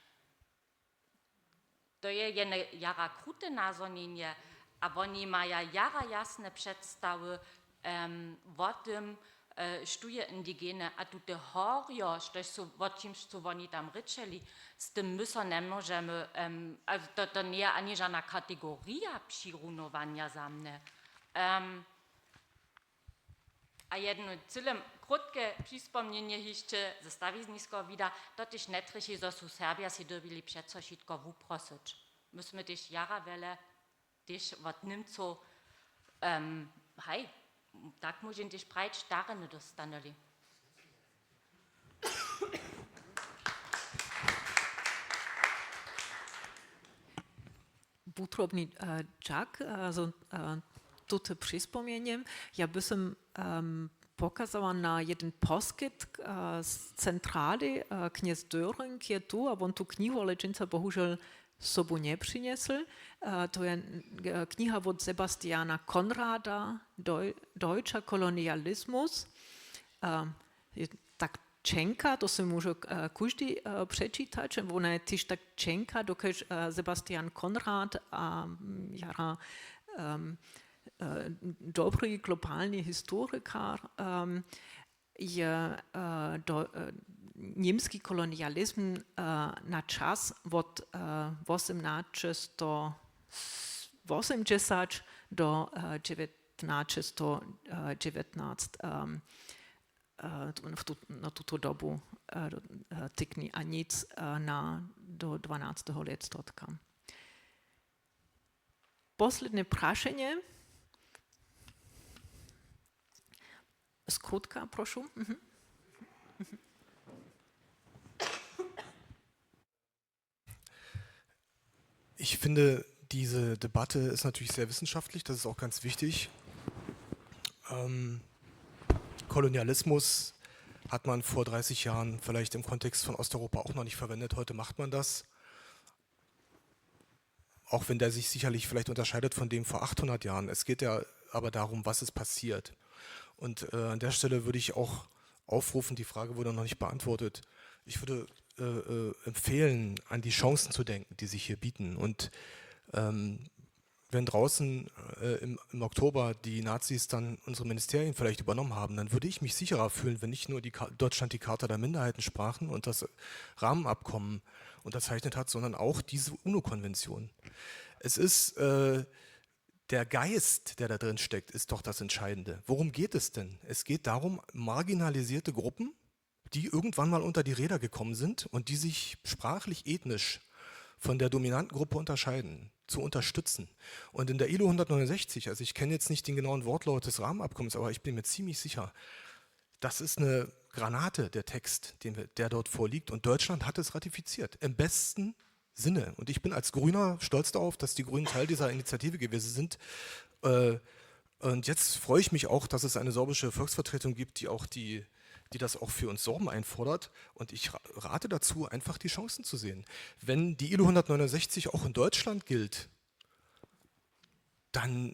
To je jene jara krute nazhonjenje a woni maja jara jasne předstawy wo tym, štó je indigene a tute horjo, štož su, wo čimž su woni tam rěčeli, z tym my so njemóžemy, to njeje ani žana kategorija přirunowanja za mnje. A jedno cyle krótke přispomnjenje hišće ze stawizniskeho wida, to tež njetrjechi, zo su Serbja sej dyrbili přeco wšitko wuprosyć. My smy tež jara wjele tež wot Němcow, haj, tak móžem tež prajić, darjeny dóstanyli. Wutrobny, e, dźak, e, za, e, tute přispomnjenje. Ja by som, em, pokazała na jeden poskitk, e, z centrali, e, knjez Döring je tu, a wón tu knihu ale dźensa bohužel sobu njepřinjesł. E, to je, e, kniha wot Sebastiana Konrada, Deu-, Deutscher Kolonialismus. E, je tak ćenka, to so móže, e, kóždy, e, přečitać. Wona je tež tak ćenka, dokelž, e, Sebastian Konrad, a, mm, jara, em, e, dobry globalny historikar, em, je, e, do, e, němski kolonializm, e, na čas wot, e, wosomnaćestowosomdźesać do, e, dźewjatnaćesto, e, dźewjatnact, em, e, tu-, w tu-, na tuto dobu, e, e, tykni a nic, e, na, do dwanacteho lětstotka. Poslednje prašenje. Skrótka, prošu. Mhm. Ich finde, diese Debatte ist natürlich sehr wissenschaftlich, das ist auch ganz wichtig. Ähm, Kolonialismus hat man vor dreißig Jahren vielleicht im Kontext von Osteuropa auch noch nicht verwendet, heute macht man das. Auch wenn der sich sicherlich vielleicht unterscheidet von dem vor achthundert Jahren. Es geht ja aber darum, was ist passiert. Und, äh, an der Stelle würde ich auch aufrufen, die Frage wurde noch nicht beantwortet, ich würde, äh, äh, empfehlen, an die Chancen zu denken, die sich hier bieten. Und, ähm, wenn draußen, äh, im, im Oktober die Nazis dann unsere Ministerien vielleicht übernommen haben, dann würde ich mich sicherer fühlen, wenn nicht nur die Ka-, Deutschland die Charta der Minderheitensprachen und das Rahmenabkommen unterzeichnet hat, sondern auch diese UNO-Konvention. Es ist, äh, der Geist, der da drin steckt, ist doch das Entscheidende. Worum geht es denn? Es geht darum, marginalisierte Gruppen, die irgendwann mal unter die Räder gekommen sind und die sich sprachlich, ethnisch von der dominanten Gruppe unterscheiden, zu unterstützen. Und in der ILO hundertneunundsechzig, also ich kenne jetzt nicht den genauen Wortlaut des Rahmenabkommens, aber ich bin mir ziemlich sicher, das ist eine Granate, der Text, den wir, der dort vorliegt. Und Deutschland hat es ratifiziert, im besten Sinne. Und ich bin als Grüner stolz darauf, dass die Grünen Teil dieser Initiative gewesen sind. Äh, und jetzt freue ich mich auch, dass es eine sorbische Volksvertretung gibt, die auch die, die das auch für uns Sorben einfordert. Und ich ra-, rate dazu, einfach die Chancen zu sehen. Wenn die ILO hundertneunundsechzig auch in Deutschland gilt, dann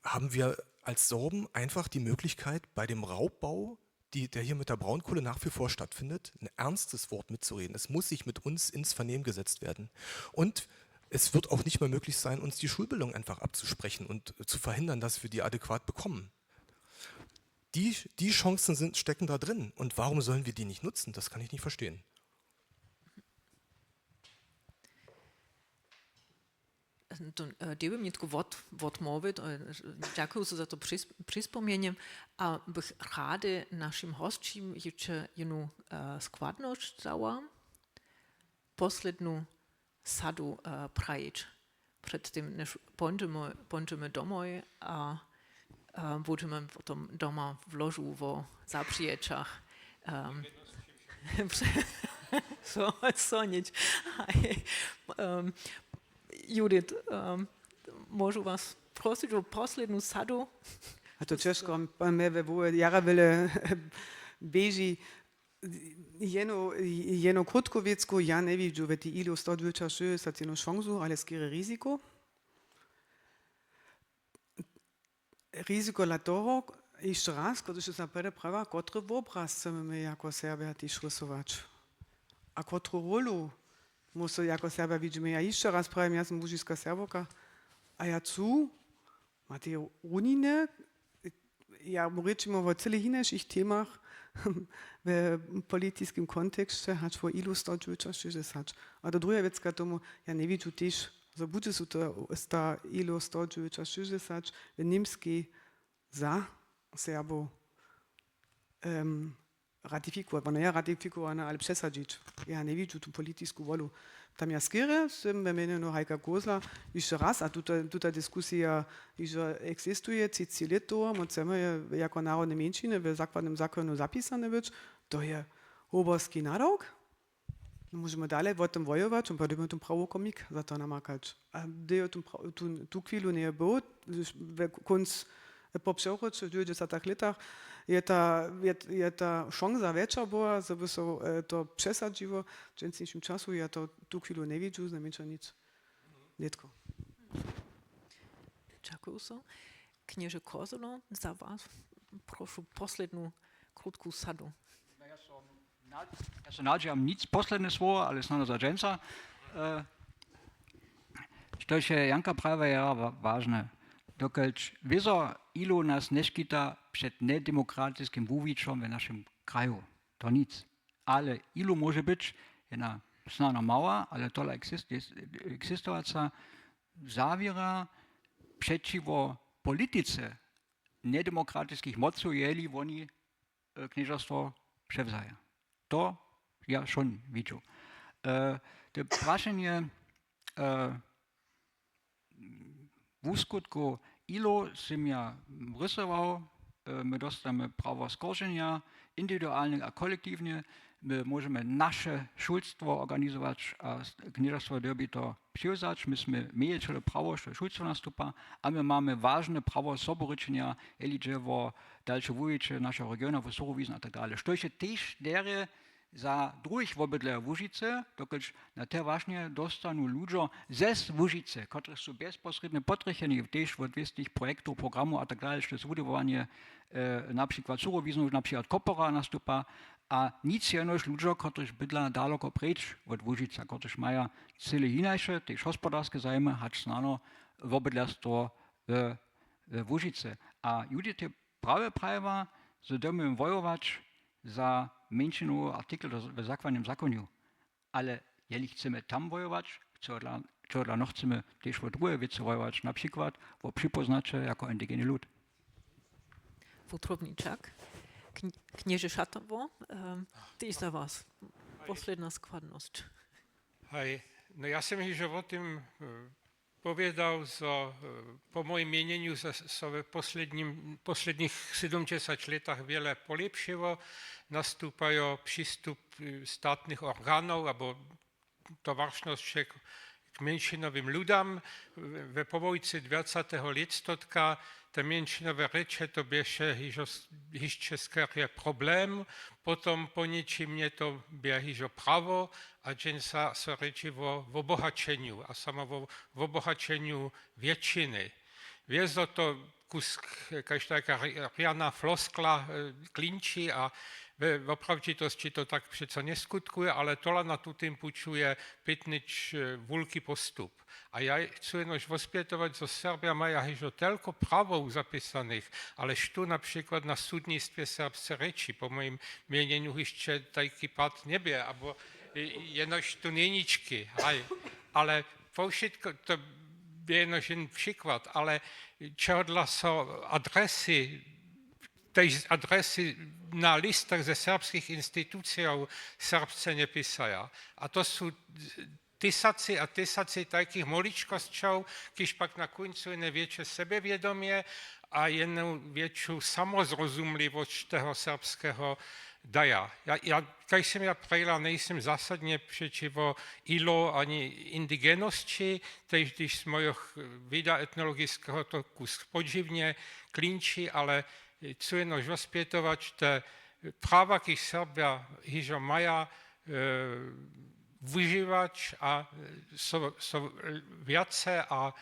haben wir als Sorben einfach die Möglichkeit, bei dem Raubbau, die, der hier mit der Braunkohle nach wie vor stattfindet, ein ernstes Wort mitzureden. Es muss sich mit uns ins Vernehmen gesetzt werden. Und es wird auch nicht mehr möglich sein, uns die Schulbildung einfach abzusprechen und zu verhindern, dass wir die adäquat bekommen. Die, die Chancen sind, stecken da drin. Und warum sollen wir die nicht nutzen? Das kann ich nicht verstehen. To, e, dej bym nětko wot-, wotmołwił, e, dźakuju so za to přis-, přispomnjenje, a bych rady našim hosćim hišće jednu, e, składnosć dała. Poslednu sadu, e, prajić. Před tym, než póńdźemy, póńdźemy domoj a, e, budźemy potom doma w ložu wo zapřijećach. Em, so, so nič. Haj. Em, Judith, em, móžu was prosyć wo poslednu sadu? A to ćežko, mje we, we jara wjele běži. Jeno, jeno krótku wěcku, ja njewidźu w tej ILO sto dźewjećašěsćdźesat jeno šansu, ale skerje riziko. Riziko dla toho, hišće raz, kotryž je za prjedy prawa, kotry wobraz chcemy my jako Serbja tež rysować? A kotru rólu my so jako Serbja widźimy? Ja hišće raz prawim, ja sym łužiska Serbowka a ja chcu, ma te runiny, ja, rěčimy wo cyle hinašich temach w politiskim konteksće, hač wo ILO sto dźewjećašěsćdźesat. A to druha wěcka tomu, ja njewidźu tež, zo budźe so to sta ILO sto dźewjećašěsćdźesat w Němskej za Serbow, em, ratifikować. Wona je ratifikowana, ale přesadźić. Ja njewidźu tu politisku wolu. Tam ja skerje sym we mjenjenju Hajka Kozla hišće raz, a tuta, tuta diskusija hižo eksistuje, třiceći lět dołho, my chcemy je jako narodne mjeńšiny w zakładnym zakonju zapisane być, to je hoberski nadawk. Móžemy dale wo tym wojować, on padujemy tym prawo komik za to namakać. A dej o tym pra- tu, tu chwilu njeje był, hdyž we kónc, po přewróće w dźewjećdźesatych lětach je ta, je, je ta šansa wjetša była, zo by so e, to přesadźiło. W dźensnišim času ja to tu chwilu njewidźu, znajmjeńša nic. Nětko. Dźakuju so. Knježe Kozolo, za was prošu poslednu krótku sadu. Ja so nadźijam nic posledne słowo, ale snano za dźensa. E, štož je Janka prawa, je wa- wažne. Dokelž wězo ilo nas nješkita před njedemokratiskim wuwićom w našim kraju. To nic. Ale ilo móže być jedna snano mała, ale tola eksist- je- eksistowaca zawěra přećiwo politice njedemokratiskich mocow, jeli woni e, knježerstwo přewzaja. To ja wšón widźu. E, to prašenje e, wuskutkow ilo sym ja rysował, e, my dostamy prawo skorženja indiwidualne a kolektiwne. My móžemy naše šulstwo organizować a s- knježerstwo dyrbi to přiwzać. My smy měli ćehle prawo što šulstwo nastupa a my mamy wažne prawo soburěčenja, jeli dźe wo dalše wuwiće našeho regiona, wo surowiznje a tak dale. Štož je tež derje za druhich wobydlerjow Łužicy, dokelž na te wašnje dóstanu ludźo zes Łužicy, kotrež su bjezposrědnje potrjecheni tež wot wěstich projektow, programow a tak dale, štož je wudiwowanje e, na přikład surowiznow, na přikład kopora nastupa a nic jenož ludźo, kotrež bydla daloko preč wot Łužica, kotrež maja cyle hinaše, tež hospodarske zajimy, hač snano wobydlerstwo w, w Łužicy. A Judith je prawje prajiła, zo dyrbimy wojować za mjeńšinowy artikel do, w zakładnym zakonju. Ale jeli chcemy tam wojować, čehodla, čehodla nochcemy tež wo druhe wěcy wojować, na přikład wo připóznaće jako indigeny lud. Wutrobničak, Kn- knježe Šatowo, um, tež za was. Posledna składnosć. Hej, no ja som hižo o tym e, powědał, zo e, po mojim měnjenju se- so w poslednim, poslednich sydomdźesać lětach wiele polěpšyło. Nastupajo přistup e, statnych organow abo towaršnosće k, k mjeńšinowym ludam. We połojcy dwaceteho lětstotka te mjeńšinowe rěče to běše hižo s- hišće skerje problem, potom po něčim je to bě hižo prawo, a dźensa so rěči wo wobohaćenju a samo wo wobohaćenju wjetšiny. Wězo to kusk, kaž taka rjana floskla e, klinči a we woprawdźitosći to tak přeco njeskutkuje, ale tola na tutym puću je pětnyć e, wulki postup. A ja chcu jenož wospjetować, zo Serbja maja hižo telko prawow zapisanych, ale što na přikład na sudnistwje serbsce rěči, po mojim měnjenju hišće tajki pad njebě, abo e, jenož tu njeńnički, haj. Ale po wšitko, to bě jenož jen přikład, ale čehodla so adresy, tež adresy na listach ze serbskich institucijow serbsce njepisaja. A to su tysacy a tysacy tajkich moličkosćow, kiž pak na kóncu jene wjetše sebjewědomje a jenu wjetšu samozrozumliwosć toho serbskeho daja. Ja, ja, kaž som ja prejla, nejsem zasadnje přećiwo ilo ani indigenosći, tež hdyž z mojeho wěda etnologiskeho to kusk podźiwnje klinči, ale chcu jenož wospjetować te prawa, kiž Serbja hižo maja, e, wužiwać a so, so wjace a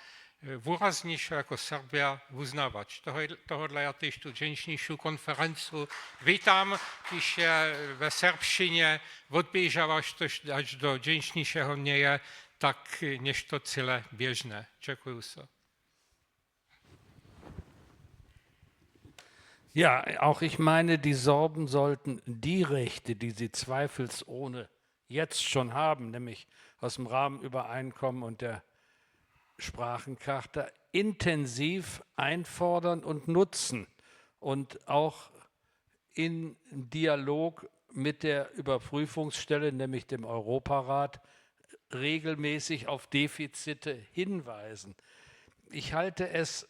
e, wuraznjejšo jako Serbja wuznawać. Toho, tohodla ja tež tu dźensnišu konferencu witam, kiž je we serbšćinje wotběžała, štož hač do dźensnišeho njeje tak něšto cyle běžne. Dźekuju so. Ja, auch ich meine, die Sorben sollten die Rechte, die sie zweifelsohne jetzt schon haben, nämlich aus dem Rahmenübereinkommen und der Sprachencharta, intensiv einfordern und nutzen und auch in Dialog mit der Überprüfungsstelle, nämlich dem Europarat, regelmäßig auf Defizite hinweisen. Ich halte es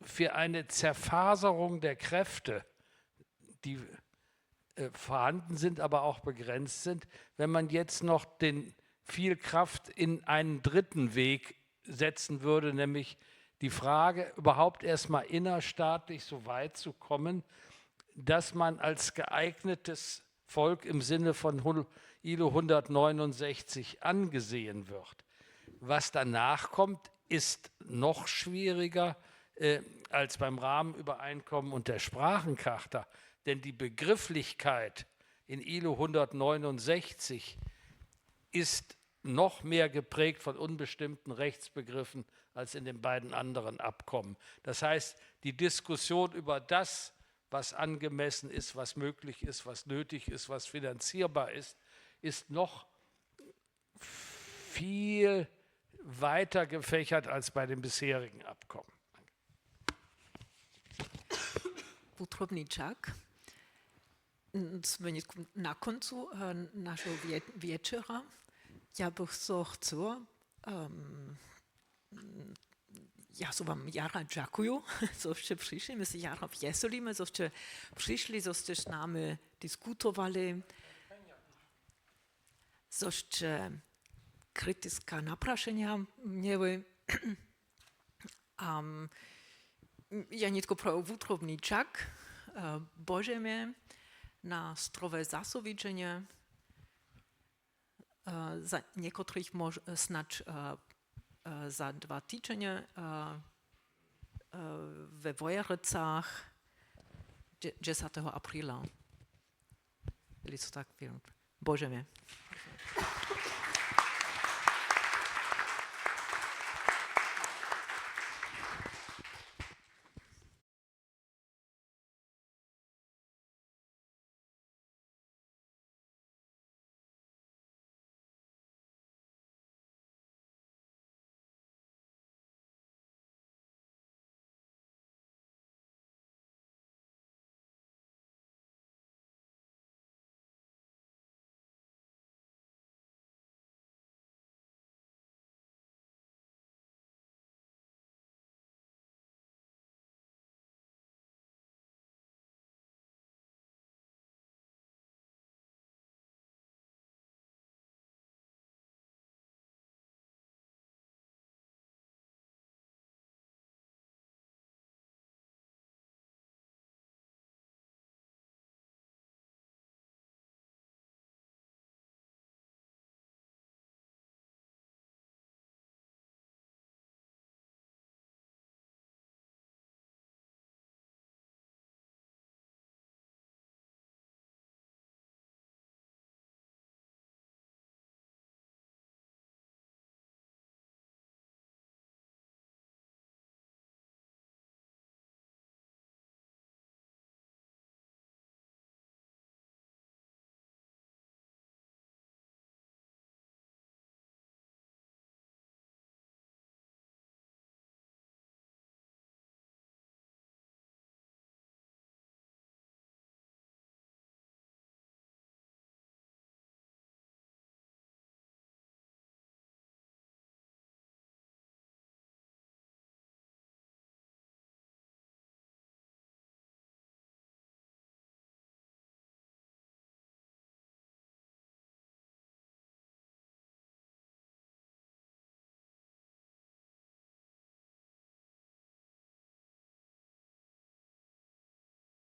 für eine Zerfaserung der Kräfte, die äh, vorhanden sind, aber auch begrenzt sind. Wenn man jetzt noch den, viel Kraft in einen dritten Weg setzen würde, nämlich die Frage, überhaupt erstmal innerstaatlich so weit zu kommen, dass man als geeignetes Volk im Sinne von Hul-, ILO hundertneunundsechzig angesehen wird. Was danach kommt, ist noch schwieriger, äh, als beim Rahmenübereinkommen und der Sprachencharta. Denn die Begrifflichkeit in ILO hundertneunundsechzig ist noch mehr geprägt von unbestimmten Rechtsbegriffen als in den beiden anderen Abkommen. Das heißt, die Diskussion über das, was angemessen ist, was möglich ist, was nötig ist, was finanzierbar ist, ist noch viel weiter gefächert als bei den bisherigen Abkommen. Wutrobny Čak. N-, smy nětko na kóncu, e, našeho wje-, wječera. Ja bych so chcyła, em, ja so wam jara dźakuju, zo sće přišli. My so jara wjeselimy, zo sće přišli, zo sće z nami diskutowali, zo sće kritiska naprašenja měli. A, mm, ja nětko prawił wutrobny čak, e, Božemje, na strowe zaso widźenje, e, za někotrych mož-, snadź, e, e, za dwa tydźenje, e, e, we Wojerecach dźe-, dźesateho aprila. Jeli so tak, Božemje.